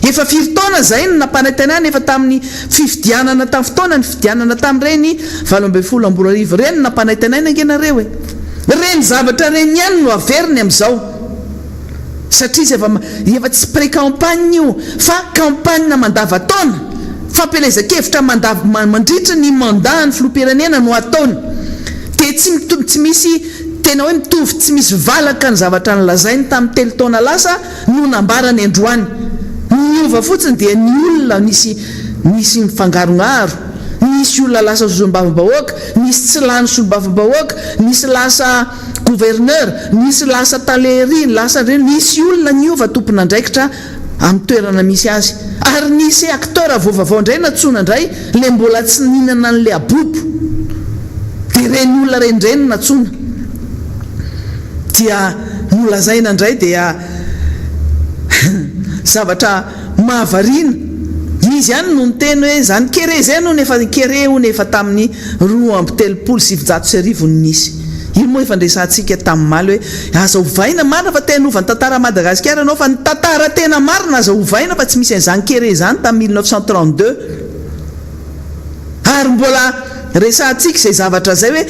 Efa firy taona izay no nampanantenaina efa tamin'ny fifidianana tamin'ny fotoana nifidianana tamin'ireny 2018 ireny no nampanantenaina ange nareo e! Ireny zavatra ireny ihany no averiny amin'izao. Satria izy efa efa tsy pré-campagne io fa campagne mandava-taona, fampielezan-kevitra mandav mandritra ny mandat an'ny filoham-pirenena no ataony. Dia tsy mitovy tsy misy tena hoe mitovy tsy misy valaka ny zavatra nolazainy tamin'ny telo taona lasa no nambarany androany. Ny niova fotsiny dia ny olona nisy nisy mifangarongaro, nisy olona lasa solombavambahoaka, nisy tsy lany solombavambahoaka, nisy lasa Gouverneur, nisy lasa tale ery, ny lasa ndry, nisy olona niova tompon'andraikitra amin'ny toerana misy azy. Ary nisy acteur vaovavao indray nantsoina indray, le mbola tsy nihinana an'le abobo. Dia ireny olona ireny indray no nantsoina. Dia nolazaina indray dia zavatra Mahavariana! Izy ihany no niteny hoe izany kere izay hono efa kere hono efa tamin'ny 1932 no nisy. Io moa efa niresahantsika tamin'ny omaly hoe aza ovaina, marina fa te hanova ny tantaran'i Madagasikara ianao fa ny tantara tena marina aza ovaina fa tsy misy an'izany kere izany tamin'ny 1932. Ary mbola resahantsika izay zavatra izay hoe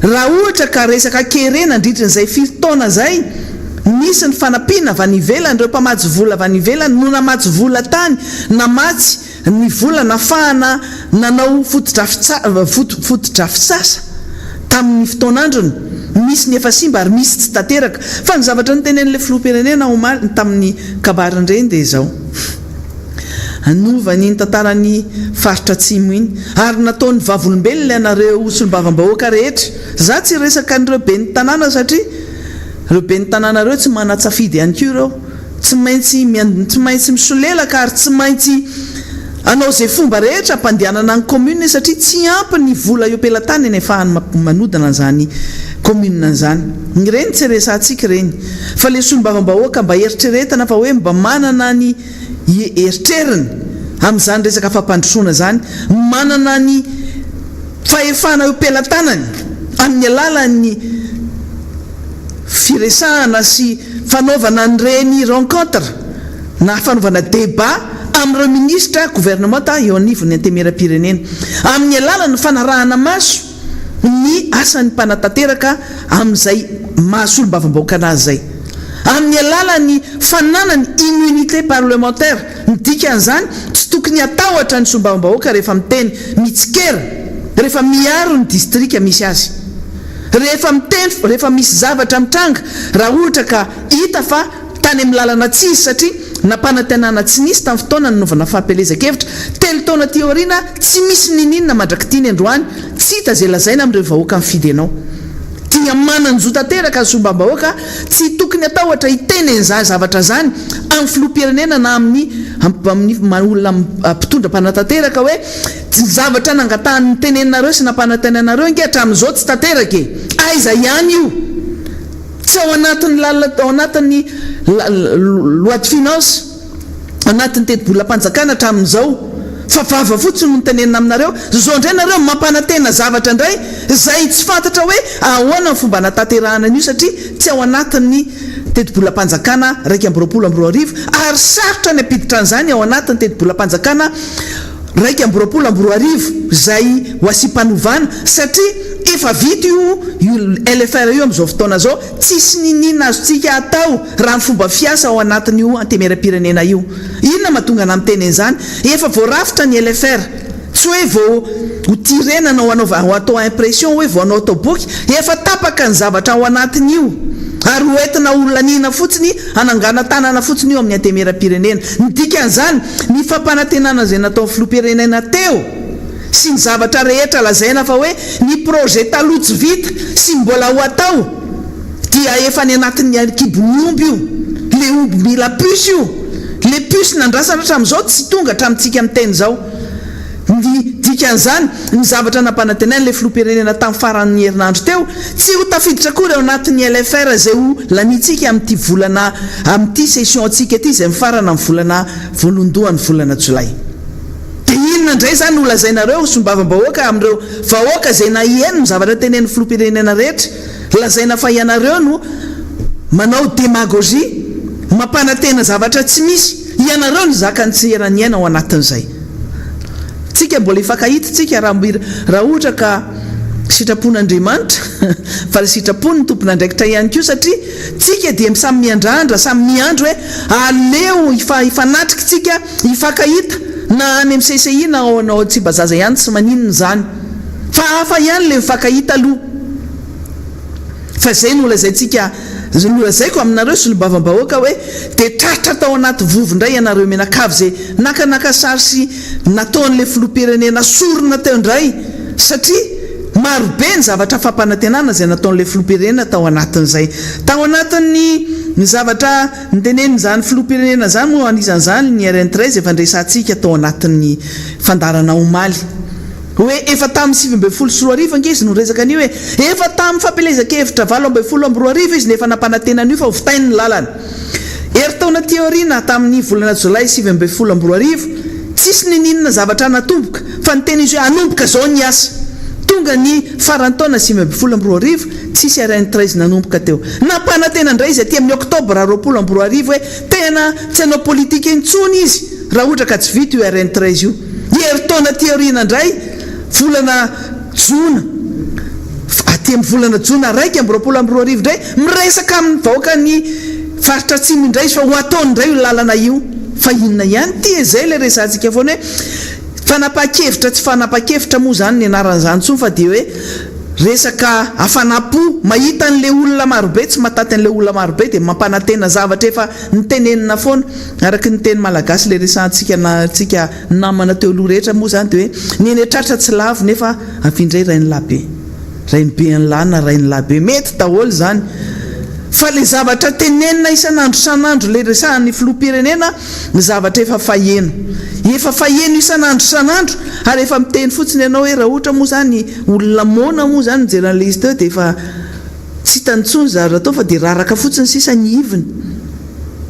raha ohatra ka resaka kere nandritry ny izay firy taona izay, nisy ny fanampiana avy any ivelany, ireo mpamatsy vola avy any ivelany no namatsy vola tany, namatsy ny vola nafahana nanao fotodrafitsasa tamin'ny fotoan'androny, misy ny efa simba ary misy tsy tanteraka. Fa ny zavatra notenenin'ilay filoham-pirenena omaly tamin'ny kabariny ireny dia izao. Hanova an'iny tantaran'ny faritra atsimo iny. Ary nataony vavolombelona ianareo solombavambahoaka rehetra. Za tsy hiresaka an'ireo ben'ny tanàna satria ireo ben'ny tanàna ireo tsy manan-tsafidy ihany koa ireo. Tsy maintsy tsy maintsy misolelaka ary tsy maintsy hanao izay fomba rehetra hampandehanana ny commune satria tsy ampy ny vola eo am-pelatanany ahafahany manodina an'izany commune izany. Ireny tsy resahantsika ireny. Fa ilay solombavambahoaka mba eritreretana fa hoe mba manana ny eritreriny. amin'izany resaka fampandrosoana izany, manana ny fahefana eo am-pelatanany amin'ny alalan'ny firesahana sy fanaovana an'ireny rencontre na fanaovana débat amin'ireo minisitra governemanta eo anivon'ny Antenimierampirenena, amin'ny alalan'ny fanarahana maso ny asan'ny mpanatanteraka amin'izay maha solombavambahoaka anazy izay, amin'ny alalan'ny fananany immunité parlementaire, ny dikan'izany tsy tokony hatahotra ny solombavambahoaka rehefa miteny, mitsikera, rehefa miaro ny distrika misy azy, rehefa miteny, rehefa misy zavatra mitranga, raha ohatra ka hita fa Tany amin'ny lalana tsy izy satria nampanantenana tsy nisy tamin'ny fotoana nanaovana fampielezan-kevitra. Telo taona aty aoriana, tsy misy niniana mandrak'ity ny androany, tsy hita izay lazaina amin'ireo vahoaka nifidy anao. Dia manan-jo tanteraka ny solombavambahoaka, tsy tokony hatahotra hiteny an'izany zavatra izany amin'ny filoham-pirenena na amin'ny amin'ny olona mpitondra mpanatanteraka hoe ny zavatra nangatahany noteneninareo sy nampanantenainareo ange hatramin'izao tsy tanteraka e! Aiza ihany io? Tsy ao anatin'ny lalina ao anatin'ny loi de finance, anatin'ny tetibolam-panjakana hatramin'izao, fa vava fotsiny no notenenina aminareo, izao indray nareo mampanantena zavatra indray izay tsy fantatra hoe ahoana ny fomba hanatanterahana an'io satria tsy ao anatin'ny tetibolam-panjakana 2021 ary sarotra ny hampiditra an'izany ao anatin'ny tetibolam-panjakana 2021 izay ho asiam-panovana satria efa vita io io LFR io amin'izao fotoana izao, tsisy niniana azontsika atao raha ny fomba fiasa ao anatin'io antemieram-pirenena io. Inona mahatonga anah miteny an'izany? Efa voarafitra ny LFR, tsy hoe vao ho tirena na ho anaova ho atao impression hoe vao hanao atao boky, efa tapaka ny zavatra ao anatin'io ary ho entina ho laniana fotsiny hanangana tanana fotsiny io amin'ny antemieram-pirenena. Ny dikan'izany, ny fampanantenana izay nataon'ny filoham-pirenena teo sy ny zavatra rehetra lazaina fa hoe ny projet taloha tsy vita sy ny mbola ho atao dia efa any anatin'ny kibon'ny omby io, le omby mila puce io, le puce nandrasana hatramin'izao tsy tonga hatramintsika miteny izao. Ny dikan'izany, ny zavatra nampanantenain'ilay filoham-pirenena tamin'ny faran'ny herinandro teo, tsy ho tafiditra akory ao anatin'ny LFR izay ho laniantsika amin'ity volana, amin'ity session-ntsika ity izay mifarana amin'ny volana voalohandohan'ny volana jolay. Dia inona indray izany no holazainareo solombavambahoaka amin'ireo vahoaka izay naheno ny zavatra tenenin'ny filoham-pirenena rehetra? Lazaina fa ianareo no manao demagogie, mampanantena zavatra tsy misy, ianareo no zaka ny tsy eran'ny aina ao anatin'izay. Tsika mbola hifankahita tsika raha raha ohatra ka sitrapon'Andriamanitra fa le sitrapony ny tompon'andraikitra ihany koa satria tsika dia samy miandrandra, samy miandry hoe aleo hifanatrika tsika hifankahita na any amin'ny CCI na ao ao Tsimbazaza ihany tsy maninona izany fa hafa ihany le mifankahita aloha. Fa izay no lazaintsika, nolazaiko aminareo solombavambahoaka hoe dia tratra tao anaty vovo indray ianareo mianakavy izay nakanaka sary sy nataon'ilay filoham-pirenena sorona teo indray satria marobe ny zavatra fampanantenana izay nataon'ilay filoham-pirenena tao anatin'izay. Tao anatin'ny ny zavatra notenenin'izany filoham-pirenena izany moa anisan'izany ny RN 13 efa niresahantsika tao anatin'ny fandaharana omaly. Hoe efa tamin'ny 2019 ange izy no niresaka an'io e! Efa tamin'ny fampielezan-kevitra 2018 izy no efa nampanantena an'io fa ho vitainy ny lalana. Herintaona aty aoriana, tamin'ny volana jolay 2019, tsisy niniana zavatra natomboka fa niteny izy hoe hanomboka izao ny asa. Tonga ny faran'ny taona 2019, tsisy RN 13 nanomboka teo. Nampanantena indray izy aty amin'ny oktobra 2020 hoe tena tsy hanao politika intsony izy raha ohatra ka tsy vita io RN 13 io. Herintaona aty aoriana indray, volana jona, aty amin'ny volana jona 2021 indray, miresaka amin'ny vahoakan'ny faritra atsimo indray izy fa ho ataony indray io lalana io. Fa inona ihany ity e? Izay ilay resahantsika foana hoe fanapahan-kevitra tsy fanapahan-kevitra moa izany ny anaran'izany intsony fa dia hoe resaka hafanam-po, mahita an'ilay olona marobe, tsy mahataty an'ilay olona marobe dia mampanantena zavatra efa notenenina foana. Araka ny teny malagasy ilay resahantsika na tsika namana teo aloha rehetra moa izany dia hoe ny eny an-tratra tsy lavo nefa avy indray rainilahy be. Rainibe an'lahy na rainilahy be. Mety daholo izany. Fa ilay zavatra tenenina isan'andro isan'andro ilay resahan'ny filoham-pirenena ny zavatra efa faheno. Efa faheno isan'andro isan'andro ary efa miteny fotsiny ianao hoe raha ohatra moa izany olona moana moa izany mijery an'ilay izy teo dia efa Tsy hitany intsony zary atao fa dia raraka fotsiny sisa ny iviny.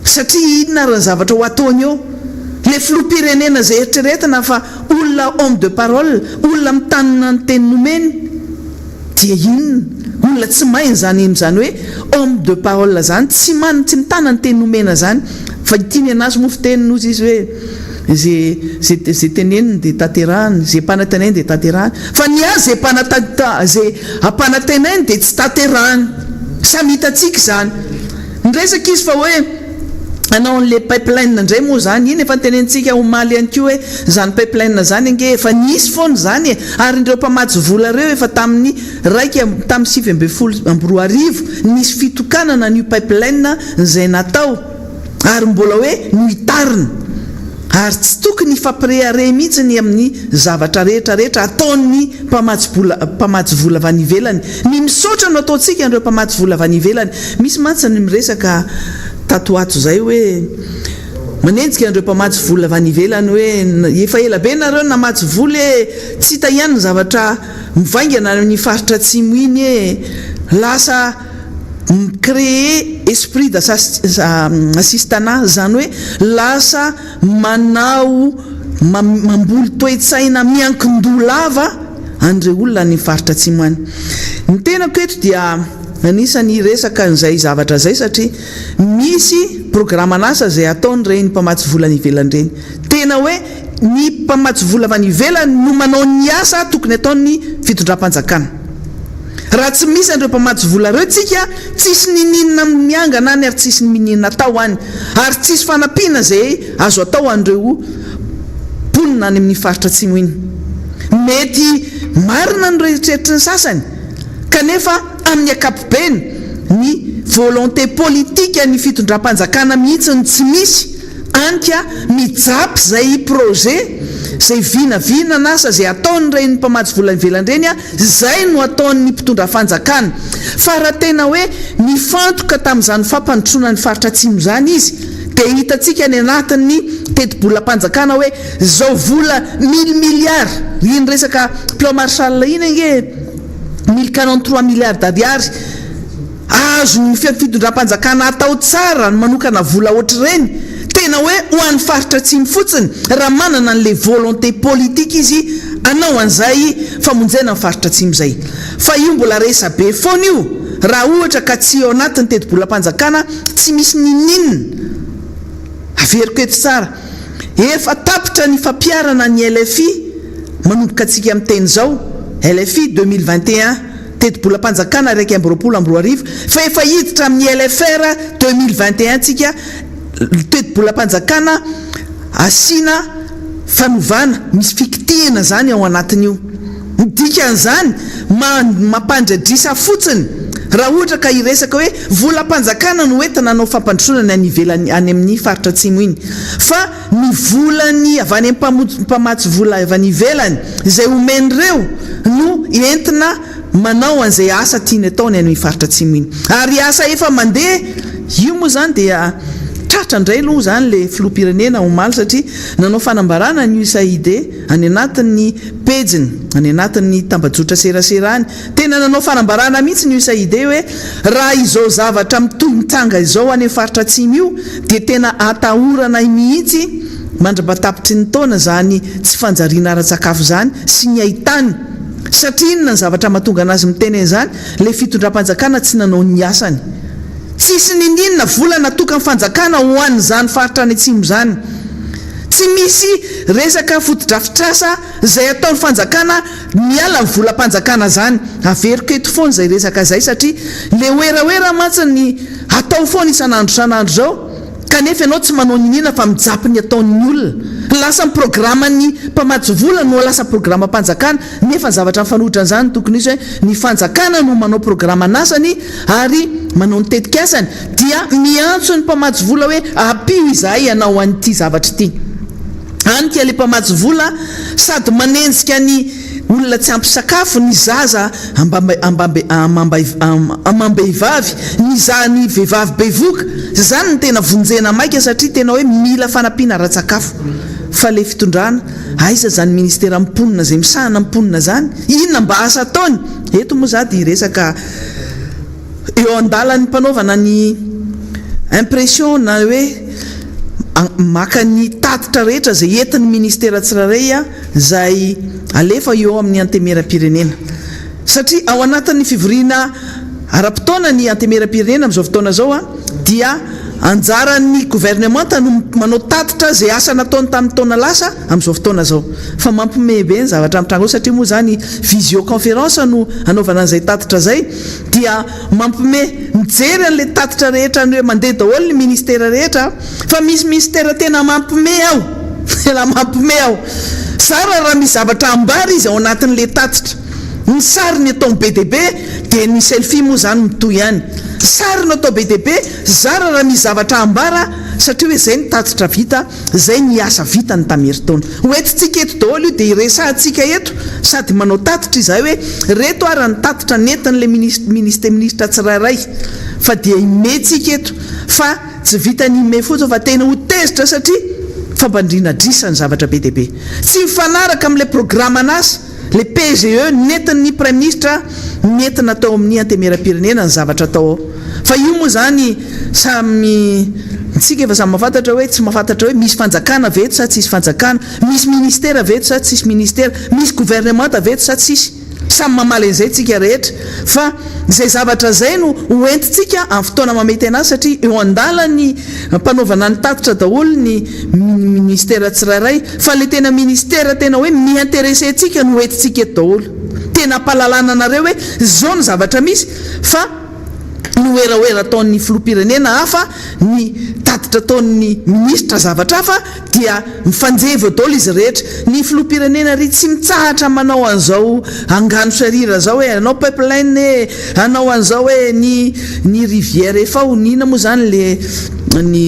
Satria inona ary ny zavatra ho ataony eo? Ilay filoham-pirenena izay eritreretina fa olona homme de parole, olona mitanina ny teny nomeny dia inona? Olona tsy mahay an'izany izany hoe homme de parole izany, tsy man, tsy mitana ny teny nomena izany. Fa ity ny an'azy moa fiteniny hozy izy hoe ze ze ze teneniny dia tanterahiny, ze ampanantenainy dia tanterahiny. Fa ny azy ze ampanatanta ze ampanantenainy dia tsy tanterahiny. Samy hitantsika izany. Niresaka izy fa hoe hanao an'ilay pipeline indray moa izany. Iny efa notenenintsika omaly ihany koa hoe izany pipeline izany ange efa nisy foana izany e! Ary ireo mpamatsy vola ireo efa tamin'ny iraika tamin'ny 2019 nisy fitokanana an'io pipeline izay natao ary mbola hoe nohitarina. Ary tsy tokony hifampirehareha mihitsy ny amin'ny zavatra rehetra rehetra ataon'ny mpamatsy bola mpamatsy vola avy any ivelany. Ny misaotra no ataontsika an'ireo mpamatsy vola avy any ivelany. Misy mantsy ny miresaka tato ho ato izay hoe manenjika an'ireo mpamatsy vola avy any ivelany hoe efa ela be nareo namatsy vola e, tsy hita ihany ny zavatra mivaingana any amin'ny faritra atsimo iny e, lasa mi-créer esprit d'assistanat, izany hoe lasa manao mamboly toe-tsaina miankin-doha lava an'ireo olona any faritra atsimo any. Ny tenako eto dia anisan'ny hiresaka an'izay zavatra izay satria misy programan'asa izay ataon'ireny mpamatsy vola any ivelany ireny. Tena hoe ny mpamatsy vola avy any ivelany no manao ny asa tokony ataon'ny fitondram-panjakana. Raha tsy misy an'ireo mpamatsy vola ireo tsika, tsisy niniana miangana any ary tsisy niniana atao any ary tsisy fanampiana izay azo atao an'ireo mponina any amin'ny faritra atsimo iny. Mety marina ny eritreritry ny sasany kanefa amin'ny ankapobeny ny volonté politique ny fitondram-panjakana mihitsy no tsy misy any ka mijapy izay projet izay vinavinan'asa izay ataon'ireny mpamatsy vola ivelany ireny izay no ataon'ny mpitondra fanjakana fa raha tena hoe nifantoka tamin'izany fampandrosoana ny faritra atsimo izany izy dia hitantsika any anatin'ny tetibolam-panjakana hoe izao vola mille milliards iny resaka plan Marshall iny ange 1043 milliards d'ariary Azon'ny fitondram-panjakana atao tsara ny manokana vola ohatr'ireny, tena hoe ho an'ny faritra atsimo fotsiny, raha manana an'ilay volonté politique izy hanao an'izay famonjena ny faritra atsimo izay. Fa io mbola resa-be foana io, raha ohatra ka tsy eo anatin'ny tetibolam-panjakana tsy misy n'inon'inona. Averiko eto tsara, efa tapitra ny fampiharana ny LFI manomboka antsika miteny izao, LFI 2021. Tetibolam-panjakana 2021 fa efa hiditra amin'ny LFR 2021 tsika, tetibolam-panjakana asiana fanovana, misy fikitihina zany ao anatin'io. Ny dikan'izany mampandradrisa fotsiny raha ohatra ka hiresaka hoe volam-panjakana no entina hanao fampandrosoana ny any ivelany any amin'ny faritra atsimo iny fa Ny volan'ny avy any amin'ny mpamatsy vola avy any ivelany izay omen'ireo no entina manao an'izay asa tiany atao any amin'ny faritra atsimo iny. Ary asa efa mandeha io moa izany dia tratra indray aloha izany ilay filoham-pirenena omaly satria nanao fanambarana ny USAID any anatin'ny pejiny, any anatin'ny tambajotra seraserany. Tena nanao fanambarana mihitsy ny USAID hoe raha izao zavatra mitohy mitranga izao any amin'ny faritra atsimo io dia tena atahoranay mihitsy mandra-patapitry ny taona izany tsy fanjariana ara-tsakafo izany sy ny haitany. Satria inona ny zavatra mahatonga anazy miteny an'izany? Ilay fitondram-panjakana tsy nanao ny asany. Tsisy niniana vola natokan'ny fanjakana ho an'izany faritra any atsimo izany. Tsy misy resaka fotodrafitrasa izay ataon'ny fanjakana Miala ny volam-panjakana zany. Averiko eto foana izay resaka izay satria le werawera mantsy ny atao foana isan'andro isan'andro izao kanefa ianao tsy manao niniana fa mijapy ny ataon'ny olona. Lasa ny programan'ny mpamatsy vola no lasa programam-panjakana nefa ny zavatra mifanohitra an'izany no tokony hisy hoe ny fanjakana no manao programan'asany ary manao ny tetik'asany dia miantso ny mpamatsy vola hoe ampio izahay hanao an'ity zavatra ity. Any ka ilay mpamatsy vola sady manenjika ny olona tsy ampy sakafo, ny zaza amam-behivavy, ny za ny vehivavy bevoka, izany no tena vonjena maika satria tena hoe mila fanampiana ara-tsakafo. Fa ilay fitondrana, aiza izany ministeran'ny mponina izay misahana ny mponina izany? Inona mba asa ataony? Eto moa za dia hiresaka Eo an-dalan'ny mpanaovana ny impression na hoe Maka ny tatitra rehetra izay entin'ny ministera tsirairay izay alefa eo amin'ny Antemieram-pirenena. Satria ao anatin'ny fivoriana ara-potoana ny Antemieram-pirenena amin'izao fotoana izao dia anjaran'ny governemanta no manao tatitra izay asa nataony tamin'ny taona lasa amin'izao fotoana izao. Fa mampihomehy be ny zavatra mitranga ao satria moa izany visio-conférence no anaovana an'izay tatitra izay dia Mampime mijery an'le tatitra rehetra any hoe mandeha daholo ny ministera rehetra fa misy ministera tena mampime ao tena mampime ao zara raha misy zavatra ambara izy ao anatin'le tatitra ny sary ny ataony be dia be dia ny selfie moa zany mitohy ihany sary no atao be dia be zara raha misy zavatra ambara satria hoe zay ny tatitra vita Zay ny asa vitany tam herintaona. Ho entintsika eto daholo io dia hiresahantsika eto sady manao tatitra izahay hoe reto ara ny tatitra nentin'ilay minisitra minisitra tsirairay fa dia imentsika eto fa tsy vitan'ny ime fotsiny fa tena ho tezitra satria fampandriana adrisa ny zavatra be dia be. Tsy mifanaraka amin'ilay programan'asa. Le PGE nentin'ny Praiminisitra nentina tao amin'ny Antemieram-pirenena ny zavatra atao ao. Fa io moa izany samy tsika efa samy mahafantatra hoe tsy mahafantatra hoe misy fanjakana ve eto sa tsisy fanjakana, misy ministera ve eto sa tsisy ministera, misy governemanta ve eto sa tsisy. Samy mamaly an'izay tsika rehetra. Fa izay zavatra izay no ho entintsika amin'ny fotoana mamety anazy satria eo an-dalan'ny ampanaovana ny tatitra daholo ny ministera tsirairay. Fa le tena ministère tena hoe mi-interesser antsika no entintsika eto daholo. Tena ampahalalana anareo hoe zao ny zavatra misy fa ny werawera ataon'ny filoham-pirenena hafa, ny tatitra ataon'ny minisitra zavatra hafa dia mifanjevo eo daholo izy rehetra. Ny filoham-pirenena ry tsy mitsahatra manao an'izao angano sarira zao hoe hanao pipeline e, hanao an'izao hoe ny ny rivière efa ao, ny inona moa zany le ny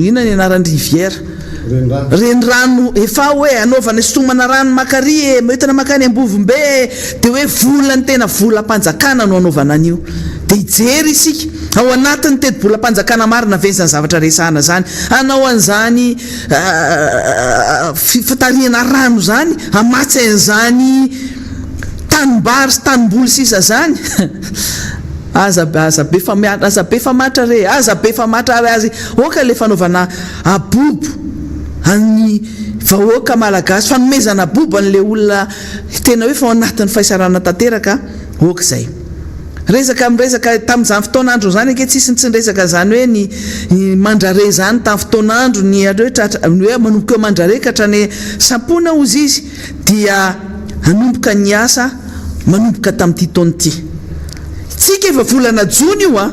inona ny anaran'ny rivière? Renirano efa ao e, anaovana hisintomana rano maka ary e, entina makany Ambovombe e, dia hoe vola ny tena volam-panjakana no anaovana an'io. Dia hijery isika, ao anatin'ny tetibolam-panjakana marina ve izany zavatra resahana izany? Hanao an'izany fitarihana rano izany, hamatsy an'izany tanimbary sy tanimboly sisa izany? Aza aza be famiatra, aza be famatra re, aza be famatra ary aza, aoka ilay fanaovana abobo an'ny vahoaka malagasy, fanomezana abobo an'ilay olona tena hoe efa ao anatin'ny faisarana tanteraka, aoka izay. Resaka miresaka tamin'izany fotoan'andro izany ange tsisy ny tsy niresaka an'izany hoe ny mandrare izany tamin'ny fotoan'andro ny hoe tratra ny hoe manomboka eo mandrare ka hatrany Sampona hozy izy dia hanomboka ny asa manomboka tamin'ity taona ity. Tsika efa volana jona io an!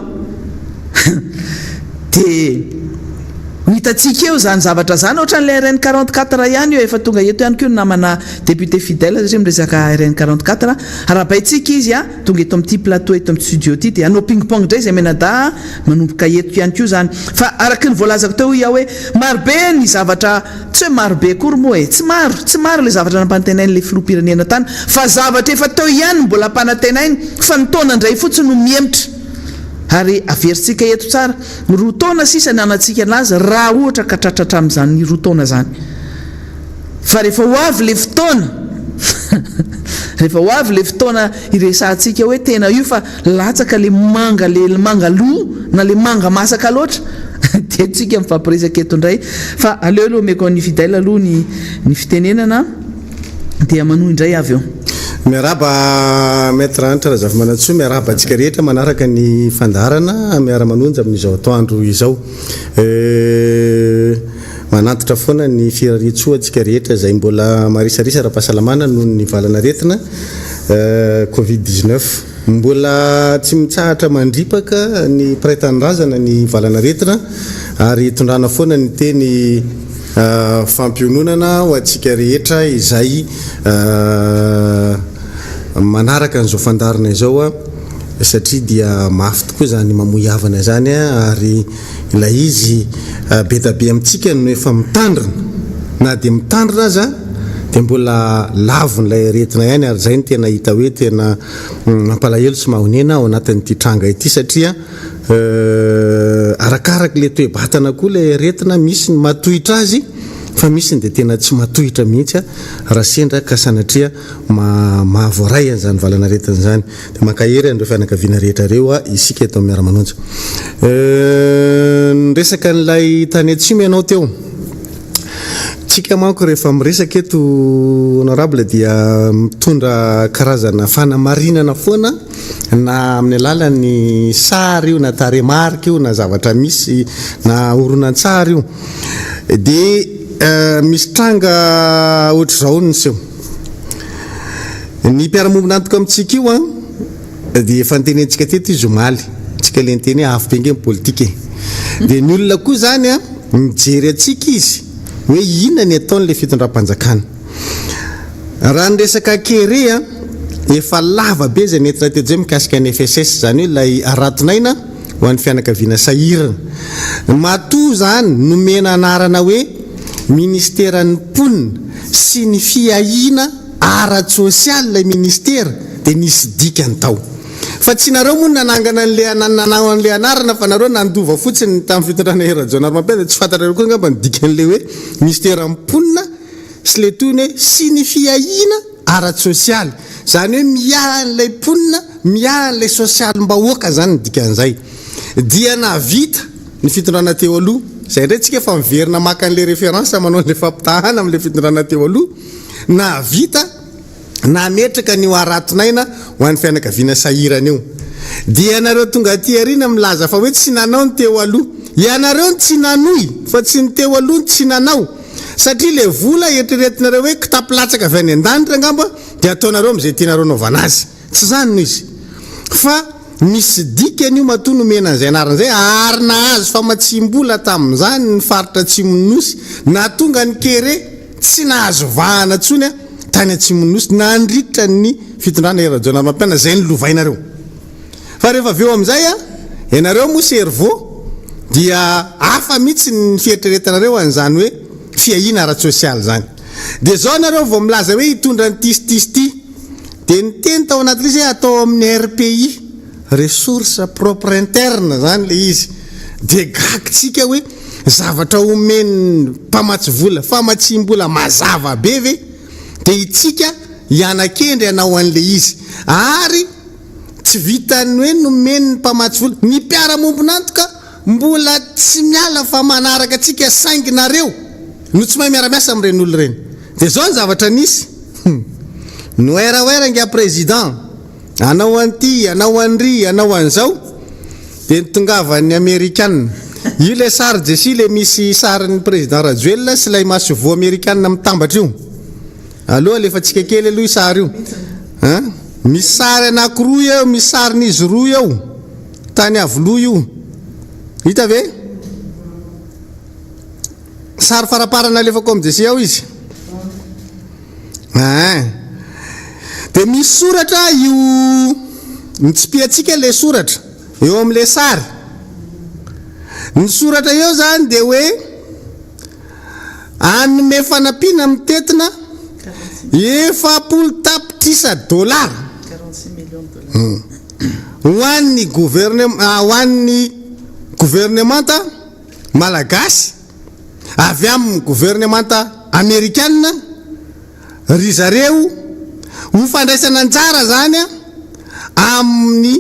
Dia ho hitantsika eo izany zavatra izany, ohatran'ilay RN 44 ihany io, efa tonga eto ihany koa ny namana député fidèle satria miresaka RN 44, arahabaintsika izy an, tonga eto amin'ity plateau eto amin'ny studio ity dia hanao ping pong indray izay mianadahy manomboka eto ihany koa izany. Fa araka ny voalazako teo hoy aho hoe marobe ny zavatra, tsy hoe marobe akory moa e, tsy maro, tsy maro ilay zavatra nampanantenain'ilay filoham-pirenena tany fa zavatra efa teo ihany no mbola ampanantenainy fa ny taona indray fotsiny no mihemotra. Ary averintsika eto tsara, roa taona sisa ny anantsika anazy raha ohatra ka tratra hatramin'izany roa taona izany. Fa rehefa ho avy ilay fotoana, rehefa ho avy ilay fotoana hiresahantsika hoe tena io fa latsaka ilay manga, ilay manga lo na ilay manga masaka loatra, dia tsika mifampiresaka eto indray. Fa aleo aloha omeko an'i Fidèle aloha ny ny fitenenana. Dia manohy indray avy eo. Miarahaba Maître Hanitra Razafimanantsoa, miarahaba antsika rehetra manaraka ny fandaharana miara-manonja amin'izao atoandro izao. Manantitra foana ny firarian-tsoa antsika rehetra izay mbola marisarisa ara-pahasalamana noho ny valan'aretina Covid 19. Mbola tsy mitsahatra mandripaka ny mpiray tanindrazana ny valan'aretina ary itondrana foana ny teny fampiononana ho antsika rehetra izay manaraka an'izao fandaharana izao satria dia mafy tokoa izany mamoy havana izany ary ilay izy be da be amintsika no efa mitandrina na dia mitandrina aza dia mbola lavon'ilay aretina ihany ary izay no tena hita hoe tena mampalahelo sy mahonena ao anatin'ity tranga ity satria arakaraka ilay toe-batana koa ilay aretina misy ny mahatohitra azy. Fa misy ny dia tena tsy mahatohitra mihitsy raha sendra ka sanatria mahavoaray an'izany valan'aretina izany. Dia mankahery an'ireo fianakaviana rehetra ireo isika eto amin'ny Miara-manonja. Niresaka an'ilay tany atsimo ianao teo. Tsika manko rehefa miresaka eto honorable dia mitondra karazana fanamarinana foana na amin'ny alalan'ny sary io na tarehimarika io na zavatra misy na horonantsary io. Dia misy tranga ohatr'izao niseho. Ny mpiara-mombon'antoka amintsika io an, dia efa notenentsika teto izy omaly. Tsika ilay niteny hoe avo be ange ny politika e. Dia ny olona koa izany an, mijery antsika izy hoe inona ny ataon'ilay fitondram-panjakana. Raha ny resaka kere an, efa lava be izay nentina teto izay mikasika ny FSS, izany hoe ilay haraton'aina ho an'ny fianakaviana sahirana. Matoa izany nomena anarana hoe Ministeran'ny mponina sy ny fiahiana ara-tsosialy ilay ministera dia nisy dikany tao. Fa tsy nareo moa no nanangana an'ilay nanao an'ilay anarana fa nareo nandova fotsiny tamin'ny fitondrana Hery Rajaonarimampianina dia tsy fantatrareo koa angamba ny dikan'ilay hoe Minisiteran'ny mponina sy ilay tohiny hoe sy ny fiahiana ara-tsosialy. Izany hoe miahy an'ilay mponina, miahy an'ilay sosialim-bahoaka izany ny dikan'izay. Dia nahavita ny fitondrana teo aloha, izay indray tsika efa miverina maka an'ilay référence manao an'ilay fampitahana amin'ilay fitondrana teo aloha, nahavita nametraka an'io haraton'aina ho an'ny fianakaviana sahirana io. Dia ianareo tonga aty aoriana milaza fa hoe tsy nanao ny teo aloha. Ianareo no tsy nanohy fa tsy ny teo aloha no tsy nanao. Satria ilay vola eritreretinareo hoe kitapo latsaka avy any an-danitra angamba dia ataonareo amin'izay tianareo anaovana azy. Tsy izany no izy. Fa misy dikany io matoa nomena an'izay anarana izay ary nahazo famatsiam-bola tamin'izany ny faritra atsimon'ny Nosy. Nahatonga ny kere tsy nahazo vahana intsony tany atsimon'ny Nosy nandritra ny fitondrana Hery Rajaonarimampianina izay nolovainareo. Fa rehefa avy eo amin'izay ianareo moa cerveau dia hafa mihitsy ny fieritreretanareo an'izany hoe fiahiana ara-tsosialy izany. Dia izao ianareo vao milaza hoe hitondra an'ity sy ity sy ity. Dia niteny tao anatin'ilay izy hoe atao amin'ny RPI, ressource propre interne, izany ilay izy. Dia gaga tsika hoe zavatra omen'ny mpamatsy vola, famatsiam-bola mazava be ve dia itsika hiana-kendry hanao an'ilay izy. Ary tsy vitan'ny hoe nomen'ny mpamatsy vola, ny mpiara-mombon'antoka mbola tsy miala fa manaraka antsika saingy nareo no tsy mahay miara-miasa amin'ireny olona ireny. Dia izao ny zavatra nisy, hum, noeraoera ingahy président, hanao an'ity, hanao an'ry, hanao an'izao, dia nitongavan'ny amerikana. Io ilay sary Jessie ilay misy sarin'ny président Rajoelina sy ilay masoivoho amerikana mitambatra io. Aleo alefantsika kely aloha io sary io. An? Misy sary anankiroa eo, misy sarin'izy roa eo. Tany Iavoloha io. Hita ve? Sary faraparany nalefako amin'i Jessie ao izy. Ein. Dia misy soratra io, notsipihantsika ilay soratra eo amin'ilay sary. Ny soratra eo izany dia hoe hanome fanampiana mitentina 40 tapitrisa dolara ho an'ny governem- ho an'ny governemanta Malagasy avy amin'ny governemanta amerikana ry zareo ho fandraisana anjara zany amin'ny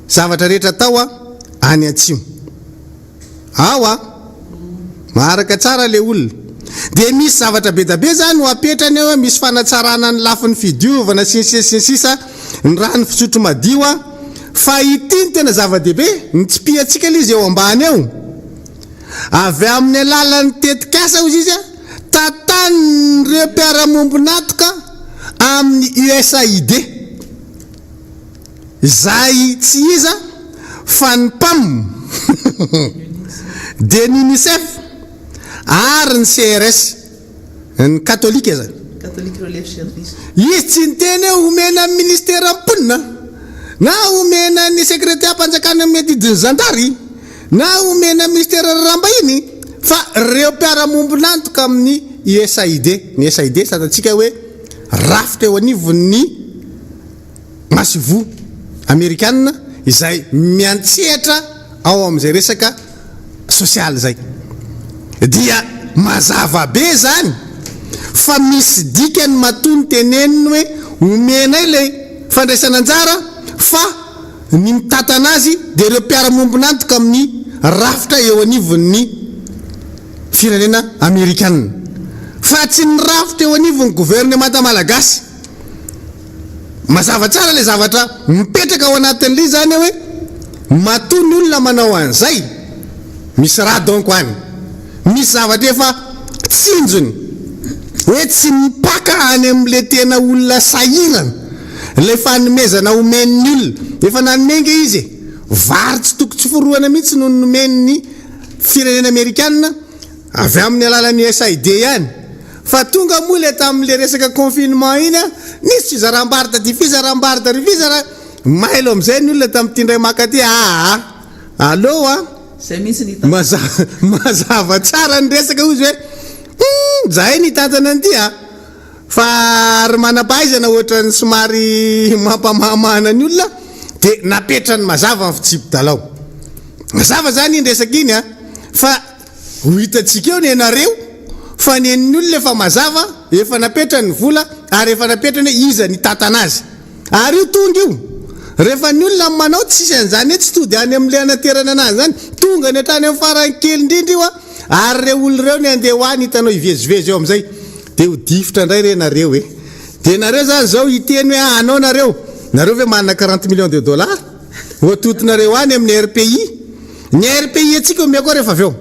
zavatra rehetra atao any atsimo. Ao a! Maharaka tsara le olona. Dia misy zavatra bedabe zany ho apetrany eo, misy fanatsarana ny lafiny fidiovana sy ny sisa sy ny sisa, ny rano fisotro madio a! Fa ity no tena zava-dehibe, ny tsipihantsika ilay izy eo ambany eo. Avy amin'ny alalan'ny tetikasa hozy izy a, tantanin'ireo mpiara-mombon'antoka amin'ny USAID, izay tsy iza fa ny PAM, dia ny UNICEF ary ny CRS. Ny katolika zany. Catholic Relief Service. Izy tsy niteny hoe omena ny ministeran'ny mponina, na omena ny sekretariam-panjakana miadidy ny zandary, na omena ny ministeran'ny raharaham-bahiny, fa ireo mpiara-mombon'antoka amin'ny USAID. Ny USAID fantatsika hoe rafitra eo anivon'ny masoivoho amerikana izay miantsehatra ao amin'izay resaka sosialy izay. Dia. Mazava be izany fa misy dikany matoa ny teneniny hoe omenay ilay fandraisana anjara fa ny mitantana azy dia ireo mpiara-miombon'antoka amin'ny rafitra eo anivon'ny firenena amerikana fa tsy ny rafitra eo anivon'ny governemanta malagasy. Mazava tsara ilay zavatra mipetraka ao anatin'ilay izy izany hoe matoa ny olona manao an'izay, misy raha donc any, misy zavatra efa tsinjony hoe tsy mipaka any amin'ilay tena olona sahirana ilay fanomezana omen'ny olona. Efa nanome ange izy e! Vary tsy toko tsy forohana mihitsy no nomen'ny firenena amerikana avy amin'ny alalan'ny USAID ihany. Fa tonga moa ilay tamin'ilay resaka confinement iny an, nisy fizaram-bary taty, fizaram-bary tary, fizara, mailo amin'izay ny olona tamin'ity indray maka ity, aa, aleo an, Izay mihitsy ny hitako. Mazava, mazava tsara ny resaka hozy hoe, hum, zahay nitantana an'ity an, fa ry manam-pahaizana ohatran'ny somary mampamahamahana ny olona, dia napetrany mazava ny fitsipi-dalao. Mazava izany iny resaka iny an, fa. Ho hitantsika eo ny anareo fa ny an'ny olona efa mazava, efa napetrany ny vola ary efa napetrany hoe iza ny hitantana azy. Ary io tonga io. Rehefa ny olona no manao tsisy an'izany hoe tsy tody any amin'ilay anaterana anazy izany. Tonga ny hatrany amin'ny farany kely indrindra io ary ireo olona ireo ny handeha ho any hitanao hivezivezy eo amin'izay. Dia ho difotra indray re nareo e. Dia nareo izany izao hiteny hoe anao nareo. Nareo ve manana 40 millions de dollars? Ho atotonareo any amin'ny RPI. Ny RPI antsika omeko rehefa avy eo.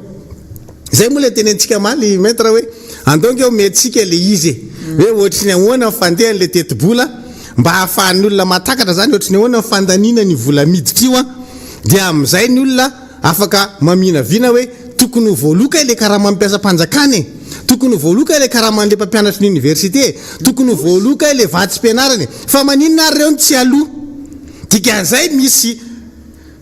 Izay moa ilay tenentsika omaly Maître hoe andao ange omentsika ilay izy e. Hoe ohatry ny ahoana ny fandehan'ilay tetibola mba hahafahan'ny olona mahatakatra izany ohatry ny ahoana ny fandaniana an'io vola miditra io an. Dia amin'izay ny olona afaka maminavina hoe tokony ho voaloa kay ilay karaman'ny mpiasam-panjakana e. Tokony ho voaloa kay ilay karaman'ilay mpampianatry ny université e. Tokony ho voaloa kay ilay vatsim-pianarana e. Fa maninona ary ireo no tsy aloa? Dikan'izay misy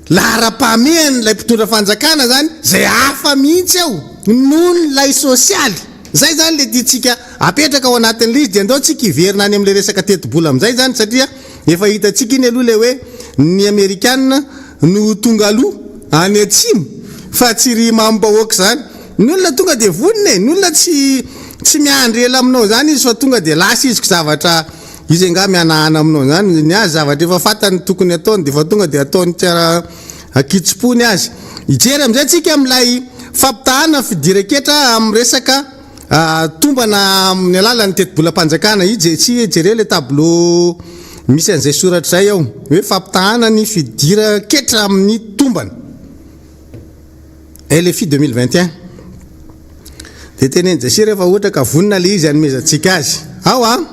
Laharam-pahamehana ilay mpitondra fanjakana zany zay hafa mihitsy ao noho ilay sosialy. Zay zany le tiantsika apetraka ao anatin'ilay izy dia andao tsika hiverina any amin'ilay resaka tetibola amin'izay zany satria efa hitantsika iny aloha ilay hoe ny amerikana no ho tonga aloha any atsimo fa tsy ry imam-bahoaka izany. Ny olona tonga dia vonona e! Ny olona tsy tsy miandry ela aminao izany izy fa tonga dia lasa izy ko zavatra Izy angaha mihanahana aminao izany, ny azy zavatra efa fantany ny tokony ataony dia efa tonga dia ataony tsara ankitsim-po ny azy. Hijery amin'izay tsika amin'ilay fampitahana ny fidiran-ketra amin'ny resaka tombana amin'ny alalan'ny tetibolam-panjakana. I je, jereo ilay tableau misy an'izay soratra izay ao hoe fampitahana ny fidiran-ketra amin'ny tombana. LFI 2021. Dia teneno Jessie rehefa ohatra ka vonona ilay izy hanomezantsika azy. Ao an!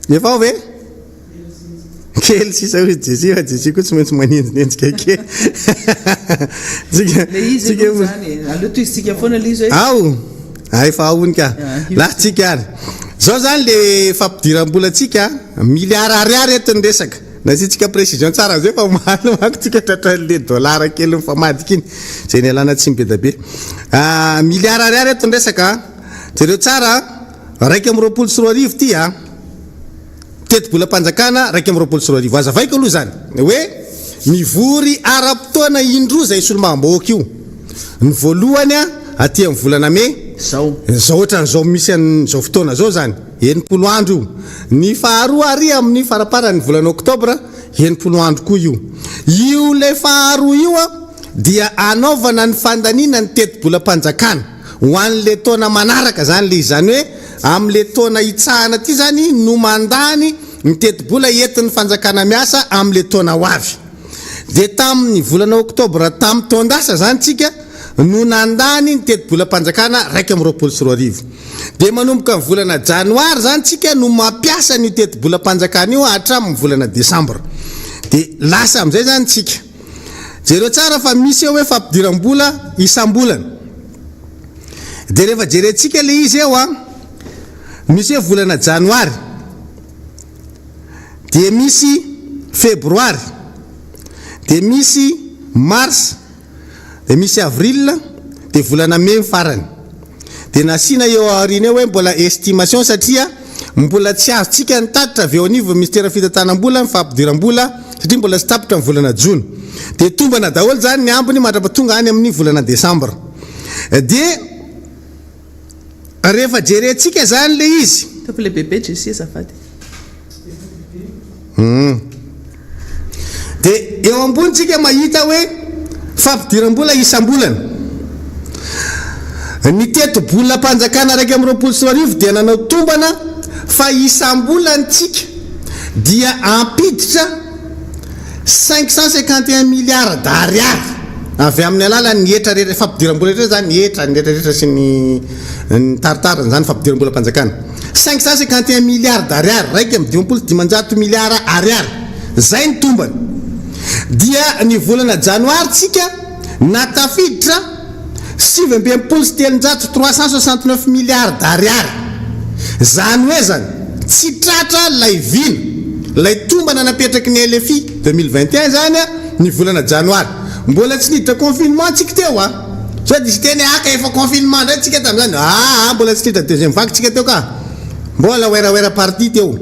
Efa ao ve? Kely sisa hoy Jessie fa Jessie koa tsy maintsy manenjinenjika kely. Tsika, Le izy aloha zany e. Aleo tohizintsika foana le izy hoe. Ao! Ah, efa ao hono ka. Latsika ary. Zao zany le fampidiram-bolantsika, milliard ariary eto ny resaka. Nasiantsika précision tsara amizay fa omaly manko tsika tratran'le dollar kely mifamadika iny. Zay nialana tsiny be da be. Milliard ariary eto ny resaka a. Jereo tsara a, 2021 ity a. Tetibolam-panjakana 2021. Hazavaiko aloha izany hoe mivory ara-potoana indroa izay solombavambahoaka io. Ny voalohany a, aty amin'ny volana mey. Zao. Zao ohatran'izao misy an'izao fotoana izao izany. 60 andro io. Ny faharoa ary amin'ny faramparan'ny volana oktobra, 60 andro koa io. Io ilay faharoa io dia anaovana ny fandaniana ny tetibolam-panjakana ho an'ilay taona manaraka izany ilay izy. Izany hoe amin'ilay taona hitsahana ity izany no mandany ny tetibola entin'ny fanjakana miasa amin'ilay taona ho avy. Dia tamin'ny volana oktobra tamin'ny taon-dasa izany tsika no nandany ny tetibolam-panjakana 2021. Dia manomboka ny volana janoary izany tsika no mampiasa an'io tetibolam-panjakana io hatramin'ny volana desambra. Dia lasa amin'izay izany tsika. Jereo tsara fa misy eo hoe fampidiram-bola isam-bolana. Dia rehefa jerentsika ilay izy eo an, misy hoe volana janoary. Dia misy febroary. Dia misy mars. Dia misy avril, dia volana mey ny farany. Dia nasiana eo aoriana eo hoe mbola estimation satria mbola tsy azontsika ny tatitra avy eo anivon'ny minisiteran'ny fitantanam-bola ny fampidiram-bola satria mbola tsy tapitra ny volana jona. Dia tombana daholo izany ny ambiny mandrapatonga any amin'ny volana desambra. Dia. Rehefa jerentsika izany ilay izy. Ataovy lehibebe Jessie azafady. Hum. Dia eo ambony tsika mahita hoe fampidiram-bola isam-bolana. Ny tetibolam-panjakana 2021 dia nanao tombana fa isam-bolana tsika dia hampiditra 551 milliards d'ariary avy amin'ny alalan'ny hetra rehetra, fampidiram-bola rehetra izany, hetra, ny rehetra rehetra sy ny ny taritariny izany fampidiram-bolam-panjakana. 551 milliards d'ariary, 551 miliara ariary. Izay ny tombany. Dia ny volana janoary tsika natafiditra 369, 369 milliards d'ariary. Zany hoe zany, tsy tratra lay vina, lay tombana napetraky ny LFI 2021 zany ny volana janoary. Mbola tsy niditra confinement tsika teo a! Sao diso teny ah ka efa confinement ndray tsika tamzany, aa mbola tsy niditra deuxième vague tsika teo ka! Mbola wera wera party teo.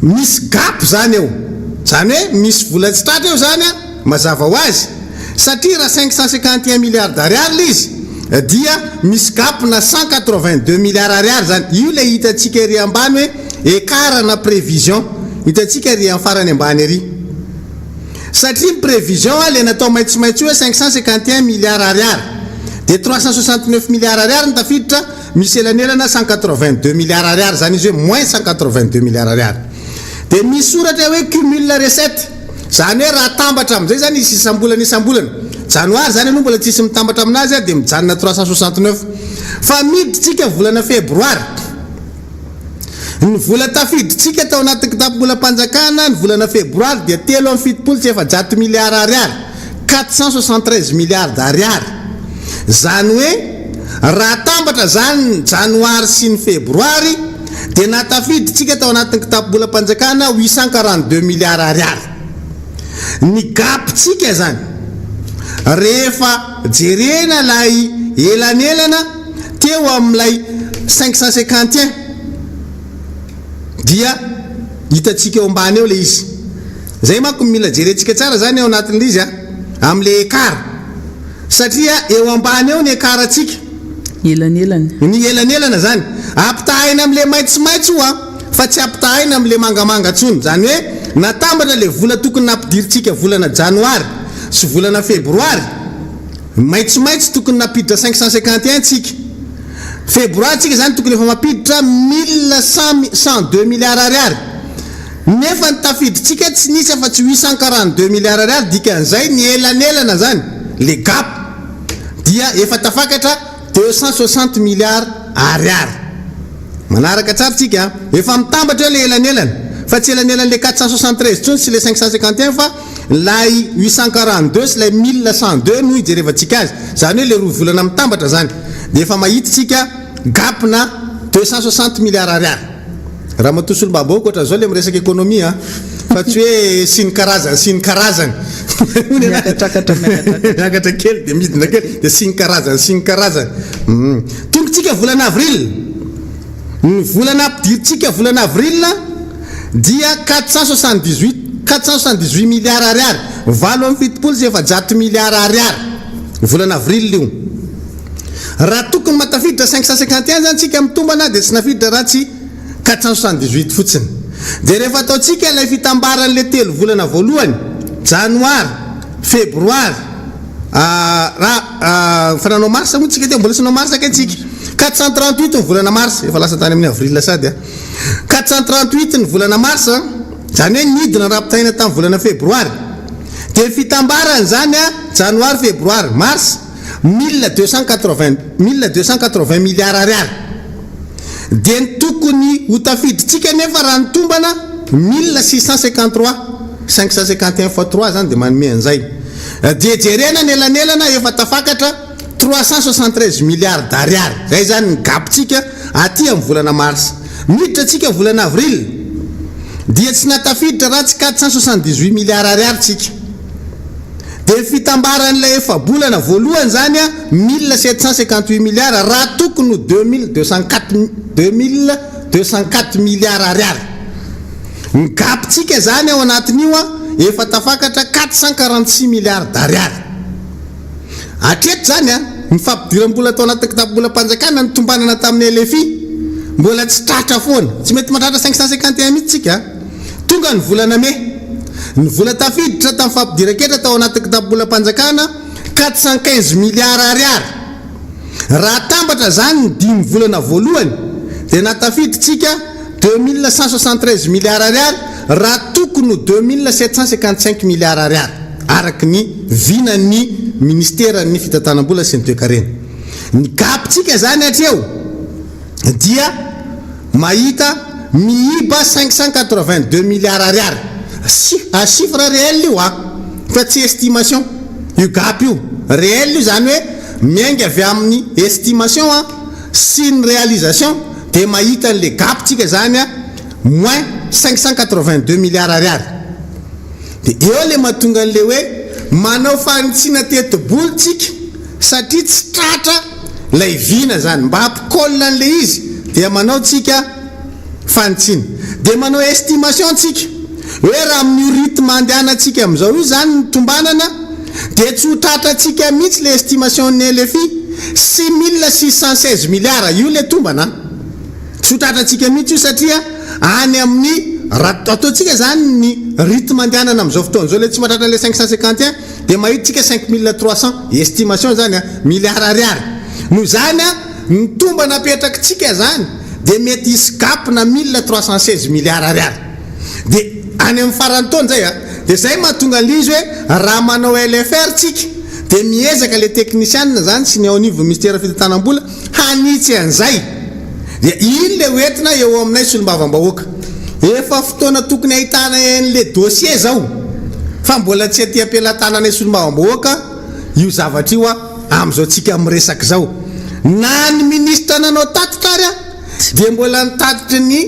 Misy gap zany eo. Zany hoe misy vola tsy tratra eo zany a, mazava ho azy. Satria raha 551 milliards d'ariary ilay izy dia misy gap na 182 milliards ariary zany. Io ilay hitantsika ery ambany hoe écart na prévision. Hitantsika ery amin'ny farany ambany ery. Satria ny prévision ilay natao maitsomaitso io hoe 551 milliards ariary. Dia 369 milliards ariary no tafiditra, misy elanelana 182 milliards ariary zany izy hoe moins 182 milliards ariary. Dia misy soratra hoe cumul recette. Zany hoe raha atambatra amin'izay zany izy isam-bolana isam-bolana. Janoary zany aloha mbola tsisy mitambatra aminazy dia mijanona 369. Fa miditra tsika volana febroary. Ny vola tafiditsika tao anatin'ny kitapom-bolam-panjakana ny volana febroary dia 473 miliara ariary, 473 milliards d'ariary. Zany hoe raha atambatra zany ny janoary sy ny febroary dia nahatafiditsika tao anatin'ny kitapom-bolam-panjakana 842 miliara ariary. Ny gap-tsika zany rehefa jerena ilay elanelana teo amin'ilay 551 dia hitantsika eo ambany eo ilay izy. Izay manko no mila jerentsika tsara zany ao anatin'ilay izy a, amin'ilay écart. Satria eo ambany eo ny écart-tsika. Ny elanelana. Ny elanelana zany. Ampitahaina amin'ilay maitsomaitso io a, fa tsy ampitahaina amin'ilay mangamanga intsony. Izany hoe natambatra ilay vola tokony nampidirintsika volana janoary sy volana febroary. Maitsomaitso tokony nampiditra 551 tsika. Febroary tsika zany tokony efa mampiditra 1102 milliards ariary. Nefa ny tafiditsika tsy nisy afa-tsy 842 milliards ariary, dikan'izay ny elanelana zany, le gap, dia efa tafakatra 260 milliards ariary. Manaraka tsara tsika a! Efa mitambatra eo le elanelana, fa tsy elanelan'le 473 intsony sy le 551 fa ilay 842 sy ilay 1102 no ijerevantsika azy. Izany hoe le roa volana mitambatra zany dia efa mahita tsika gap na 260 milliards ariary. Ramatoa Solombavambahoaka ohatran'izao le miresaka économie a! Fa tsy hoe sy ny karazany sy ny karazany. Miakatrakatra miakatrakatra. Miakatra kely dia midina kely dia sy ny karazany sy ny karazany. Tonga tsika volana avril. Ny volana ampidirintsika volana avril dia 478, 478 milliards ariary, 478 miliara ariary, volana avril io. Raha tokony mahatafiditra 551 zany tsika mitombana dia tsy nafiditra raha tsy 478 fotsiny. Dia rehefa ataontsika ilay fitambaran'ilay telo volana voalohany, janoary, febroary, raha efa nanao mars moa tsika teo, mbola tsy nanao mars kay tsika. 438 ny volana mars, efa lasa tany amin'ny avril sady a. 438 ny volana mars, izany hoe nidina raha ampitahaina tamin'ny volana febroary. Dia ny fitambarany izany a, janoary, febroary, mars, 1280, 1280 milliards ariary. Dia ny tokony ho tafiditsika nefa raha ny tombana 1653, 551 fois 3 izany dia manome an'izay. Dia jerena ny elanelana efa tafakatra 373 milliards d'ariary. Izay izany ny gap-tsika aty amin'ny volana mars. Miditra tsika volana avril dia tsy nahatafiditra raha tsy 478 milliards ariary tsika. Dia ny fitambaran'ilay efa-bolana voalohany izany 1758 milliards raha tokony ho 2204, 2204 milliards ariary. Ny gap-tsika izany ao anatin'io efa tafakatra 446 milliards d'ariary. Hatreto izany an! ny fampidiram-bola tao anatin'ny kitapom-bolam-panjakana ny tombanana tamin'ny LFI. Mbola tsy tratra foana. Tsy mety mahatratra 551 mihitsy tsika. Tonga ny volana mey. Ny vola tafiditra tamin'ny fampidiran-ketra tao anatin'ny kitapom-bolam-panjakana, 415 milliards ariary. Raha atambatra izany ny dimy volana voalohany dia nahatafiditsika 2173 milliards ariary raha tokony ho 2755 milliards ariary araka ny vinan'ny ministeran'ny fitantanam-bola sy ny toekarena. Ny gap-tsika izany hatreo dia mahita miiba 582 milliards ariary. À chiffre réel io an! Fa tsy estimation io gap io. Réel io izany hoe miainga avy amin'ny estimation an sy ny réalisation dia mahita an'le gap tsika izany an moins 582 milliards ariary. Dia eo le mahatonga an'le hoe manao fanitsiana tetibola tsika satria tsy tratra ilay vina izany. Mba hampi-colle an'le izy dia manao tsika fanitsiana. Dia manao estimation tsika hoe raha amin'io rythme andehanantsika amin'izao io izany ny tombanana dia tsy ho tratrantsika mihitsy ilay estimation-n'ny LFI, 6616 milliards, io ilay tombana an! Tsy ho tratrantsika mihitsy io satria any amin'ny, raha ataontsika izany ny rythme andehanana amin'izao fotoana izao ilay tsy mahatratra an'ilay 551 dia mahita tsika 5300, estimation izany an, milliards ariary. Noho izany an, Ny tombana apetrakitsika zany dia mety hisy gap na 1316 milliards ariary. Dia any amin'ny faran'ny taona zay a. Dia zay mahatonga an'ilay izy hoe raha manao LFR tsika dia miezaka ilay teknisianina zany sy ny ao anivon'ny minisitera fitantanam-bola hanitsy an'izay. Dia iny ilay ho entina eo aminay solombavambahoaka. Efa fotoana tokony ahitana an'ilay dossier zao fa mbola tsy aty am-pelatananay solombavambahoaka io zavatra io a. Amin'izao tsika miresaka izao, na ny minisitra nanao tatitra ary dia mbola ny tatitry ny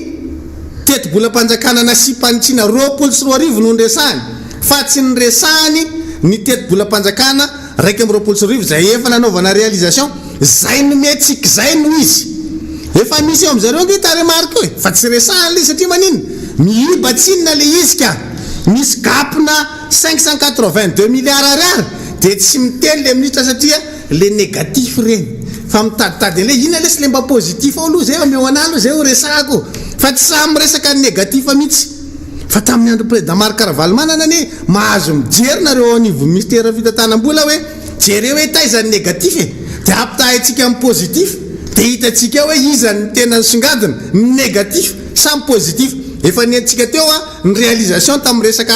tetibolam-panjakana nasiam-panitsiana 2020 no niresahany fa tsy niresahany ny tetibolam-panjakana 2021 izay efa nanaovana réalisation, izay nomentsika izay no izy. Efa misy eo amin'zareo ange tarehimarika io e, fa tsy resahany ilay izy satria maninona? Miiba tsinona ilay izy ka. Misy gap-na. 582 milliards ariary dia tsy miteny le ministra satria le négatif ireny fa mitaditady anle inona lesy le mba positif ao aloha zay omeo anah aloha zay ho resahako fa tsy sahy miresaka ny négatif mihitsy fa tamin'ny andron'ny président Marc Ravalomanana anie mahazo mijery nareo ao anivon'ny ministère fitantanam-bola hoe jereo hoe taiza ny négatif e dia ampitahaintsika amin'ny positif dia hitantsika eo hoe iza ny tena nisongadina ny négatif sa ny positif efa nentintsika teo a ny réalisation tamin'ny resaka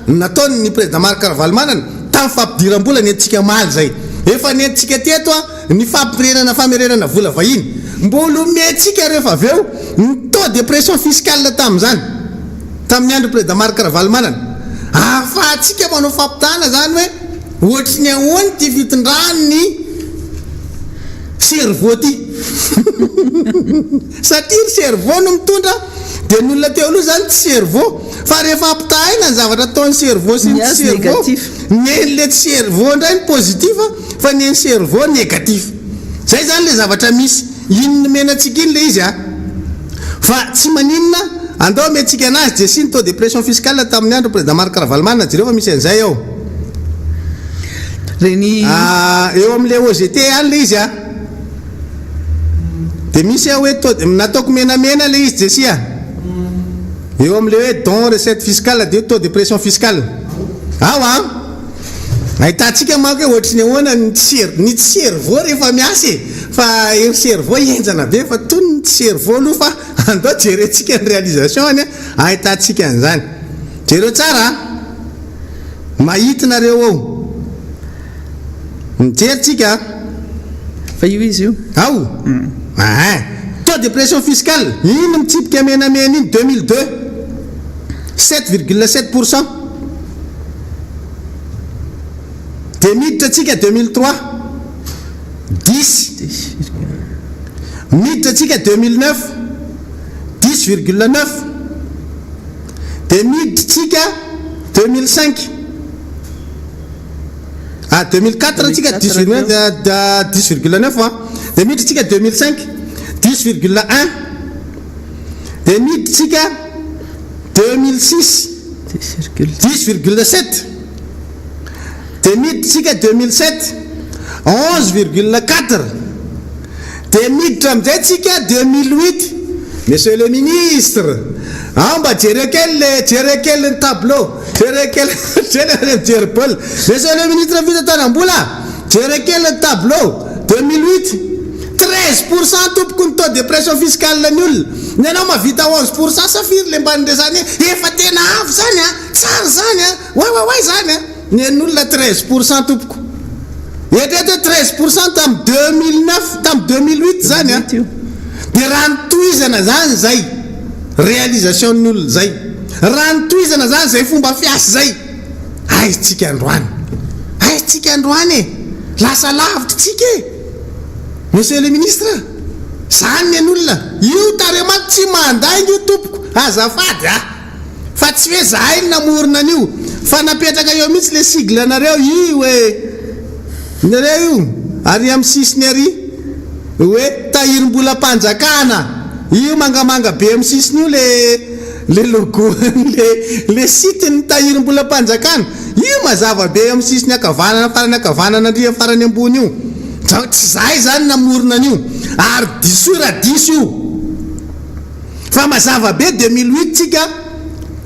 nataon ny président Marc Ravalomanana tamin'ny fampidiram-bola nentintsika omaly izay. Efa nentintsika teto ny fampirenana famerenana vola vahiny. Mbola omentsika rehefa avy eo ny taux de pression fiscale tamin'izany, tamin'ny andron'ny président Marc Ravalomanana. Ahafahantsika manao fampitahana izany hoe ohatry ny ahoana ity fitondran'ny cerveau ity. Satria ry cerveau no mitondra dia ny olona teo aloha izany tsy cerveau. Fa rehefa ampitahaina ny zavatra ataon'ny cerveau sy ny tsy cerveau, ny an'ilay tsy cerveau indray ny positif fa ny an'ny cerveau négatif. Zay zany ilay zavatra misy. Iny nomena antsika iny ilay izy a. Fa tsy maninona, andao amentsika anazy Jessie ny taux de pression fiscale tamin'ny andron'ny président Marc Ravalomanana, jereo fa misy an'izay ao. Reny. Ah, eo amin'ilay OGT ihany ilay izy a. Dia misy ao hoe taux, nataoko menamena ilay izy Jessie a. Eo amin'ilay hoe don recette fiscale dia taux de pression fiscale. Ao an! Ahitantsika manko hoe ohatry ny ahoana ny tsy ny tsy cerveau rehefa miasa e! Fa ry cerveau henjana be fa tony ny tsy cerveau aloha fa andao jerentsika ny réalisation any an, ahitantsika an'izany. Jereo tsara an! Mahita nareo ao. Mijery tsika a! Fa io izy io. Ao? Ain! Taux de pression fiscale, iny mitsipika menamena iny, 2002, 7,7 pour cent. Dia miditra tsika 2003, dix. Miditra tsika 2009, 10,9. Dia miditra tsika 2005. Ah, 2004 tsika 10,9 a. Dia miditra tsika 2005, 10,1. Dia miditra tsika 2006, 10,7. Dia miditra tsika 2007, 11,4. Dia miditra amin'izay tsika 2008. Monsieur le ministre, ao mba jereo kely le, jereo kely ny tableau, jereo kely, jereo le mijery baolina. Monsieur le ministre fitantanam-bola, jereo kely ny tableau, 2008, 13% tompoko ny taux de pression fiscale ny olona. Ny anao mahavita 11% sa firy le mba niresahana hoe efa tena avo zany an, tsara zany an, oay oay oay zany an. Ny an'olona 13% tompoko. Eritrereto hoe 13% tamin'ny 2009, tamin'ny 2008 zany an. Dia raha notohizana zany zay réalisation-n'ny olona zay, raha notohizana zany zay fomba fiasa zay, aiza tsika androany? Aiza tsika androany e? Lasa lavitra tsika e! Monsieur le ministre, zany ny an'olona. Io tarehimarika tsy mandainga io tompoko, azafady a! Fa tsy hoe zahay no namorona an'io fa napetraka eo mihitsy le sigle nareo io e! Nareo io ary amin'ny sisiny ary hoe tahirim-bolam-panjakana io mangamanga be amin'ny sisiny io le le logo le le site ny tahirim-bolam-panjakana io mazava be eo amin'ny sisiny ankavanana farany ankavanana ndry farany ambony io donc tsy zahay zany namorona an'io ary diso raha diso io. Fa mazava be 2008 tsika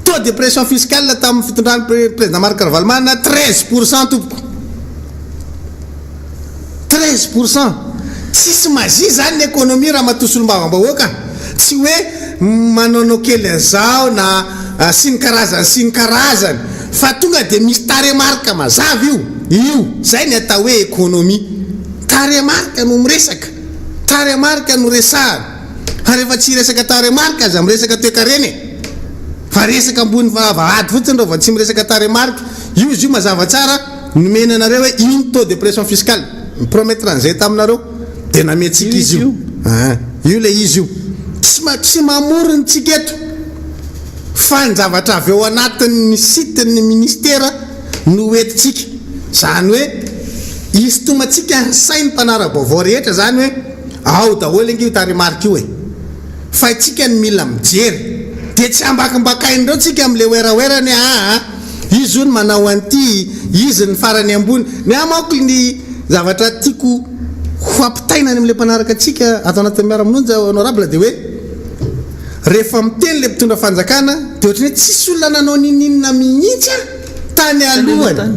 taux de pression fiscale tamin'ny fitondran'ny président Marc Ravalomanana 13% tompoko. 13%. Tsisy magie zany ny économie ramatoa solombavambahoaka. Tsy hoe manaonao kely an'izao na sy ny karazany sy ny karazany fa tonga dia misy tarehimarika mazava io. Io, zay ny atao hoe économie. Tarehimarika no miresaka. Tarehimarika no resahana. Fa rehefa tsy hiresaka tarehimarika aza miresaka toekarena e! Fa resaka ambony vavahady fotsiny raha vao tsy miresaka tarehimarika. Io izy io mazava tsara nomena anareo hoe io ny taux de pression fiscale. Mi-promettre an'izay taminareo dia namentsika izy io. Aa io ilay izy io. Tsy ma- tsy mamorona tsika eto fa ny zavatra avy ao anatin'ny site ny ministera no hoentintsika. Izany hoe hisintomantsika ny sain'ny mpanara-baovao rehetra izany hoe Ao daholo ange io tarehimarika io e! Fa itsika no mila mijery. Dia tsy ambakimbakain'ireo tsika amin'ilay werawera ny aa, izy hono manao an'ity, izy ny farany ambony. Ny ahy manko ny zavatra tiako ho ampitaina any amin'ilay mpanaraka antsika ato anatin'ny miara-mononja honorable dia hoe rehefa miteny ilay mpitondra fanjakana dia ohatran'ny hoe tsisy olona nanao n'inon'inona mihitsy an! tany alohany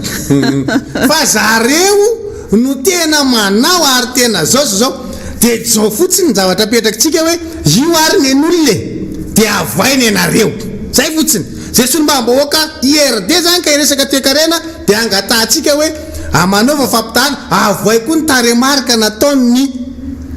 fa zareo no tena manao ary tena zao sy zao dia zao fotsiny ny zavatra apetrakitsika hoe io ary nen'olona e dia avoay nenareo zay fotsiny zay solombavambahoaka IRD zany ka hiresaka toekarena dia angatahantsika hoe manaova fampitahana avoay koa ny tarehimarika nataon'ny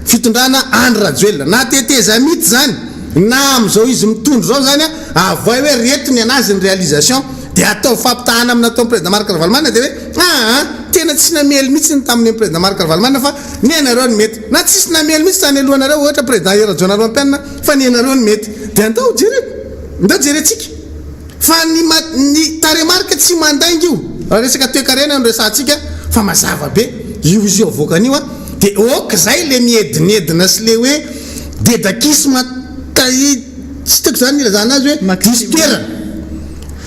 fitondrana Andry Rajoelina na tetezamita zany na amizao izy mitondra zao zany avoay hoe reto ny anazy ny réalisation Dia ataovy fampitahana amin'ny nataon'ny Président Marc Ravalomanana dia hoe aa tena tsy namely mihitsy ny tamin'ny Président Marc Ravalomanana fa ny anareo no mety. Na tsisy namely mihitsy tany alohanareo ohatra Président Hery Rajaonarimampianina fa ny anareo no mety. Dia andao jereo. Andao jerentsika. Fa ny ny tarehimarika tsy mandainga io. Raha resaka toekarena no resahantsika fa mazava be io izy io avoakany io an. Dia ok zay le miedinedina sy le hoe dedakisme tai Tsy tiako zany ny ilazana azy hoe diso toerana.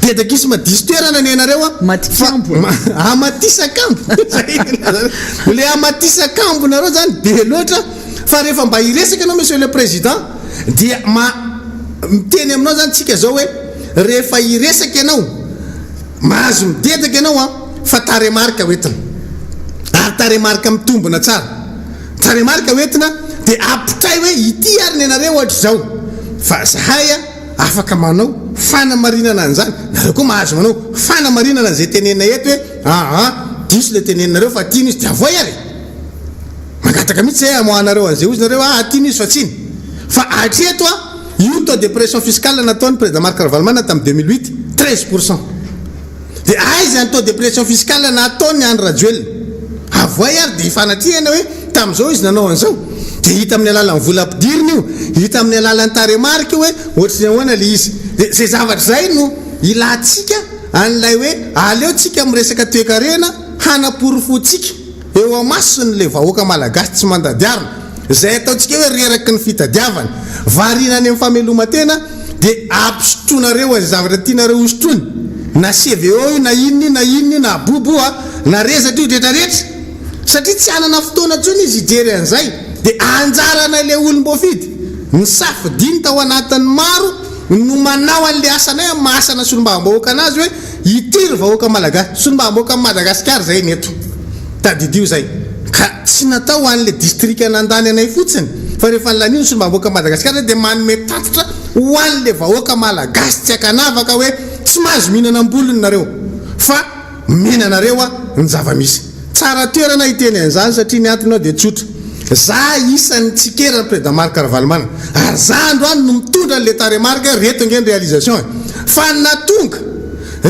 Dedakisme diso toerana ny anareo a. Matikambo. Amatisakambo. Zay ilazana. Le amatisakambo nareo zany be loatra fa rehefa mba hiresaka ianao monsieur le président dia ma miteny aminao zany tsika zao hoe rehefa hiresaka ianao mahazo midedaka ianao a fa tarehimarika hoentina. Ary tarehimarika mitombina tsara. Tarehimarika hoentina dia ampitay hoe ity ary ny anareo ohatr'izao fa zahay afaka manao fanamarinana an'izany, nareo koa mahazo manao fanamarinana an'izay tenenina eto hoe aa diso ilay teneninareo fa tiana izy dia avoay ary e! Mangataka mihitsy zahay hamoahanareo an'izay ozy nareo aa tiana izy fa tsiny fa hatreto a io taux de pression fiscale nataon'ny président Marc Ravalomanana tamin'ny 2008 13%. Dia aiza ny taux de pression fiscale nataon'i Andry Rajoelina? Avoay ary dia hifanatrihana hoe tamin'izao izy nanao an'izao. Dia hita amin'ny alalan'ny vola ampidirina io, hita amin'ny alalan'ny tarehimarika io hoe ohatry ny ahoana ilay izy. Dia izay zavatra izay no ilantsika an'ilay hoe aleo tsika miresaka toekarena hanaporofoantsika eo amason'ilay vahoaka malagasy tsy mandadiarina, izay ataontsika hoe reraky ny fitadiavana, variana any amin'ny fameloman-tena, dia ampisotroinareo an'izay zavatra tianareo hosotroina, na CVO io na inona io na inona io na bobo a, na rezatra io retraretra. Satria tsy hanana fotoana intsony izy hijery an'izay. Dia anjaranay ilay olom-boafidy, ny safidiny tao anatin'ny maro no manao an'ilay asanay amin'ny maha asana solombavambahoaka anazy hoe ity ry vahoaka malagasy, solombavambahoakan'i Madagasikara izay ny eto. Tadidio izay. Ka tsy natao ho an'ilay distrika nandany anay fotsiny fa rehefa laniana ny solombavambahoakan'i Madagasikara izay dia manome tatitra ho an'ilay vahoaka malagasy tsy ankanavaka hoe tsy mahazo mihinana am-bolony nareo fa Omena anareo aho ny zava-misy. Tsara toerana hiteny an'izany satria ny antony aho dia tsotra. Za isan'ny nitsikera ny Président Marc Ravalomanana. Ary za androany no mitondra an'ilay tarehimarika hoe reto ange ny réalisation e. Fa ny nahatonga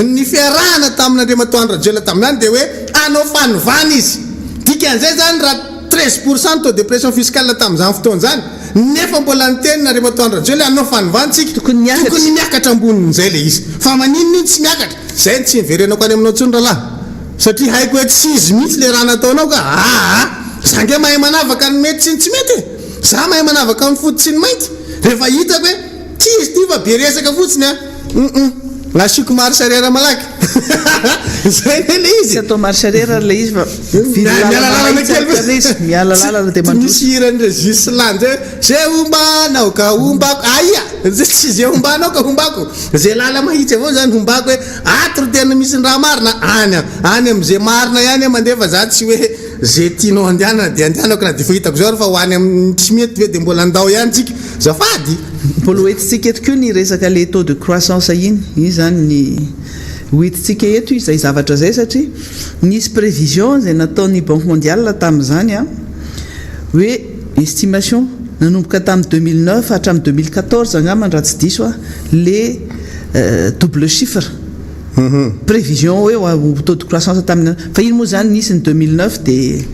ny fiarahana tamin'Andriamatoa Andry Rajoelina tamin'izany dia hoe hanao fanovana izy. Dikan'izay izany raha 13 pour cent ny taux de pression fiscale tamin'izany fotoana izany nefa mbola niteny Andriamatoa Andry Rajoelina hoe hanao fanovana isika, Tokony niakatra. tokony miakatra ambonin'izay ilay izy. Fa maninona iny tsy miakatra? Zay no tsy niverenako any aminao intsony rahalahy satria haiko hoe tsy izy mihitsy le raha nataonao ka aa za nge mahay manavaka ny mety sy ny tsy mety e! Za mahay manavaka ny fotsy sy ny mainty rehefa hitako hoe tsy izy ty fa be resaka fotsiny a! Humm nasiako marche arrière malaky zay nge le izy Tsy e! atao marche arrière ary le izy fa mivily Miala lalana lalana mahitsy kely ary fotsiny izy, miala lalana dia Tsy mandroso. misy hiran'i Regis Landy hoe ze ombanao ka ombako aia! Tsy ze ombanao ka ombako. Ze lala mahitsy avao zany hombako hoe ato ry tena misy ny raha marina any an, any amze marina ihany aho mandeha fa za tsy hoe ze tianao andehanana de andehanako na de efa hitako zao ary fa ho any amin'ny tsy mety ve de mbola andao ihany tsika. Zafady! Mbola ho entintsika eto koa ny resaka le taux de croissance iny, iny zany ny ho entintsika eto izay zavatra izay satria nisy prévision izay nataon'ny banque mondiale tamin'izany an, hoe estimation nanomboka tamin'ny 2009 hatramin'ny 2014 angambany raha tsy diso aho le double chiffre prévision hoe ho taux de croissance tamin'ny fa iny moa izany nisy ny 2009 dia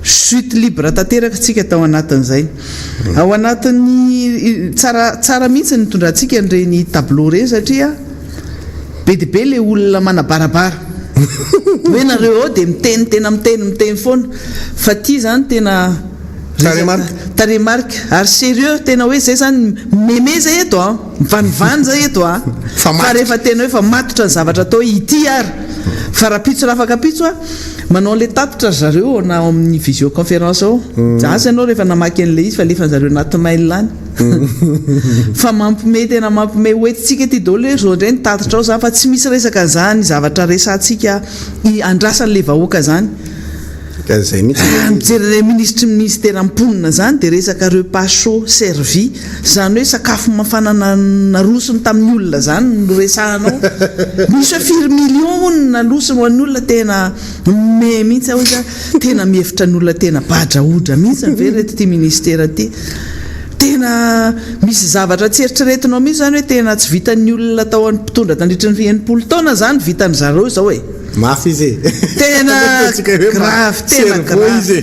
chute libre tanteraka tsika tao anatin'izay. Ao anatin'ny tsara tsara mihitsy ny nitondrantsika an'ireny tableau ireny satria be dia be le olona manabarabara hoe nareo ao dia miteny tena miteny miteny foana fa ty zany tena Tarehimarika. Tarehimarika ary sérieux tena hoe zay zany meme zay eto an, mivanivany zay eto an, Fa fa matotra. rehefa tena hoe fa matotra ny zavatra atao hoe ity ary fa rapitso rafakapitso an, manao an'le tatitra ry zareo na ao amin'ny visio conférence ao, asa ianao rehefa namaky an'le izy fa alefan'zareo anaty mail any fa mampime tena mampime hoentintsika ety daholo hoe zao indray ny tatitra ao zany fa tsy misy resaka an'zany zavatra resahantsika andrasan'le vahoaka zany. Ka zay mihitsy Raha anie. mijery ilay minisitry ny minisiteran'ny mponina izany dia resaka repas chaud servi, izany hoe sakafo mafana narosony tamin'ny olona izany no resahana ao. Misy hoe firy millions hono no nalosony ho an'ny olona, tena me mihitsy aho hoe tena mihevitra ny olona tena badrahodra mihitsy ve ireto ity ministera ity. Tena misy zavatra tsy eritreretinao mihitsy izany hoe tena tsy vitan'ny olona tao amin'ny mpitondra tandritry ny 60 taona izany vitan-dry zareo izao e. Mafy izy e. Tena Ataontsika hoe grave, tena cerveau grave. izy e.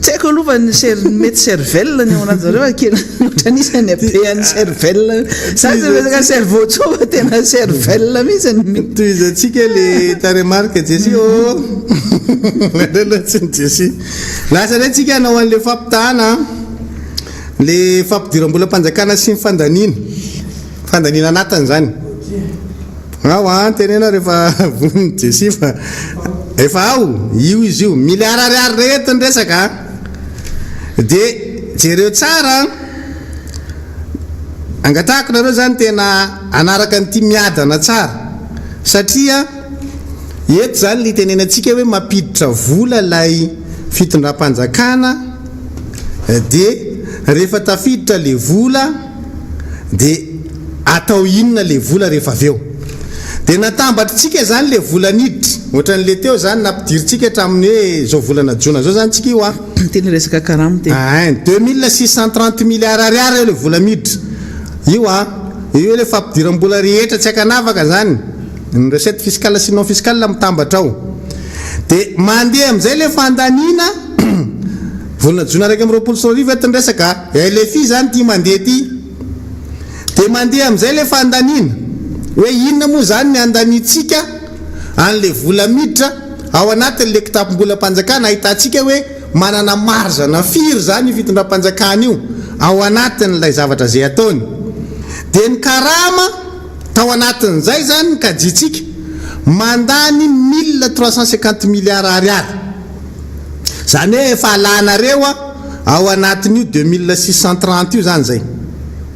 Tsy haiko aloha fa ny cer- mety cervelle ny ao anatin'zareo fa kely ohatran'ny isan'ny habean'ny cervelle. Za tsy resaka cerveau intsony fa tena cervelle mihitsy ny. Tohizantsika le tarehimarika Jessie ô. Aleo aloha tsy ny Jessie. Lasa indray tsika hanao an'le fampitahana le fampidiram-bolam-panjakana sy ny fandaniana. Fandaniana anatiny izany. Ao an, teneno rehefa vonona Jessie fa efa ao, io izy io. Milliard ariary indray eto ny resaka an. Dia jereo tsara an. Angatahako nareo izany tena hanaraka an'ity miadana tsara. Satria eto izany le itenenantsika hoe mampiditra vola ilay fitondram-panjakana dia rehefa tafiditra le vola Dia atao inona le vola rehefa avy eo? Dia natambatritsika izany le vola niditra, ohatran'le teo izany nampidirintsika hatramin'ny hoe izao volana jona izao izany tsika io an. Teny resaka karama teny. Ein, 2630 milliards ariary eo le vola miditra. Io an, io le fampidiram-bola rehetra tsy ankanavaka izany, ny recette fiscale sy non fiscale mitambatra ao. Dia mandeha amin'izay le fandaniana, volana jona 2021 eto ny resaka a. LFI izany ity mandeha ity. Dia mandeha amin'izay ilay fandaniana. Hoe inona moa izany ny handaniantsika an'ilay vola miditra ao anatin'ilay kitapom-bolam-panjakana ahitantsika hoe manana marge-na firy izany io fitondram-panjakana io ao anatin'ilay zavatra izay ataony. Dia ny karama tao anatin'izay izany ny kajintsika mandany 1350 milliards ariary. Izany hoe efa alanareo ao anatin'io 2630 io izany izay.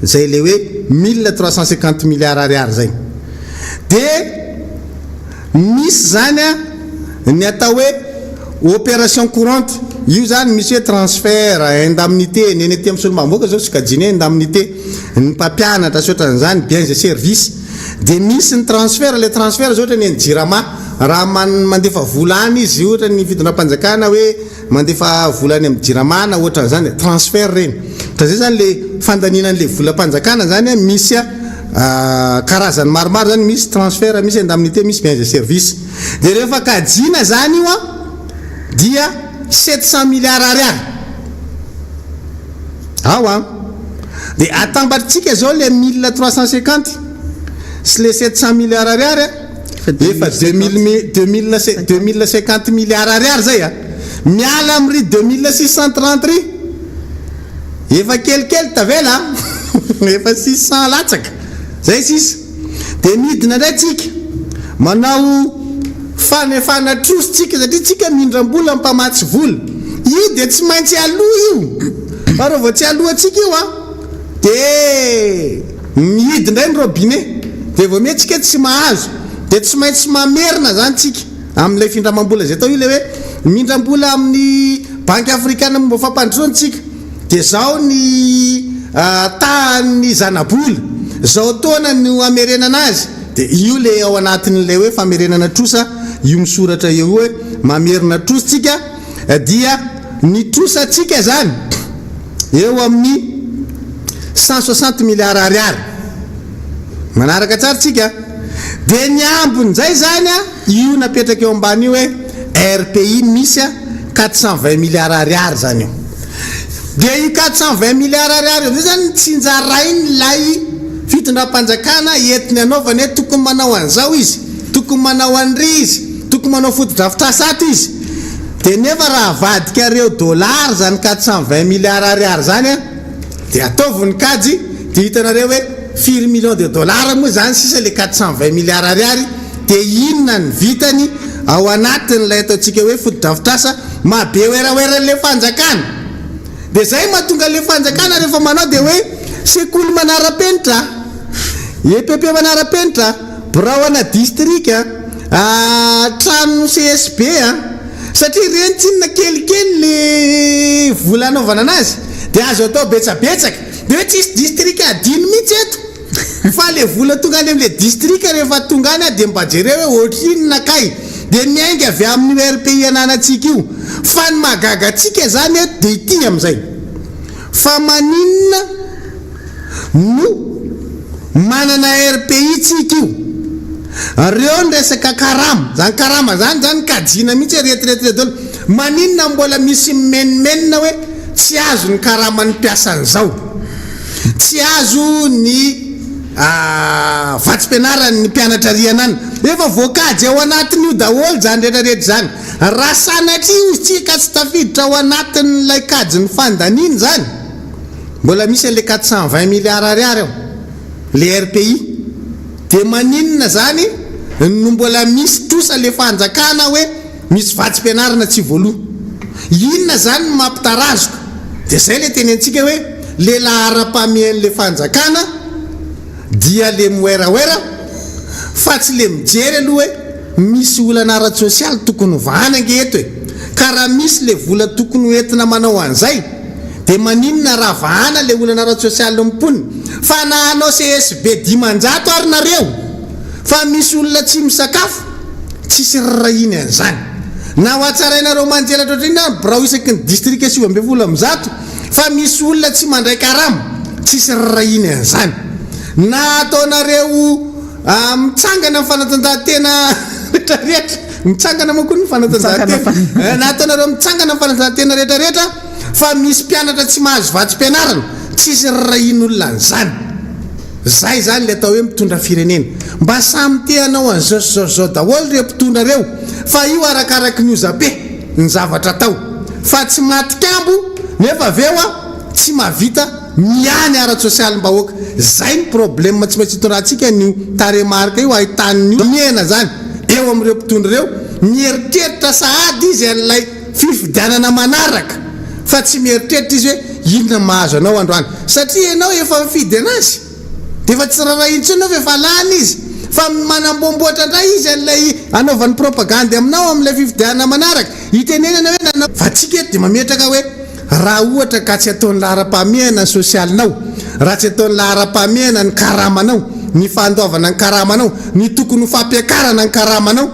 Izay ilay hoe 1350 milliards ariary izay. Dia misy izany ny atao hoe opération courante. Io izany misy hoe transfert, indemnité, ny eny aty amin'ny solombavambahoaka izao sokajiana hoe indemnité, ny mpampianatra sy ohatran'izany, biens et services. Dia misy ny transfert, ilay transfert izao ohatra ny an'ny Jirama, raha mandefa vola any izy ohatra ny fitondram-panjakana hoe mandefa vola any amin'ny Jirama na ohatran'izany dia transfert ireny. Ka izay izany ilay fandaniana an'ilay volam-panjakana izany an, misy karazany maromaro izany, misy transfert, misy indemnité, misy biens et services. Dia rehefa kajiana izany io an, dia 700 milliards ariary. Ao an! Dia atambatritsika izao ilay 1350 sy ilay 700 milliards ariary an, efa 2050 milliards ariary izay an! Miala amin'ry 2630 ry, efa kelikely tavela an! Efa 600 latsaka, izay sisa. Dia midina indray tsika, manao fanefana trosa tsika satria tsika mindram-bola amin'ny mpamatsy vola. Io dia tsy maintsy aloa io, fa raha vao tsy aloantsika io an, dia mihidy indray ny robinet, dia vao miha tsika tsy mahazo, dia tsy maintsy mamerina izany tsika amin'ilay findramam-bola izay atao io, ilay hoe mindram-bola amin'ny banky afrikana momba fampandrosoana tsika. Dia zao ny tahan'ny zanabola, zao taona no hamerenana azy, dia io le ao anatin'ilay hoe famerenana trosa io misoratra eo io hoe mamerina trosa tsika dia ny trosantsika zany eo amin'ny 160 milliards ariary, manaraka tsara tsika, dia ny ambin'izay zany a. Io napetraka eo ambany io hoe RPI misy a 420 milliards ariary izany io. Dia io 420 milliards ariary io amin'izay izany tsinjarain'ilay fitondram-panjakana entiny anaovany hoe tokony manao an'izao izy, tokony manao an'ry izy, tokony manao fotodrafitrasa ato izy. Dia nefa raha avadikareo dollars izany 420 milliards ariary izany a, dia ataovy ny kajy dia hitanareo hoe firy millions de dollars moa izany sisa ilay 420 milliards ariary. Dia inona ny vitany ao anatin'ilay ataontsika hoe fotodrafitrasa maha be werawera an'ilay fanjakana? Dia izay mahatonga an'ilay fanjakana rehefa manao dia hoe sekoly manara-penitra, EPP manara-penitra, birao ana distrika, trano CSB, satria ireny tsinona kelikely le vola anaovana anazy dia azo atao betsabetsaka. Dia hoe tsisy distrika adino mihitsy eto. Fa le vola tonga any amle district rehefa tonga any dia mba jereo hoe ohatrinona kay dia miainga avy amin'io RPI ananantsika io. Fa ny mahagaga antsika zany eto dia ity amizay. Fa maninona no manana RPI tsika io? Reo ny resaka karama, zany karama zany zany kajiana mihitsy hoe reto reto reto daholo. Maninona mbola misy mimenomenona hoe tsy azo ny karaman'ny mpiasan'izao? Tsy azo ny vatsim-pianaran'ny mpianatra rihana any. Efa voakajy ao anatin'io daholo izany rehetra rehetra izany. Raha sanatria hozy tsika ka tsy tafiditra ao anatin'ilay kajin'ny fandaniana izany, mbola misy an'ilay 420 milliards ariary ao, ilay RPI, dia maninona izany no mbola misy trosa ilay fanjakana hoe Misy vatsim-pianarana tsy voaloa. Inona izany no mampitarazoka? Dia izay ilay tenentsika hoe le laharam-pahamehan'ilay fanjakana dia le miwerawera fa tsy le mijery aloha hoe misy olana ara-tsosialy tokony hovahana ange eto e! Ka raha misy le vola tokony ho entina manao an'izay dia maninona raha vahana le olana ara-tsosialin'ny mponina? Fa na hanao CSB 500 ary nareo fa misy olona tsy misakafo Tsisy rarahiny an'izany. Na ho hatsarainareo manjelatra ohatrinona ary birao isaky ny distrika 119 fa misy olona tsy mandray karama, tsisy rarahiny an'izany. Na ataonareo mitsangana ny fanatanjahantena rehetrarehetra, mitsangana manko ny fanatanjahantena, na ataonareo mitsangana ny fanatanjahantena rehetrarehetra fa misy mpianatra tsy mahazo vatsim-pianarana, tsisy rarahin'olona an'izany. Zay zany le atao hoe mitondra firenena. Mba samy te hanao an'izao sy zao sy zao daholo ireo mpitondra ireo fa io arakaraky ny ozape ny zavatra atao fa tsy matikambo nefa avy eo tsy mahavita miahy ny ara-tsosialim-bahoaka. Zay ny problème tsy maintsy itondrantsika an'io tarehimarika io ahitan'ny olona mihena zany eo amin'ireo mpitondra ireo mieritreritra sahady izy an'ilay. fifidianana manaraka fa tsy mieritreritra izy hoe inona mahazo anao androany satria ianao efa mifidy anazy dia efa tsy rarahiny intsony ianao fa efa lany izy fa manamboamboatra indray izy an'ilay anaovany propagandy aminao amin'ilay fifidianana manaraka itenenana hoe nanao Fa tsika eto dia mametraka hoe raha ohatra ka tsy ataony laharam-pahamehana ny sosialinao, raha tsy ataony laharam-pahamehana ny karamanao, ny fandoavana ny karamanao, ny tokony ho fampiakarana ny karamanao,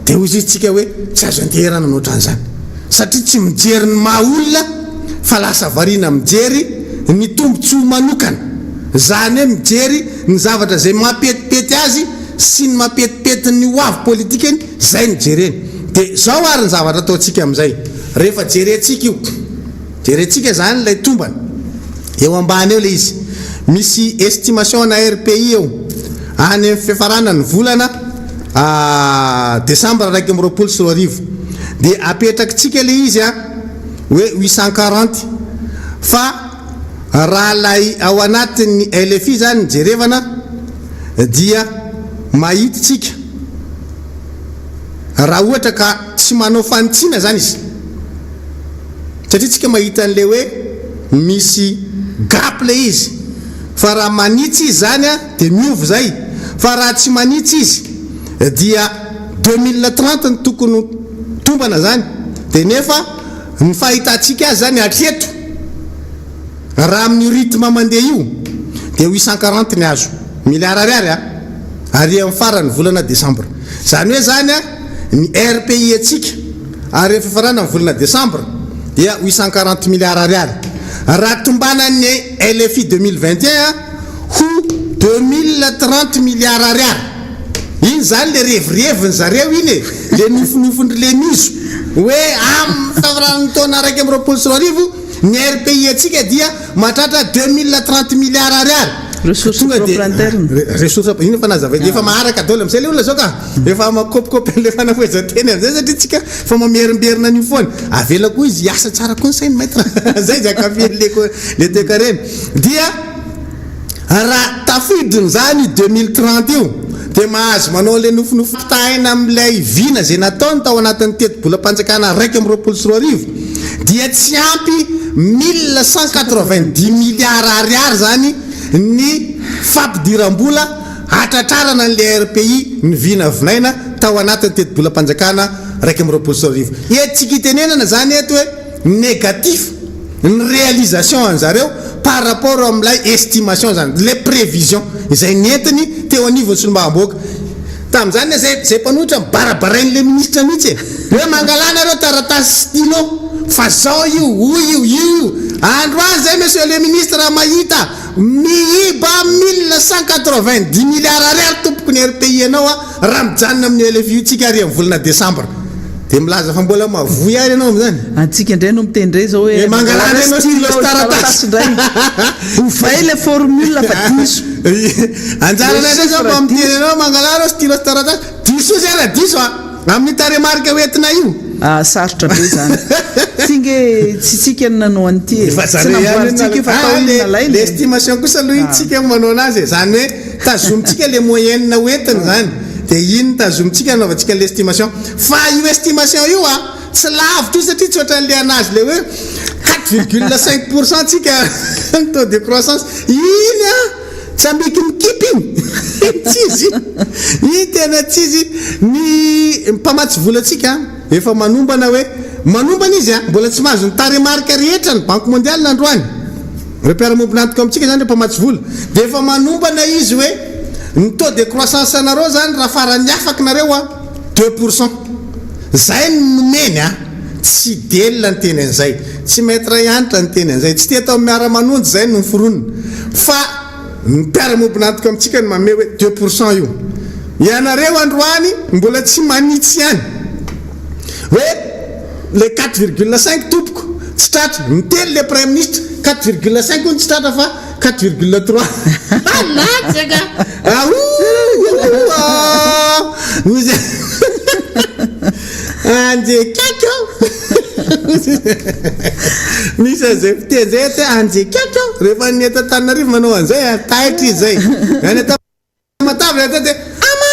dia hoy izy tsika hoe tsy azo andeherana ny ohatran'izany. Satria tsy mijery ny maha olona fa lasa variana mijery ny tombotsoa manokana. Izany hoe mijery ny zavatra izay mampetipety azy sy ny mampetipety ny ho avy politikany, izay no jereny. Dia izao ary ny zavatra ataontsika amin'izay. Rehefa jerentsika io, jerentsika izany ilay tombana, eo ambany eo ilay izy, misy estimation ana RPI eo, any amin'ny fiafarana ny volana desambra 2021, dia apetrakitsika ilay izy an, hoe 840, fa raha ilay ao anatin'ny LFI izany no jerevana dia mahita tsika, Raha ohatra ka tsy manao fanitsiana izany izy, satria tsika mahita an'ilay hoe misy gap ilay izy, fa raha manitsy izy izany dia miova izay, fa raha tsy manitsy izy dia 2030 no tokony ho tombana izany, dia nefa ny fahitantsika azy izany hatreto, Raha amin'io rythme mandeha io dia 840 ny azo, milliard ariary a, ary amin'ny faran'ny volana desambra. Izany hoe izany a, ny RPI antsika ary amin'ny fifaranan'ny volana desambra dia 840 milliard ariary. Raha tombanan'ny LFI 2021 ho 2030 milliard ariary. Iny izany le revireviny zareo iny e, le nofinofin-dry Lemizo hoe amin'ny faran'ny taona 2021 Ny RPI antsika dia mahatratra 2030 milliards ariary. Ressources Tonga dia propres internes. Ressources iny efa nazavaina, efa maharaka daholo amin'izay ilay olona zao ka. Efa makopikopy an'ilay fanafohezan-teny amin'izay satria tsika efa mamerimberina an'io foana. Avela koa izy hiasa tsara koa ny sainy maître. Zay izy hankafy an'ilay ko- ilay toekarena. Dia Raha tafidiny izany io 2030 io dia mahazo manao ilay nofinofy ampitahaina amin'ilay vina izay nataony tao anatin'ny tetibolam-panjakana 2021 dia tsy ampy 1190 milliards ariary izany ny fampidiram-bola hatratrarana an'ilay RPI novinavinaina tao anatin'ny tetibolam-panjakana 2021. Hetsika itenenana izany eto hoe négatif ny réalisation anzareo par rapport amin'ilay estimation zany, ilay prévision izay nentiny teo anivon'ny solombavambahoaka. Tamin'izany anie zay zay mpanohitra mibarabarain'ilay ministra mihitsy e! Hoe mangalà nareo taratasy stylo fa zao io, hoy io, io io. Androany zay monsieur le ministre mahita miiba 1190 milliards ariary tompoko ny RPI anao a! Raha mijanona amin'io LFI io tsika ary amin'ny volana desambra dia milaza fa mbola mavoy ary ianao amin'izany. Antsika indray no miteny indray izao hoe Eh, mangalà indray ianao stylo sy taratasy. indray. Ovay ilay formule fa diso. Anjaranay indray izao mba miteny anao mangalà ireo stylo sy taratasy. Diso izay raha diso a! Amin'ny tarehimarika hoentina io. Ah, sarotra be izany. Ity nge tsy tsika no nanao an'ity e. Efa Tsy zareo ihany namboarintsika io fa tao Ah, iny le nalaina le e. estimation kosa aloha iny tsika no manao anazy e. Izany hoe tazomintsika le moyenne ho entiny izany. Dia iny no tazomintsika anaovantsika an'le estimation. Fa io estimation io a, tsy lavitra io satria tsy ohatran'le anazy le hoe 4,5 pour cent tsika ny taux de croissance. Iny a! Tsy ambiky mikipy iny! Iny tsy izy iny! Iny tena tsy izy iny! Ny mpamatsy vola antsika efa manombana hoe, manombana izy a! Mbola tsy mahazo ny tarehimarika rehetra ny Banque Mondiale androany. Ireo mpiara-miombon'antoka amintsika izany, ireo mpamatsy vola, dia efa manombana izy hoe ny taux de croissance anareo izany raha faran'ny afaka nareo a, 2%. Izay no nomeny a! Tsy Del niteny an'izay, tsy Maître Hanitra niteny an'izay, tsy teto amin'ny Miara-manonja izay no noforonina, fa ny mpiara-miombon'antoka amintsika no manome hoe 2% io. Ianareo androany mbola tsy manitsy ihany hoe ilay 4,5 tompoko tsy tratra, miteny ilay Praiminisitra 4,5 hono tsy tratra fa 4,3. Latsaka! Aouh! Anjekako! Misy an'izay fiteny izay aty hoe anjekako! Rehefa ny eto Antananarivo manao an'izay a, taitra izy izay. Any Tamatave atao dia ama!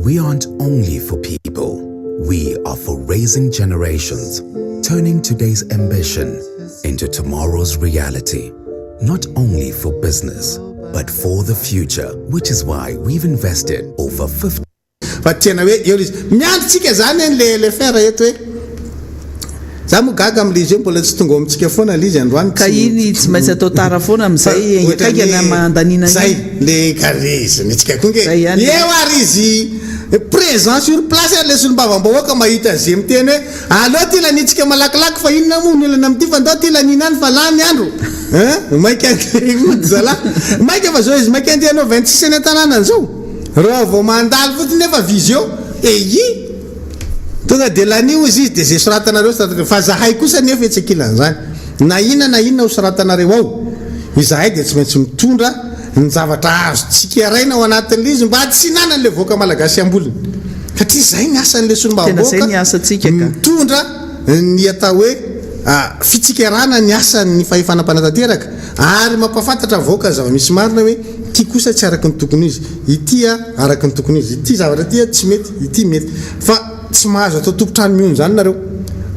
We aren't only for people, we are for raising generations, turning today's ambition into tomorrow's reality. Not only for business, but for the future, which is why we've invested over 50 Fa tena hoe eo le izy. Miandry tsika zany an le le fer eto hoe. Za moa gaga amle izy hoe mbola tsy tonga ao amintsika foana le izy androany. Ka iny tsy maintsy atao tara foana amin'izay haingankaingana mandaniana an'iny. Zay le ka le izy ny antsika koa nge. Eo ary izy présent sur place ary le solombavambahoaka mahita ze miteny hoe aleo ty laniantsika malakilaky fa inona moa ny olana amin'ity fa ndao ty laniana any fa lany andro hein maika andeha hody zalahy maika fa zao izy maika andeha hanao 26 any an-tanànany zao. Raha vao mandalo fotsiny nefa visio eii tonga dia lany hozy izy dia ze soratanareo soratanareo fa zahay kosa nefa etsy ankilan'izany na inona na inona ho soratanareo ao izahay dia tsy maintsy mitondra ny zavatra azo tsikeraina ao anatin'ilay izy mba tsy hinanan'ilay vahoaka malagasy ambolony satria zay ny asan'ilay Tena zay solombavambahoaka ny asantsika ka. mitondra ny atao hoe fitsikerana ny asan'ny fahefana mpanatanteraka ary mampahafantatra ny vahoaka ny zava-misy marina hoe Ity kosa tsy araka ny tokony ho izy, ity a araka ny tokony ho izy, ity zavatra ity a tsy mety, ity mety. Fa tsy mahazo atao tompon-trano mihono izany nareo.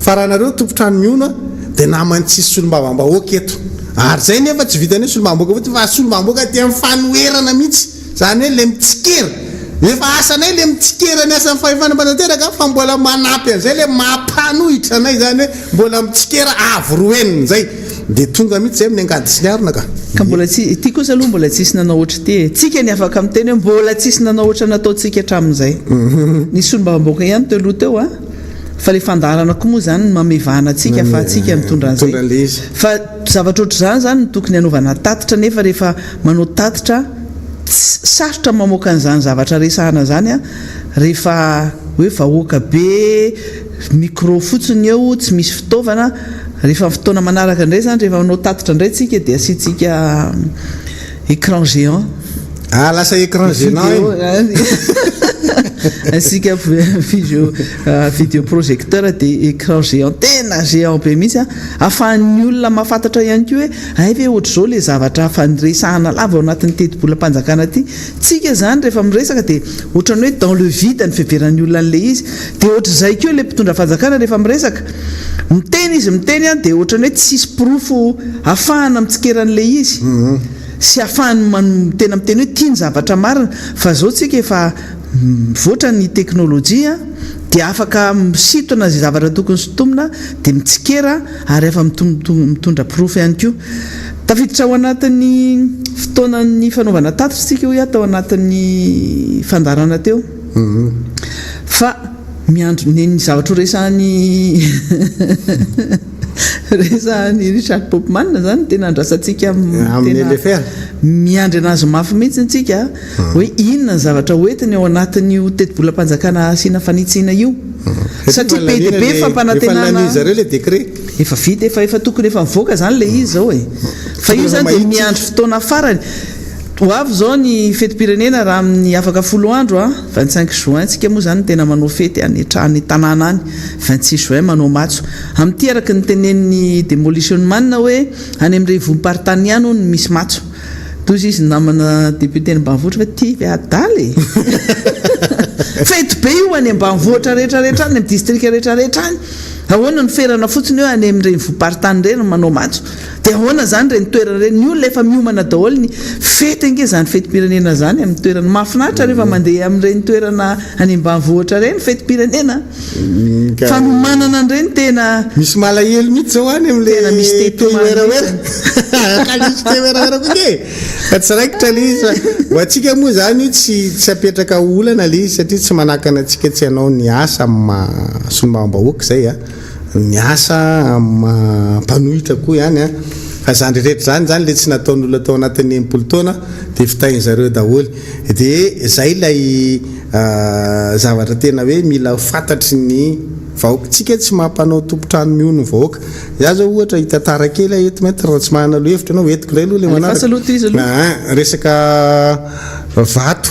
Fa raha nareo tompon-trano mihono a, dia naman'ny tsisy solombavambahoaka eto. Ary izay nefa tsy vitan'ny hoe solombavambahoaka fotsiny fa solombavambahoaka aty amin'ny fanoherana mihitsy. Izany hoe ilay mitsikera. Efa asanay ilay mitsikera ny asan'ny fahefana mpanatanteraka fa mbola manampy an'izay ilay mampanohitra anay izany hoe mbola mitsikera avo roa heniny izay. Dia tonga mihitsy zay amin'ny angady sy ny arina ka. Ka mbola tsy, ity kosa aloha mbola tsisy nanao ohatr'ity e. Tsika ny afaka miteny hoe mbola tsisy nanao ohatra nataontsika hatramin'izay. Nisy solombavambahoaka ihany teo aloha teo an, fa ilay fandaharana koa moa izany no mamevana antsika fa antsika mitondra an'izay. Fa zavatra ohatr'izany izany no tokony hanaovana tatitra nefa rehefa manao tatitra tsy, sarotra mamoaka an'izany zavatra resahana izany an, rehefa hoe vahoaka be, Micro fotsiny eo, tsy misy fitaovana. Rehefa fotoana manaraka indray izany, rehefa manao tatitra indray tsika dia asiantsika écran géant. Ah, lasa écran géant iny. Asiaka vidéo, vidéo projecteur dia écran géant, tena géant be mihitsy an, ahafahan'ny olona mahafantatra ihany koa hoe hay ve ohatr'izao ilay zavatra efa niresahana lava ao anatin'ny tetibolam-panjakana ity. Tsika izany rehefa miresaka dia ohatran'ny hoe dans le vide ny fiheveran'ny olona an'ilay izy. Dia ohatr'izay koa ilay mpitondra fanjakana rehefa miresaka. Miteny izy miteny an, dia ohatran'ny hoe tsisy porofo ahafahana mitsikera an'ilay izy. Sy ahafahany man, tena miteny hoe ity ny zavatra marina. Fa izao tsika efa mivoatra ny teknolojia dia afaka misintona izay zavatra tokony sintomina dia mitsikera ary afa mitondra porofo ihany koa. Tafiditra ao anatin'ny fotoanan'ny fanaovana tatitra isika hoy aho tao anatin'ny fandaharana teo fa miandry ny ny zavatra ho resahan'i resahan'i Richard Popman izany no tena andrasantsika Amin'ny tena miandry anazy mafy mihitsy isika hoe inona ny zavatra hoentiny ao anatin'io tetibolam-panjakana asiana fanitsiana io satria be dia be fampanantenana. Efa lanian'ny zareo ilay décret. Efa vita, efa efa tokony efa mivoaka izany ilay izy izao e. Fa io izany dia miandry fotoana farany. Ho avy izao ny fetim-pirenena raha amin'ny afaka folo andro an, 25 juin, tsika moa izany no tena manao fety any any tanàna any, 26 juin manao matso. Amin'ity araka ny tenenin'i Demolition Man hoe any amin'ny renivohim-paritany ihany hono no misy matso. Toa izy namana député ny ambanivohitra fa ty ve adala e! Fety be io any ambanivohitra rehetra rehetra any, amin'ny distrika rehetra rehetra any. Ahoana no ferana fotsiny hoe any amin'ireny vohim-paritany ireny no manao matso? Dia ahoana izany ireny toerana ireny? Ny olona efa miomana daholo ny fety ange izany fetim-pirenena izany amin'ny toerana. Mahafinaritra rehefa mandeha amin'ireny toerana any ambanivohitra ireny fetim-pirenena. Fanomanana an'ireny tena. Misy malahelo mihitsy izao any amin'ilay Tena misy te hitomany werawera. mihitsy. Ka misy te werawera koa nge e! Fa tsy raikitra ilay izy fa ho antsika moa izany io tsy tsy apetraka ho olana ilay izy satria tsy manakana antsika tsy hanao ny asa amin'ny maha solombavambahoaka izay a, ny asa amin'ny maha mpanohitra koa ihany a, fa izany rehetra izany izany ilay tsy nataon'olona tao anatin'ny 60 taona dia vitain'ny zareo daholo. Dia izay ilay zavatra tena hoe mila fantatry ny vahoaka. Tsika tsy mampanao tompon-trano mihono ny vahoaka. Za zao ohatra hitantara kely aho eto maître raha tsy manana lohevitra ianao entiko indray aloha ilay Alefaso manaraka. aloha tohizo aloha. Aa resaka vato.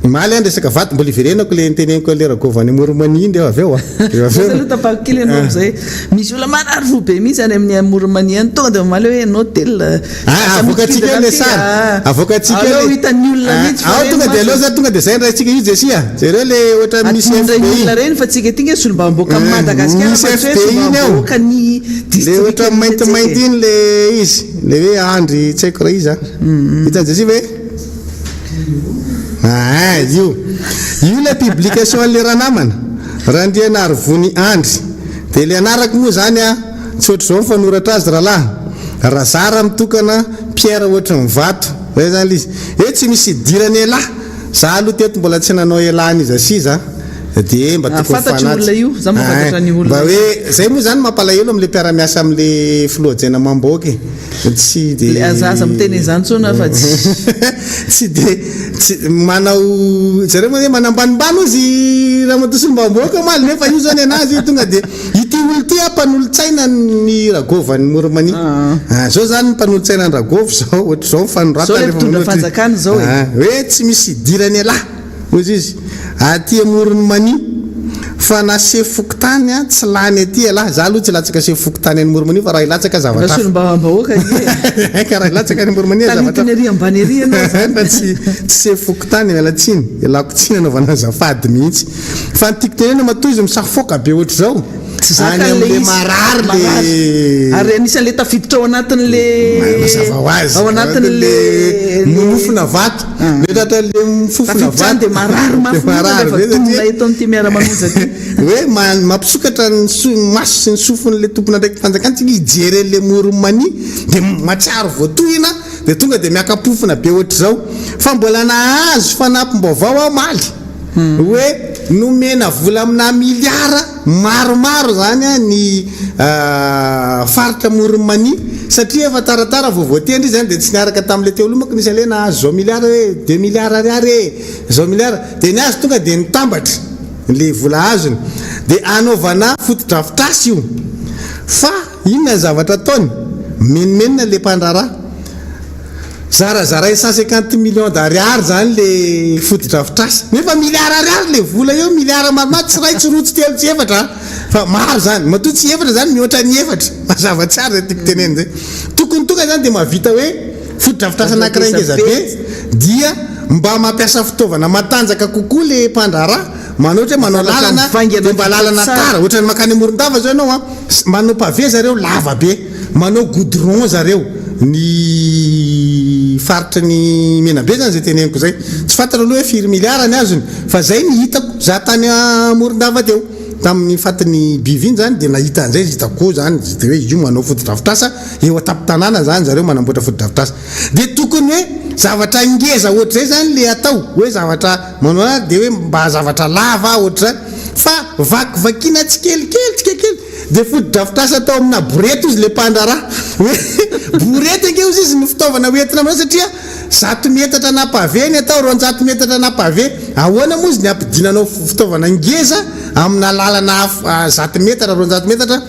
Omaly an resaka vato mbola iverenako le niteneniko an'le Ragôva any Amoron'i iny reo avy eo a. Reo avy Lasa eo. aloha tapahako kely ianao amin'izay. Misy olona marary fo be mihitsy any amin'ny Amoron'i Mania any tonga dia mamaly hoe ianao tel Ah, lasa avoakantsika mikidina eo le aty sary. ah. Avoakantsika eo Aleo le hitan'ny olona Ah, mihitsy fa ao reny tonga dia aleo mantsy. zany tonga dia zay ndraisintsika io Jessie a. Jereo le ohatran'ny misy Adinon'ireny FBI. olona ireny fa tsika aty nge solombavambahoakan'i Madagasikara Misy fa tsy hoe FBI iny ao. solombavambahoakan'ny Le ohatran'ny distrikan'i maintimainty iny le izy. Le hoe Andry tsy haiko raha iza. Hitan'i Jessie ve? Aa io. Io ilay publication an'ilay ranamana, Randrianarivony Andry. Dia ilay anarako moa izany an, tsy ohatr'izao ny fanoratra azy rahalahy. Razara mitokana, Pierre ohatry ny vato. Izay izany ilay izy. Hoe tsy misy idirany elah. Za aloha teto mbola tsy nanao elah an'iza sy iza. Dia mba Ah, tokony fantatro io fanaja. olona io. Za mahafantatra an'io olona Mba io. hoe, izay moa izany mampalahelo amin'ilay mpiara-miasa amin'ilay filoha Jena Mamboaka e. Tsy de. Le aza aza miteny izany tsony fa tsy. Tsy de tsy manao zareo moa hoe manambanimbany ozy ramatoa solombavambahoaka omaly nefa io zao ny anazy tonga de ity olona ity a mpanolotsaina ny Ragôva ny Moramania. Ah zao zany ny mpanolotsaina ny Ragôva zao ohatr'izao ny Zao fanoratana le rehefa mpitondra manoratra. fanjakana zao e. Ah hoe tsy misy idiran'ialahy. Hoy izy, aty amoron'i Mania, fa na sefo fokontany an, tsy lany aty ialahy, za aloha tsy hilatsaka sefo fokontany any Amoron'i Mania fa raha hilatsaka zavatra hafa. Solombavambahoaka anie e. Ka raha hilatsaka any Amoron'i Mania zavatra Taritiny ery ambany ery ianao zany. Fa tsy tsy sefo fokontany, miala tsiny, ialako tsiny anaovana azafady mihitsy. Fa ny tiako tenenina matoa izy misafoaka be ohatr'izao, Tsy any zakany le amin'le izy. marary le. Marary. Ary anisan'le tafiditra ao anatin'le. Mazava ho azy. Ao anatin'le. Mofona vato. Le tratran'le mifofona Tafiditra vato. any dia marary mafy Dia marary mihitsy be rehefa tonga satria eto amin'ity miara-manonja ity. hoe mampisokatra ny maso sy ny sofin'le tompon'andraiki-panjakana tsika hijery an'le moron'i Mania dia mahatsiaro voatohina dia tonga dia miaka-pofona be ohatr'izao. Fa mbola nahazo fanampim-baovao aho omaly hoe nomena vola amina miliara Maromaro izany ny faritra amoron'i Mania satria efa taratara vao voatendry izy dia tsy niaraka tamin'ilay teo aloha manko nisy an'ilay nahazo izao milliard hoe deux milliards ariary e, izao milliard dia ny azy tonga dia nitambatra ilay vola azony dia hanaovana fotodrafitrasa io fa inona ny zavatra ataony? Mimenomenona ilay mpandraharaha. Zarazarainy 150 millions d'ariary zany le fotodrafitrasa. Nefa milliard ariary le vola eo, milliard maromaro, tsy iray, tsy roa, tsy telo, tsy efatra an! Fa maro zany. Matoa tsy efatra zany mihoatra ny efatra. Mazava tsara zay tiako tenenina zay. Tokony tonga zany de mahavita hoe fotodrafitrasa anakiray ngeza be dia mba mampiasa fitaovana matanjaka kokoa le mpandraharaha, manao ohatra hoe manao lalana de mba lalana tara, ohatran'ny mankany Morondava zao ianao an, manao pavé zareo lava be. Manao goudron zareo ny faritry ny Menabe zany zay teneniko zay. Tsy fantatra aloha hoe firy milliard ny azony fa zay ny hitako. Za tany Morondava teo tamin'ny fatin'ny bivy iny zany dia nahita an'izay izy hitako koa zany de hoe io manao fotodrafitrasa eo an-tampon-tanàna zany zareo manamboatra fotodrafitrasa. Dia tokony hoe zavatra ngeza ohatr'izay zany le atao hoe zavatra manao de hoe mba zavatra lava ohatr'izany fa vakivakiana tsikelikely tsikelikely. Dia fotodrafitrasa atao amina borety ozy le mpandraharaha. Hoe borety ange ozy izy no fitaovana hoentina aminao satria zato metatra na pavé ny atao, 200 metatra na pavé. Ahoana moa izy ny ampidinanao fitaovana ngeza amina lalana zato metatra, 200 metatra,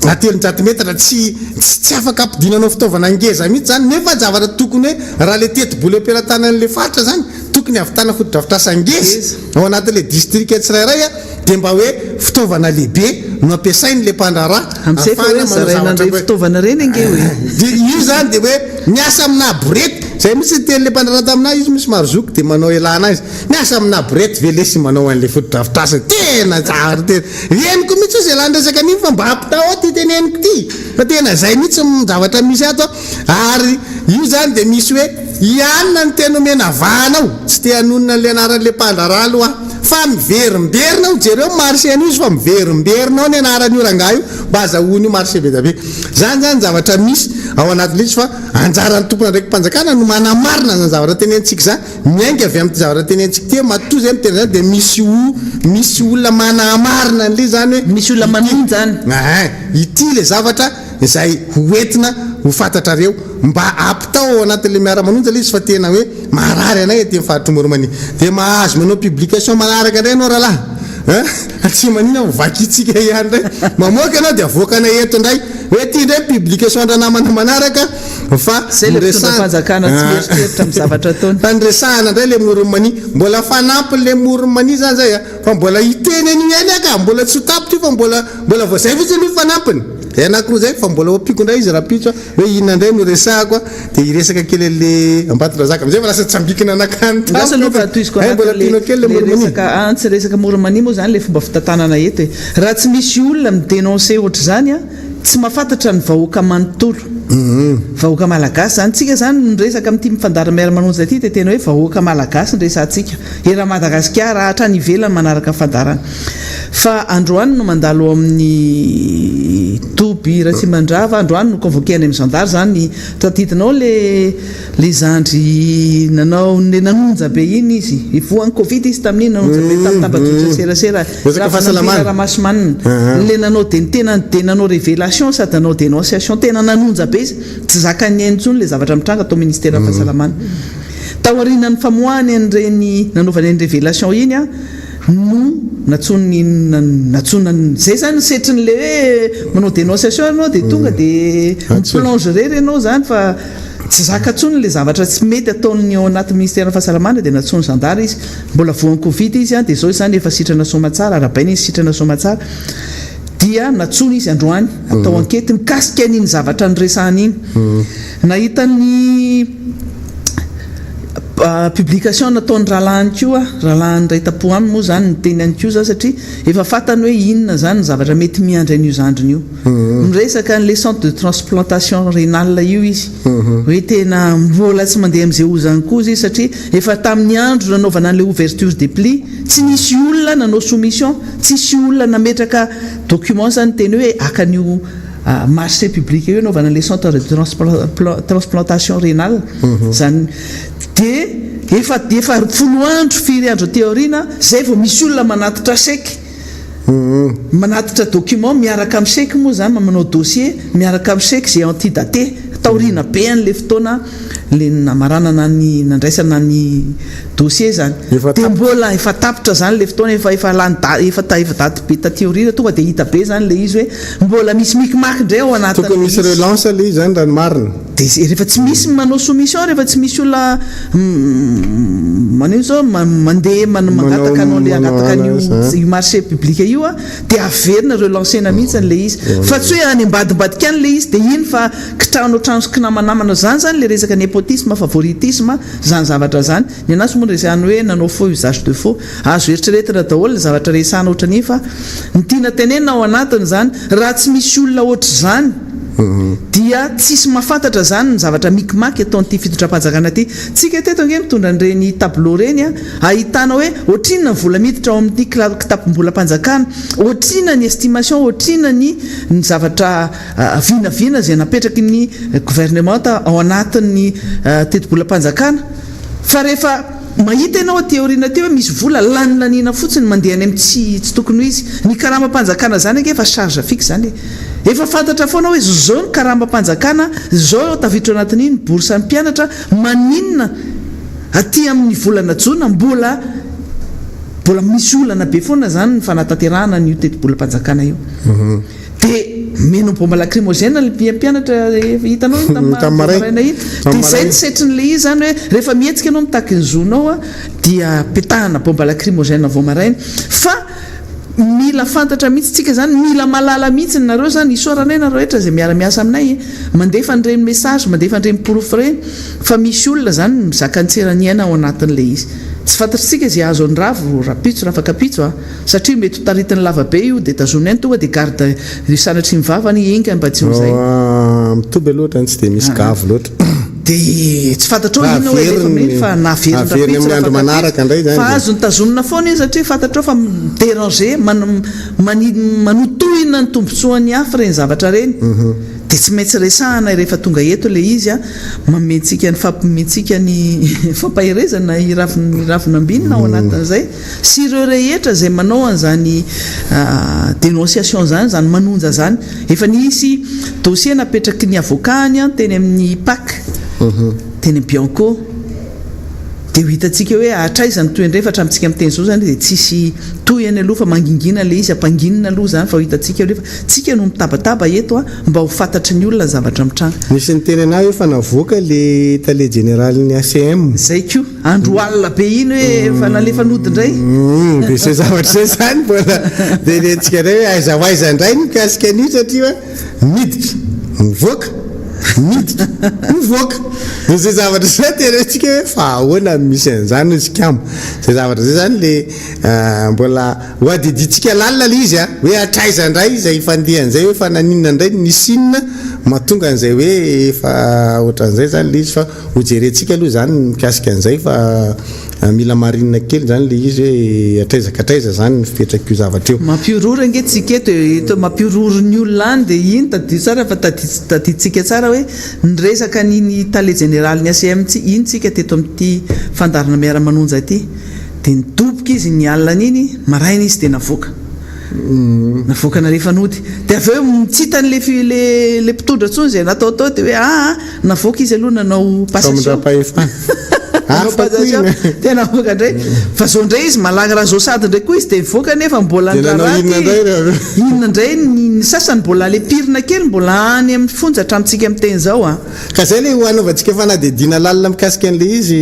na 300 metatra. Tsy tsy afaka ampidinanao fitaovana ngeza mihitsy zany nefa zavatra tokony hoe raha le tetibola eo am-pelatanan'le faritra zany tokony hahavitana fotodrafitrasa ngeza ao anatin'le distrika tsirairay. Dia mba hoe fitaovana lehibe no ampiasain'ilay mpandraharaha Amin'izay efa hoe ahafahana manao zaraina zavatra an'ireny hoe fitaovana ireny ange hoe. Dia io izany dia hoe miasa aminà borety. Izay mihitsy ny tenin'ilay mpandraharaha taminà, izy moa somary zoky dia manao ialana azy. Miasa aminà borety ve lesy manao an'ilay fotodrafitrasa? Tena tsara tena. Henoko mihitsy ozy ialahy niresaka an'iny fa mba ampitao aho ity teneniko ity fa tena izay mihitsy ny zavatra misy ato a. Ary io izany dia misy hoe i anona no tena omena vahana ao, tsy te hanonona an'ilay anaran'ilay mpandraharaha aloha aho, fa miverimberina ao, jereo ny marché an'io izy fa miverimberina ao ny anaran'io rangahy io mba azahoan'io marché be dia be. Izany izany ny zavatra misy ao anatin'ilay izy fa anjaran'ny tompon'andraiki-panjakana no manamarina izany zavatra tenenintsika izany, miainga avy amin'ity zavatra tenenintsika ity hoe matoa izay miteny izany dia misy o, misy olona manamarina an'ilay izany hoe Misy olona ity, manonja any. Ain, ity ilay zavatra. izay ho entina ho fantatrareo mba ampitao ao anatin'ilay miara-manonja ilay izy fa tena hoe marary anay aty amin'ny faritr'i Moromania. Dia mahazo manao publication manaraka indray ianao rahalahy a! Tsy maninona fa vakintsika ihany indray. Mamoaka ianao dia avoakanay eto indray. Hoe ity indray publication an-dranamana manaraka fa Zay le mpitondra niresahana fanjakana tsy mieritreritra amin'ny zavatra ataony. Fa niresahana indray le moron'i mania. Mbola fanampin'le moron'i mania zany zay a. Fa mbola hiteny an'io ihany aho ka. Mbola tsy ho tapitra io fa mbola mbola vao zay fotsiny aloha fanampiny. Zay anankiroa zay fa mbola ho ampiako indray izy rahampitso a. Hoe inona indray no resahako a. Dia hiresaka kely an'le Ambatondrazaka amin'izay fa lasa tsambikina nankany Andraso aloha tampoka fa tohiziko Hay mbola anatin'le ampianao kely le le moron'i mania. resaka an, tsy resaka moron'i mania moa zany le fomba fitantanana eto e. Raha tsy misy olona mi-denoncer ohatr'izany a, Tsy mahafantatra ny vahoaka manontolo. Vahoaka malagasy zany. Tsika zany miresaka amin'ity fandaharam manonja ity dia tena hoe vahoaka malagasy no resahantsika. Eran'i Madagasikara hatrany ivelany manaraka ny fandaharana. Fa androany no mandalo ao amin'ny toby Ratsimandrava, androany no convoquer any amin'ny zandary zany. Tadidinao le Le zandry nanao le nanonja be iny izy, voan'ny covid izy tamin'iny nanonja be tamin'ny tambajotra serasera, Resaka fahasalamana. Ramasomanina, le nanao de tena de nanao révélation sady nanao dénonciation, tena nanonja be izy, tsy zakan'ny ainy intsony le zavatra mitranga tao ministeran'ny fahasalamana. Taorianan'ny famoahany an'ireny nanaovany an'iny révélation iny an, no nantsoin'ny nantsoina zay zany ny setrin'le hoe manao dénonciation ianao de tonga de mi-plonge irery ianao zany fa Tsy zaka intsony ilay zavatra tsy mety ataon'ny ao anaty ministeran'ny fahasalamana dia nantsoin'ny zandary izy. Mbola voan'ny covid izy dia izao izany efa sitrana soamatsara, arahabaina izy sitrana soamatsara. Dia nantsoina izy androany atao ankety mikasika an'iny zavatra noresahany iny. Nahita ny publication nataon'ny rahalahiny koa aho, rahalahiny iray tampo aminy moa izany niteny ihany koa za satria efa fantany hoe inona izany ny zavatra mety miandry an'io zandriny io. Miresaka an'ilay centre de transplantation rénale io izy hoe tena mbola tsy mandeha amin'izay ozany koa izy satria efa tamin'ny andro nanaovana an'ilay ouverture des plis tsy nisy olona nanao soumission, tsisy olona nametraka document zany niteny hoe haka an'io marché public io hanaovana an'ilay centre de transplantation rénale zany dia efa efa folo andro firy andro aty aoriana zay vao misy olona manatitra chèque. Manatitra document miaraka amin'ny chèque moa zany, manao dossier miaraka amin'ny chèque izay antidaté, taoriana be an'ilay fotoana ilay namaranana ny nandraisana ny dossier zany. Dia mbola efa tapitra zany ilay fotoana, efa efa lany daty, efa efa daty be taty aoriana, tonga dia hita be zany ilay izy hoe mbola misy micmac indray ao anatin'ilay Tokony misy izy. relance ilay izy zany raha ny marina. Dia rehefa tsy misy manao soumission, rehefa tsy misy olona manino zao, mandeha mangataka anao le hangataka an'io io marché public io a, dia averina relancer-na mihitsy ilay izy. Fa tsy hoe any ambadimbadika any ilay izy dia iny fa kitrano trano sy kinamanamana. Zany zany ilay resaka népotisme, favoritisme, zany zavatra zany. Ny anazy moa resahany hoe nanao faux usage de faux. Azo eritreretina daholo ny zavatra resahana ohatran'iny fa ny tiana tenenina ao anatiny zany raha tsy misy olona ohatr'izany dia tsisy mahafantatra zany ny zavatra micmac ataon'ity fitondram-panjakana ity. Tsika teto ange mitondra an'ireny tableau ireny a, ahitana hoe ohatrinona ny vola miditra ao amin'ny kitapom-bolam-panjakana, ohatrinona ny estimation, ohatrinona ny ny zavatra vinavina izay napetraky ny governemanta ao anatin'ny tetibolam-panjakana. Fa rehefa mahita ianao aty aoriana aty hoe misy vola lanilaniana fotsiny mandeha any amin'ny tsy tsy tokony ho izy. Ny karamam-panjakana izany ange efa charge fixe izany e. Efa fantatra foana hoe izao ny karamam-panjakana, izao tafiditra ao anatin'iny ny bourse an'ny mpianatra, maninona aty amin'ny volana jona mbola mbola misy olana be foana izany ny fanatanterahana an'io tetibolam-panjakana io. Dia meno bomba lacrymogène le mpianatra hitanao iny tamin'ny maraina iny. Dia izay ny setrin'ilay izy izany hoe rehefa mihetsika ianao mitaky ny zonao dia petahana bomba lacrymogène vao maraina. Fa mila fantatra mihitsy tsika izany, mila mahalala mihitsy nareo izany, isaoranay nareo rehetra izay miara-miasa aminay mandefa an'ireny message, mandefa an'ireny porofo ireny fa misy olona izany mizaka ny tserany aina ao anatin'ilay izy. Tsy fantatritsika izay hahazo an'i Ravo rahampitso, rafakapitso a. Satria mety ho taritiny lava be io dia tazominy any tonga dia garde io sanatria ny vavany enga mba tsy ho izay. Mitoby aloha ohatrany tsy dia misy gavo loatra. Dia tsy fantatrao inona hoe alefa amin'iny fa na averiny Averiny rahampitso amin'ny andro manaraka indray izany fa dia. azony tazomina foana iny satria fantatrao fa mi-déranger, manotohina ny tombotsoan'ny hafa ireny zavatra ireny. Dia tsy maintsy resahana rehefa tonga eto ilay izy an, mamentsika ny fampiomentsika ny fampaherezana i Ravinambinina ao anatin'izay. Sy ireo rehetra izay manao an'izany dénonciation izany, izany manonja izany. Efa nisy dossier napetraky ny avocat-ny teny amin'ny Pac, teny amin'ny Bianco. Dia ho hitantsika hoe hatraiza ny tohiny indray fa hatramintsika miteny izao izany dia tsisy tohiny aloha fa mangingina ilay izy, ampanginina aloha izany fa ho hitantsika aloha fa tsika no mitabataba eto an, mba ho fantatry ny olona ny zavatra mitranga. Nisy niteny anah hoe efa navoaka le tale jeneralin'ny ACM. Zay koa, andro alina be iny hoe efa nalefa nody indray. Humm, dia izay zavatra izay izany mbola jerentsika indray hoe aiza ho aiza indray ny mikasika an'io satria hoe miditra, mivoaka, miditra, mivoaka. Dia izay zavatra izay terentsika hoe fa ahoana no misy an'izany hoy Tsikamo. Izay zavatra izay izany le mbola ho adidintsika lalina ilay izy a, hoe hatraiza indray izay fandehany izay hoe fa naninona indray no nisy inona mahatonga an'izay hoe efa ohatran'izay izany ilay izy fa hojerentsika aloha izany ny mikasika an'izay fa mila marinina kely izany ilay izy hoe hatraiza ka hatraiza izany ny fipetrak'io zavatra io. Mampihorohoro ange tsika eto e, eto mampihorohoro ny olona any dia iny tadidio tsara fa tadidintsika tsara hoe niresaka an'iny tale jeneralin'ny ACM iny tsika teto amin'ity fandaharana miara-manonja ity. Dia nidoboka izy ny alina an'iny, maraina izy dia navoaka. Navoaka nalefa nody. Dia avy eo tsy hitany le fi- le le mpitondra intsony izay natao tao dia hoe aa navoaka izy aloha nanao passation. Famindram-pahefana. Nanao Hafa koa passation iny e. dia navoaka indray. Fa izao indray izy malaky raha izao sady indray koa izy dia nivoaka nefa mbola Dia nanao niraharaha inona ity. indray ireo avy eo? Inona indray ny ny sasany mbola le pirina kely mbola any amin'ny fonja hatramintsika miteny izao a. Ka zay le ho hanaovantsika fanadihadiana lalina mikasika an'le izy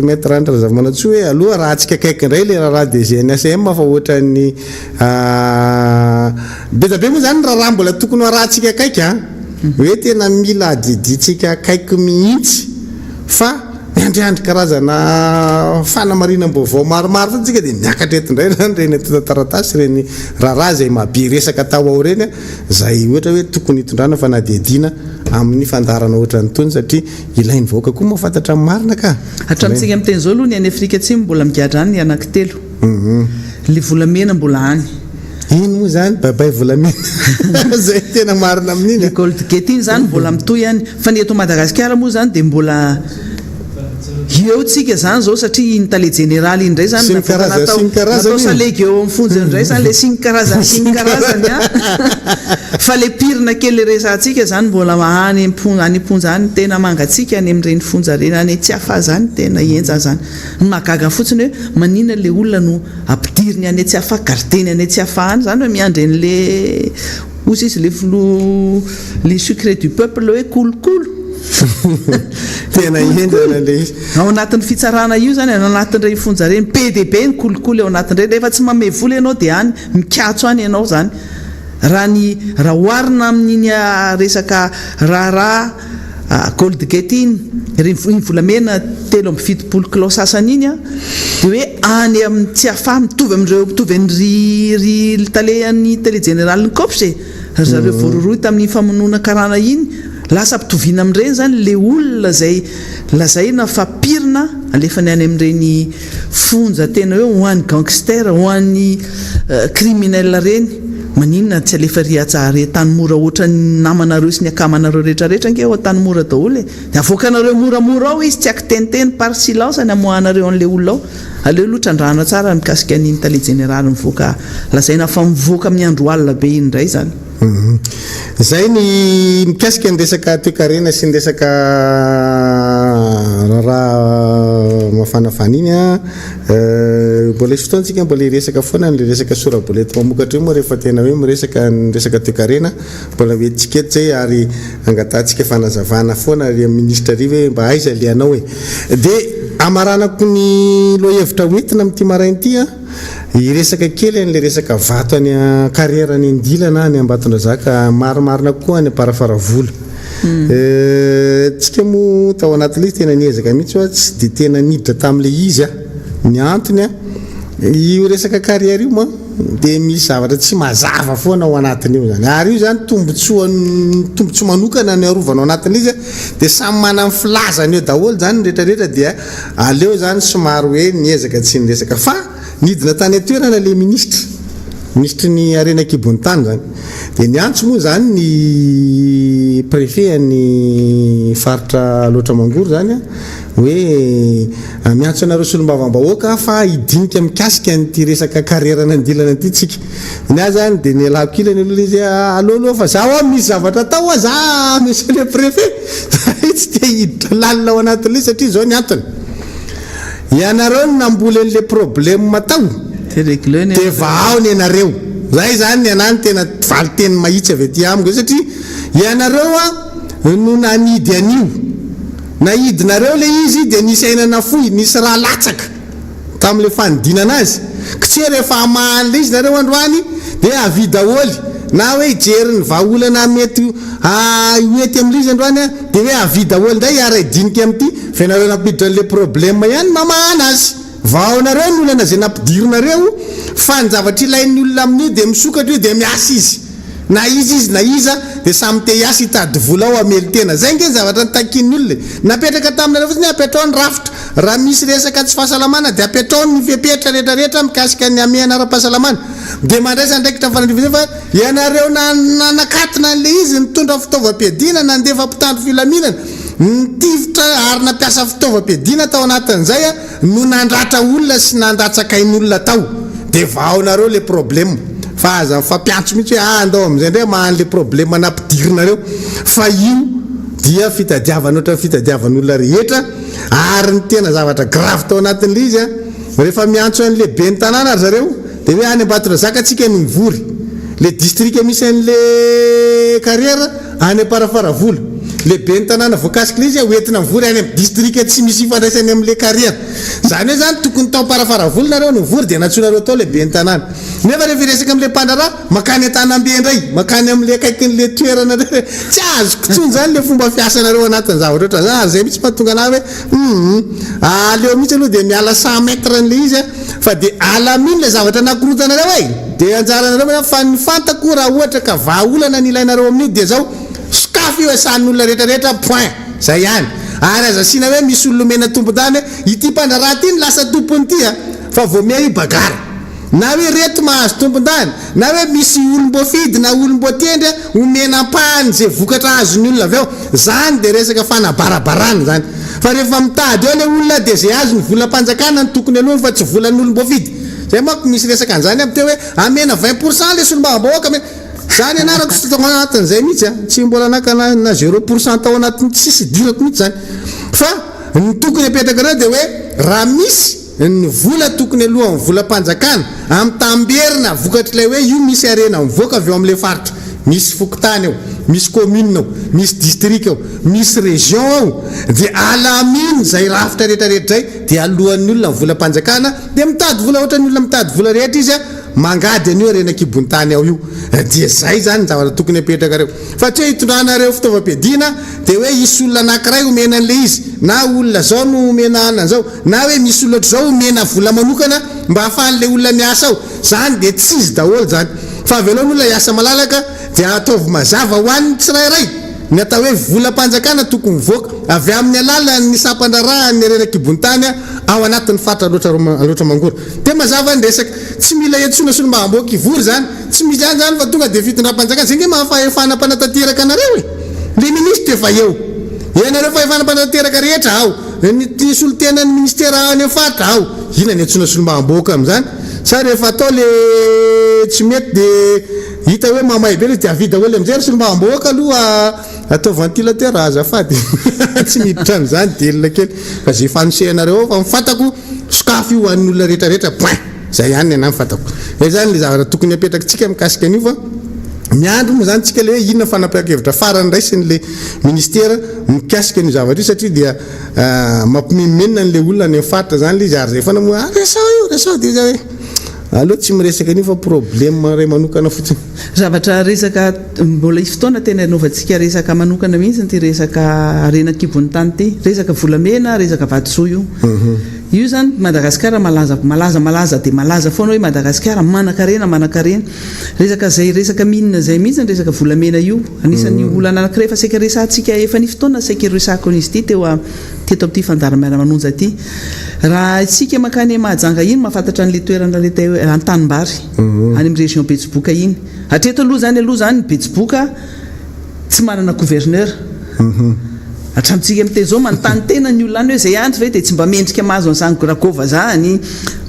Maître Andry Razafimanantsoa hoe aloha arahantsika akaiky indray le raharaha DG ny ACM fa ohatran'ny be dia be moa zany ny raharaha mbola tokony ho arahantsika akaiky an! hoe tena mila adidiantsika akaiky mihitsy fa miandriandry karazana fanamarinam-baovao maromaro fotsiny tsika dia miakatra eto indray zany ireny antontan-taratasy ireny raharaha izay mahabe resaka tao ao ireny an! Izay ohatra hoe tokony hitondrana fanadihadiana amin'ny fandaharana ohatran'itony satria ilain'ny vahoaka koa mahafantatra ny marina ka! Hatramintsika miteny izao aloha ny any Afrika Atsimo mbola migadra any ny anankitelo. Ilay volamena mbola any. Iny moa izany bye bye volamena izay tena marina amin'iny Ilay gold gate iny izany mbola mitohy any. Fa ny eto Madagasikara moa izany dia mbola eo tsika izany izao satria iny tale jeneraly iny indray izany Sy ny navoaka karazany natao sy ny karazany natao io. salegy eo amin'ny fonja eo indray izany ilay sy ny karazany sy ny karazany an! Fa ilay pirina kely ilay resahantsika izany mbola any am-po any am-ponja any tena mangatsiaka any amin'ireny fonja ireny any Tsiafahy izany tena henjana izany. Ny mahagaga fotsiny hoe maninona ilay olona no ampidiriny any Tsiafahy gardeny any Tsiafahy any izany hoe miandry an'ilay Hozy izy le filoha le sucre du peuple hoe kolokolo. Tena henjana le izy. Ao anatin'ny fitsarana io zany, ao anatin'ireny fonja ireny, be dia be ny kolikoly ao anatin'ireny. Rehefa tsy manome vola ianao dia any mikatso any ianao zany. Raha ny raha oharina amin'iny resaka raharaha Gold Gate iny, ireny iny volamena 73 kilao sasany iny an, dia hoe any amin'ny Tsiafahy mitovy amin'ireo mitovy an'i ry tale an'ny tale jeneralin'ny Cops e, ry zareo voarohirohy tamin'iny famonoana karana iny, lasa ampitoviana amin'ireny izany ilay olona izay lazaina fa pirina alefany any amin'ireny fonja tena hoe ho an'ny gangster, ho an'ny criminel ireny. Maninona tsy alefa ry Haja ary Antanimora ohatran'ny namanareo sy ny akamanareo rehetra rehetra ange ao Antanimora daholo e! Dia avoakanareo moramora ao izy tsy akiteniteny par silence ny amoahanareo an'ilay olona ao. Aleo aloha trandrahana tsara ny mikasika an'iny tale jeneraly mivoaka lazaina fa mivoaka amin'ny andro alina be iny indray izany. Izay ny mikasika ny resaka toekarena sy ny resaka raharaha mafanafana iny an. Mbola hisy fotoana tsika mbola hiresaka foana an'ilay resaka sora-bola eto mamokatra io moa rehefa tena hoe miresaka ny resaka toekarena, mbola ho entintsika eto izay ary angatahantsika fanazavana foana ry amin'ny minisitra ry hoe mba aiza ilay anao e. Dia hamaranako ny lohahevitra hoentina amin'ity maraina ity an, hiresaka kely an'ilay resaka vato any carrière any Andilana any Ambatondrazaka, marimarina kokoa any Amparafaravola. Tsika moa tao anatin'ilay izy tena niezaka mihitsy hoa tsy dia tena niditra tamin'ilay izy aho. Ny antony an, io resaka carrière io moa dia misy zavatra tsy mazava foana ao anatin'io izany. Ary io izany tombotsoa tombotsoa manokana no arovana ao anatin'ilay izy an, dia samy manana ny filazany eo daholo izany ny rehetra rehetra dia aleo izany somary hoe niezaka tsy niresaka fa Nidina tany an-toerana ilay minisitra, minisitry ny harena an-kibon'ny tany izany. Dia niantso moa izany ny préfet an'ny faritra Alaotra Mangoro izany hoe miantso anareo solombavambahoaka aho fa hidinika mikasika an'ity resaka carrière an'Andilana ity tsika. Ny ahy izany dia nialako ilany aloha ilay izy hoe aleo aloha fa za hoa misy zavatra atao hoa za monsieur le préfet. Za tsy te hiditra lalina ao anatin'ilay izy satria izao ny antony. Ianareo no namboly an'le problème tao de vahao nenareo. Zay zany ny anah no tena valinteny mahitsy avy aty amiko satria ianareo a no nanidy an'io. Naidinareo le izy de nisy aina nafoy, nisy ra latsaka tamle fanidinana azy. K'tse rehefa hamaha an'le izy nareo androany de avia daholo na hoe hijery ny vahaolana mety ho ety amle izy androany a de hoe avia daholo ndray hiara-hidinika am'ty fa ianareo nampiditra an'le problème ihany mamahana azy. Vahaonareo ny olana ze nampidirinareo fa ny zavatra ilain'ny olona amin'io de misokatra io de miasa izy. Na iza izy na iza dia samy te hiasa hitady vola ao hamelon-tena. Zay nge ny zavatra nitakian'ny olona e. Napetraka taminareo fotsiny hoe apetrao ny rafitra. Raha misy resaka tsy fahasalamana dia apetrao ny fepetra rehetra rehetra mikasika ny hamehana ara-pahasalamana. Dia mandraisa andraikitra mifanandrify izay fa ianareo nanakatona an'ilay izy, nitondra fitaovam-piadiana, nandefa mpitandro filaminana, nitifitra ary nampiasa fitaovam-piadiana tao anatin'izay no nandratra olona sy nandatsaka ain'olona tao de vahaonareo le problème fa aza mifampiantso mihitsy hoe ah andao amizay ndray hamaha anle problème nampidirinareo fa io dia fitadiavana ohatran'ny fitadiavan'olona rehetra ary ny tena zavatra grave tao anatin'le izy an rehefa miantso an'le ben'ny tanàna ry zareo de hoe any Ambatondrazaka tsika no mivory le district misy an'le carrière Any Amparafaravola, le ben'ny tanàna voakasik'ilay izy hoentina mivory any amin'ny distrika tsy misy ifandraisany amin'ilay carrière. Izany hoe izany tokony tao Amparafaravola nareo no mivory dia nantsoinareo tao ilay ben'ny tanàna. Nefa rehefa hiresaka amin'ilay mpandraharaha, mankany Antanambe indray, mankany amin'ilay akaikin'ilay toerana indray. Tsy azoko intsony izany ilay fomba fiasanareo anatin'ny zavatra ohatran'izany ary izay mihitsy mahatonga an'ahy hoe hum aleo mihitsy aloha dia miala 100 mètres an'ilay izy fa dia alamino ilay zavatra nakorontanareo e! Dia anjaranareo manao fa ny fantako raha ohatra ka vahaolana ny ilainareo amin'io dia zao, sokafy io asan'ny olona rehetra rehetra point, zay ihany. Ary aza asiana hoe misy olona omena tompon-tany hoe ity mpandraharaha ity no lasa tompon'ity a, fa vao miha io bagara. Na hoe reto mahazo tompon-tany, na hoe misy olom-boafidy na olom-boatendry omena ampahany ze vokatra azon'ny olona avy ao, zany dia resaka fanabarabarana zany. Fa rehefa mitady eo le olona dia ze azo ny volam-panjakana no tokony aloany fa tsy volan'olom-boafidy. Zay manko misy resaka an'izany aby teo hoe amena 20% le solombavambahoaka amena. Za ny anarako tsy tao anatin'izay mihitsy a, tsy mbola naka na na zéro pour cent tao anatin'ny tsisy idirako mihitsy zany. Fa ny tokony apetrakareo dia hoe raha misy ny vola tokony alohan'ny volam-panjakana amin'ny tamberina vokatr'ilay hoe io misy harena mivoaka avy eo amin'ilay faritra, misy fokontany ao, misy commune ao, misy district ao, misy région ao dia alamino izay rafitra rehetra rehetra izay dia alohan'ny olona ny volam-panjakana Dia mitady vola ohatran'ny olona mitady vola rehetra izy a, mangady an'io harena an-kibon'ny tany ao io. Dia zay zany ny zavatra tokony apetrakareo. Fa tsy hoe hitondranareo fitaovam-piadiana dia hoe hisy olona anankiray omena an'ilay izy, na olona zao no omena anona an'izao, na hoe misy olona ohatr'izao omena vola manokana mba ahafahan'ilay olona miasa ao. Zany dia tsy izy daholo zany. Fa avelao ny olona hiasa malalaka dia ataovy mazava ho an'ny tsirairay. Ny atao hoe volam-panjakana tokony mivoaka avy amin'ny alalan'ny sampan-draharahan'ny harena an-kibon-tany ao anatin'ny faritra Alaotra Mangoro. Dia mazava ny resaka. Tsy mila iantsoana solombavambahoaka hivory izany. Tsy misy izany izany fa tonga dia fitondram-panjakana. Izay ange maha fahefana mpanatanteraka anareo e! Ilay minisitra efa eo. Ianareo fahefana mpanatanteraka rehetra ao. Ny solontenan'ny ministera any amin'ny faritra ao. Inona ny iantsoana solombavambahoaka amin'izany? Sa rehefa atao ilay tsy mety dia. Hita hoe mamay be le dia avia daholo amizay ry solombavambahoaka aloha atao ventilateur azafady tsy miditra an'izany delina kely fa ze fanosehanareo ao fa ny fantako sokafy io ho an'ny olona rehetra rehetra point zay ihany ny anah ny fantako zay zany le zavatra tokony apetrakitsika mikasika an'io fa miandry moa zany tsika le hoe inona fanapahan-kevitra farany raisin'le ministera mikasika an'io zavatra io satria dia mampimenomenona an'le olona any amin'ny faritra zany le izy ary zay foana moa ah resaho io resaho dia zay hoe Aleo tsy miresaka an'io fa problème iray manokana fotsiny. Zavatra resaka mbola hisy fotoana tena hanaovantsika resaka manokana mihitsy ity resaka harena an-kibon'ny tany ity. Resaka volamena, resaka vatosoa io. Io izany Madagasikara malaza malaza malaza dia malaza foana hoe Madagasikara manankarena manankarena. Resaka izay resaka mine izay mihitsy ny resaka volamena io. Anisan'ny olana anankiray efa saika resahantsika efa nisy fotoana saika resahako an'izy ity teo teto amin'ity fandaharam-miara-manonja ity. Raha isika mankany Mahajanga iny mahafantatra an'ilay toerana ilay atao hoe Antanimbary, any amin'ny région Betsiboka iny. Hatreto aloha izany aloha izany Betsiboka tsy manana gouverneur. Hatramintsika miteny izao, manontany tena ny olona any hoe izay andry ve dia tsy mba mendrika mahazo an'izany Ragova izany.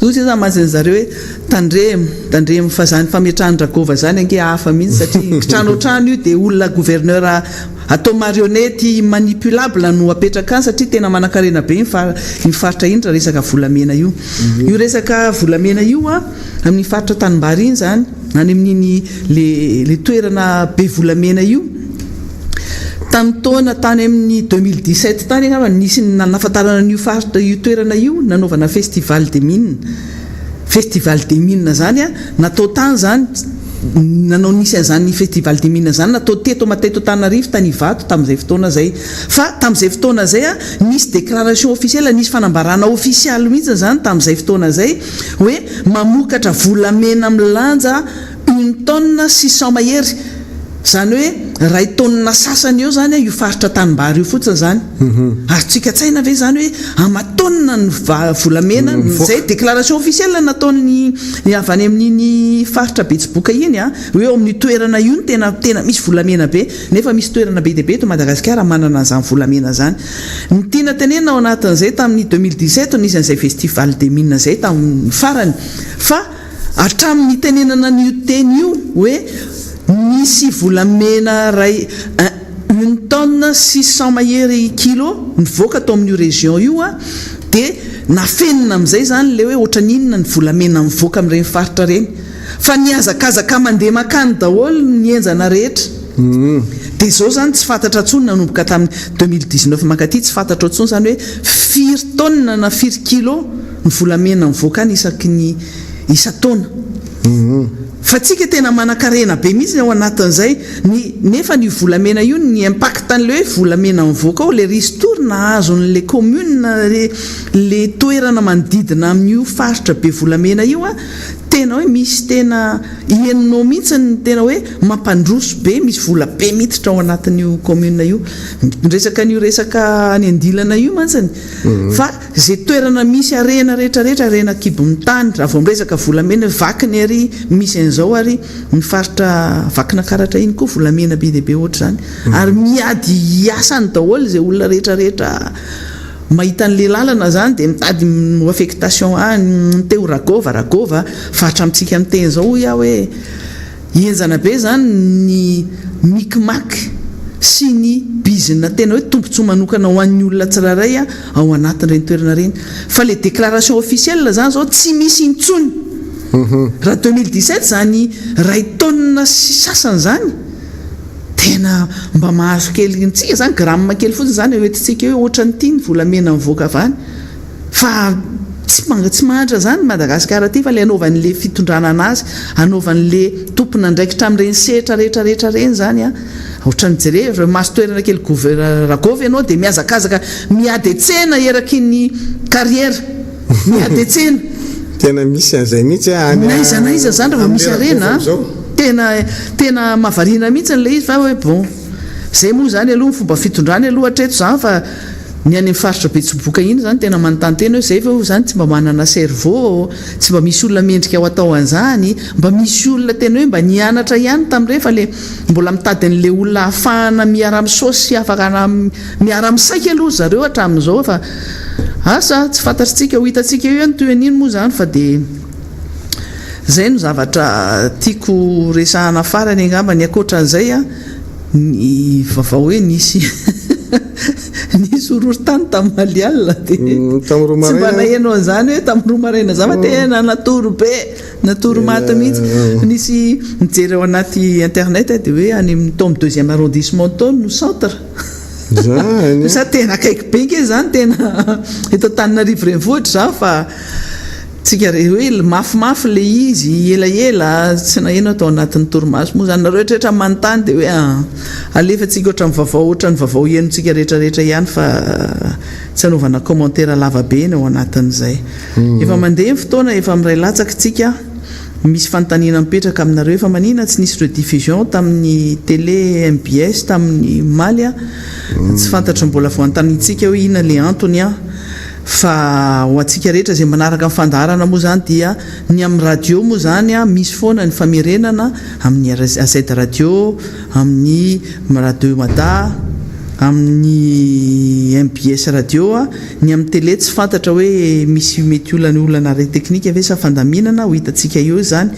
Hoy sisa mantsy ry zareo hoe tandremo, tandremo fa izany fametrahan-dRagova izany ange hafa mihitsy satria kitrano an-trano io dia olona gouverneur atao marionnette manipulable no apetraka any satria tena manankarena be iny faritra iny raha resaka volamena io. Io resaka volamena io an, amin'ny faritra tanimbary iny izany, any amin'iny le le toerana be volamena io, tamin'ny taona tany amin'ny 2017 tany angamba no nisy nahafantarana an'io faritra io toerana io nanaovana festival des mines. Festival des mines zany an, natao tany zany, nanao nisy an'izany festival des mines zany natao teto teto Antananarivo tany Ivato tamin'izay fotoana izay. Fa tamin'izay fotoana izay an, nisy déclaration officielle, nisy fanambarana ofisialy mihitsy zany tamin'izay fotoana izay hoe mamokatra volamena milanja une tonne 600 mahery, izany hoe iray taonina sasany eo izany io faritra tanimbary io fotsiny izany. Azontsika an-tsaina ve izany hoe aman-taonina ny volamena, izay déclaration officielle nataon'ny avy any amin'iny faritra Betsiboka iny an, hoe eo amin'io toerana io no tena tena misy volamena be, nefa misy toerana be dia be eto Madagasikara manana an'izany volamena izany. Ny tiana tenenina ao anatin'izay tamin'ny 2017 no nisy an'izay festival des mines izay tamin'ny farany fa Hatramin'ny nitenenana an'io teny io hoe nisy volamena iray une tonne 600 mahery kilo nivoaka tao amin'io région io dia nafenina amin'izay izany ilay hoe ohatran'ny inona ny volamena mivoaka amin'ireny faritra ireny fa nihazakazaka mandeha mankany daholo ny henjana rehetra. Dia izao izany tsy fantatra intsony nanomboka tamin'ny 2019 mankaty tsy fantatra intsony izany hoe firy tonne na firy kilo ny volamena mivoaka any isaky ny isan-taona. Fa tsika tena manankarena be mihitsy ao anatin'izay, ny nefa io volamena io ny impact an'ilay hoe volamena mivoaka ao, ilay ristourne azon'ilay commune, ilay toerana manodidina amin'io faritra be volamena io an, tena hoe misy tena henonao mihitsy ny tena hoe mampandroso be, misy vola be miditra ao anatin'io commune io. Miresaka an'io resaka any andilana io mantsiny fa Ze toerana misy harena rehetra rehetra, harena ankibon'ny tany, raha vao miresaka volamena hoe vakiny ary misy an'izao ary ny faritra Vakinakaratra iny koa volamena be dia be ohatr'izany. Ary miady hiasa any daholo ze olona rehetra rehetra mahita an'le lalana zany dia mitady ho affectation any, te ho ragôva ragôva, fa hatramintsika miteny zao hoy aho hoe Henjana be zany ny micmac sy ny bizina tena hoe tombotsoa manokana ho an'ny olona tsirairay ao anatin'ireny toerana ireny. Fa le déclaration officielle zany zao tsy misy intsony. Raha 2017 zany iray tonne sy sasany zany, tena mba mahazo kely ntsika zany, gramme kely fotsiny zany eo entintsika eo hoe ohatran'ity ny volamena mivoaka avy any. Fa tsy manga tsy mahantra zany Madagascar ty fa le anaovan'le fitondrana anazy, anaovan'le tompon'andraikitra amin'ireny sehatra rehetra rehetra ireny zany an, ohatran'ny jere ireo maso toerana kely gouver ragôva ianao dia mihazakazaka miady an-tsena eraky ny carrière, miady an-tsena. Tena misy an'izay mihitsy any N'aiza n'aiza zany rehefa misy harena an, tena tena mahavariana mihitsy ilay izy fa hoe bon, zay moa zany aloha ny fomba fitondrany aloha hatreto zany fa. Ny any amin'ny faritra Betsiboka iny izany tena manontany tena hoe izay ve hoy izany tsy mba manana cerveau, tsy mba misy olona mendrika ho atao an'izany, mba misy olona tena hoe mba nianatra ihany tamin'ireny fa le mbola mitady an'le olona ahafahana miara-misaosy sy afaka miara-misaika aloha ry zareo hatramin'izao fa asa tsy fantatr'tsika, ho hitantsika eo ihany toy an'iny moa izany fa dia izay no zavatra tiako resahana farany angamba, ny ankoatran'izay an. Ny vaovao hoe nisy nisy horohorontany tamin'ny Mali alina dia Tamin'ny roa tsy mba maraina. naheno an'izany hoe tamin'ny 2 maraina izany fa tena natory be, natory maty mihitsy. Nisy nijery ao anaty internet aho dia hoe any amin'ny tao amin'ny deuxième arrondissement tao no centre. Izany. Sady tena akaiky be ange izany tena eto Antananarivo renivohitra izany fa Tsika re hoe mafimafy le izy elaela tsy naheno ato anatin'ny torimaso moa zany nareo rehetra manontany de hoe alefantsika ohatran'ny vaovao ohatran'ny vaovao henontsika rehetra rehetra ihany fa tsy anaovana commentaire lava be ny ao anatin'izay. Efa mandeha ny fotoana efa miray latsaka tsika misy fanontaniana mipetraka aminareo efa manina tsy nisy rediffusion tamin'ny télé mbs tamin'ny omaly a tsy fantatro mbola voantanintsika hoe inona le antony a Fa ho antsika rehetra izay manaraka ny fandaharana moa izany dia ny amin'ny radio moa izany misy foana ny famerenana amin'ny AZ radio, amin'ny radio mada, Amin'ny mbs radio, ny amin'ny télé tsy fantatra hoe misy mety olana olana ara-teknika ve sa fandaminana, ho hitantsika eo izany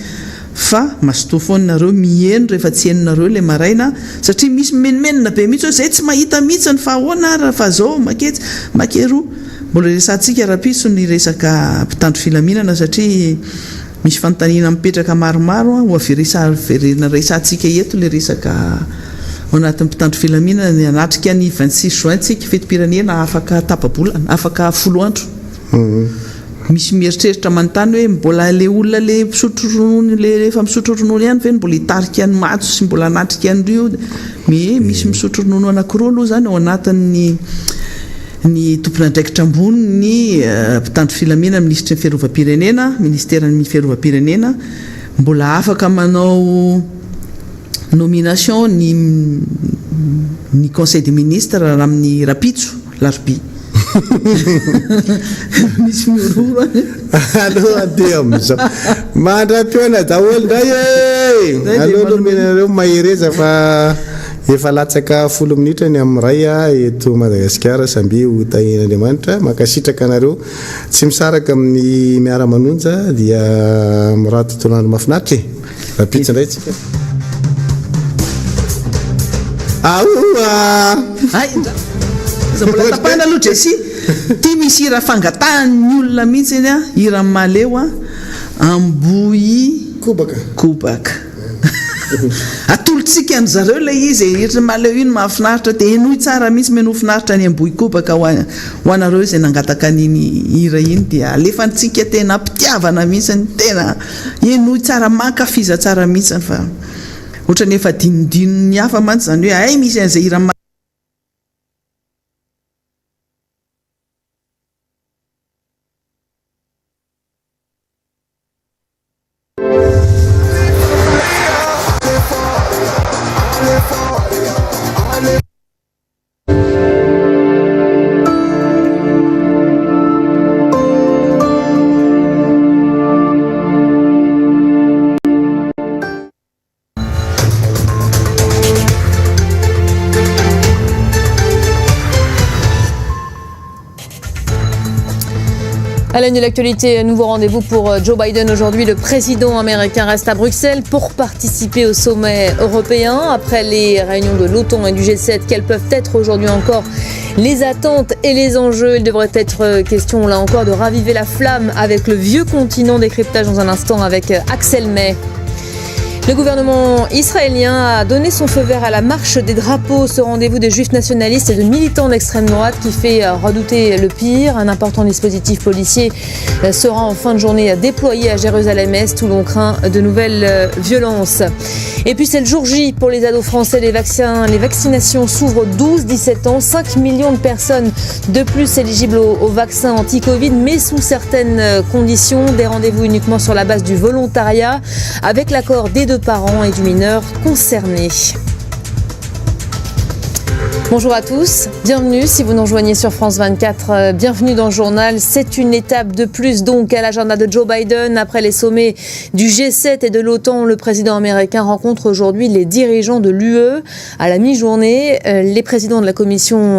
fa mazotoa foana nareo miheno rehefa tsy henonareo ilay maraina satria misy mimenomenona be mihitsy hoe zay tsy mahita mihitsiny fa ahoana ary fa zao maketsy makeroa. Mbola resahantsika rahampitso ny resaka mpitandro filaminana satria Misy fanontaniana mipetraka maromaro ho averina resahantsika eto ilay resaka ao anatin'ny mpitandro filaminana ny hanatrika ny 26 juin tsika, fetim-pirenena afaka tapa-bolana, afaka folo andro. Misy mieritreritra manontany hoe mbola ilay olona ilay mpisotro ronono ilay efa misotro ronono ihany ve no mbola hitarika ny matso sy mbola hanatrika an'ireo? Mais misy misotro ronono anankiroa aloha izany ao anatin'ny Ny tompon'andraikitra ambony ny mpitandro filaminana, minisitry ny fiarovam-pirenena, ministeran'ny fiarovam-pirenena, mbola afaka manao nomination ny ny conseil des ministres raha amin'ny rahampitso, larobia. Misy mihorohoro any. Aleo handeha amin'izao. Mandra-pihaona daholo indray e! Aleo aloha omena anareo mahereza fa Efa latsaka folo minitra ny amin'ny iray eto Madagasikara samby ho tahian'Andriamanitra. Mankasitraka anareo tsy misaraka amin'ny miara manonja dia mirary tontolo andro mahafinaritra e. Rahampitso indray tsika. Aoa! Hay ndra. Aza mbola tapahina aloha Jessie. Ty misy hira fangatahan'ny olona mihitsy eny a, hiran'i Mahaleo a, Ambohi Kobaka. Kobaka. Atolotsika an-dry zareo ilay izy e, ry Mahaleo iny mahafinaritra dia henoy tsara mihitsy, menoa finaritra any Ambohikobaka ho ho anareo izay nangataka an'iny hira iny dia alefantsika tena am-pitiavana mihitsy, tena henoy tsara, mankafiza tsara mihitsy fa ohatran'ny efa adinodinon'ny hafa mantsy izany hoe hay misy an'izay hira À la de l'actualité, nouveau rendez-vous pour euh, Joe Biden aujourd'hui. Le président américain reste à Bruxelles pour participer au sommet européen. Après les réunions de l'OTAN et du G7, quelles peuvent être aujourd'hui encore les attentes et les enjeux Il devrait être euh, question, là encore, de raviver la flamme avec le vieux continent. Décryptage dans un instant avec euh, Axel May. Le gouvernement israélien a donné son feu vert à la marche des drapeaux, ce rendez-vous des juifs nationalistes et de militants d'extrême droite qui fait euh, redouter le pire. Un important dispositif policier euh, sera en fin de journée déployé à Jérusalem-Est où l'on craint de nouvelles euh, violences. Et puis c'est le jour J pour les ados français. Les, vaccins, les vaccinations s'ouvrent 12-17 ans. 5 millions de personnes de plus éligibles au, vaccin anti-Covid, mais sous certaines conditions. Des rendez-vous uniquement sur la base du volontariat avec l'accord des deux parents et du mineur concerné. Bonjour à tous, bienvenue si vous nous rejoignez sur France 24, euh, bienvenue dans le journal. C'est une étape de plus donc à l'agenda de Joe Biden. Après les sommets du G7 et de l'OTAN, le président américain rencontre aujourd'hui les dirigeants de l'UE à la mi-journée. Euh, les présidents de la Commission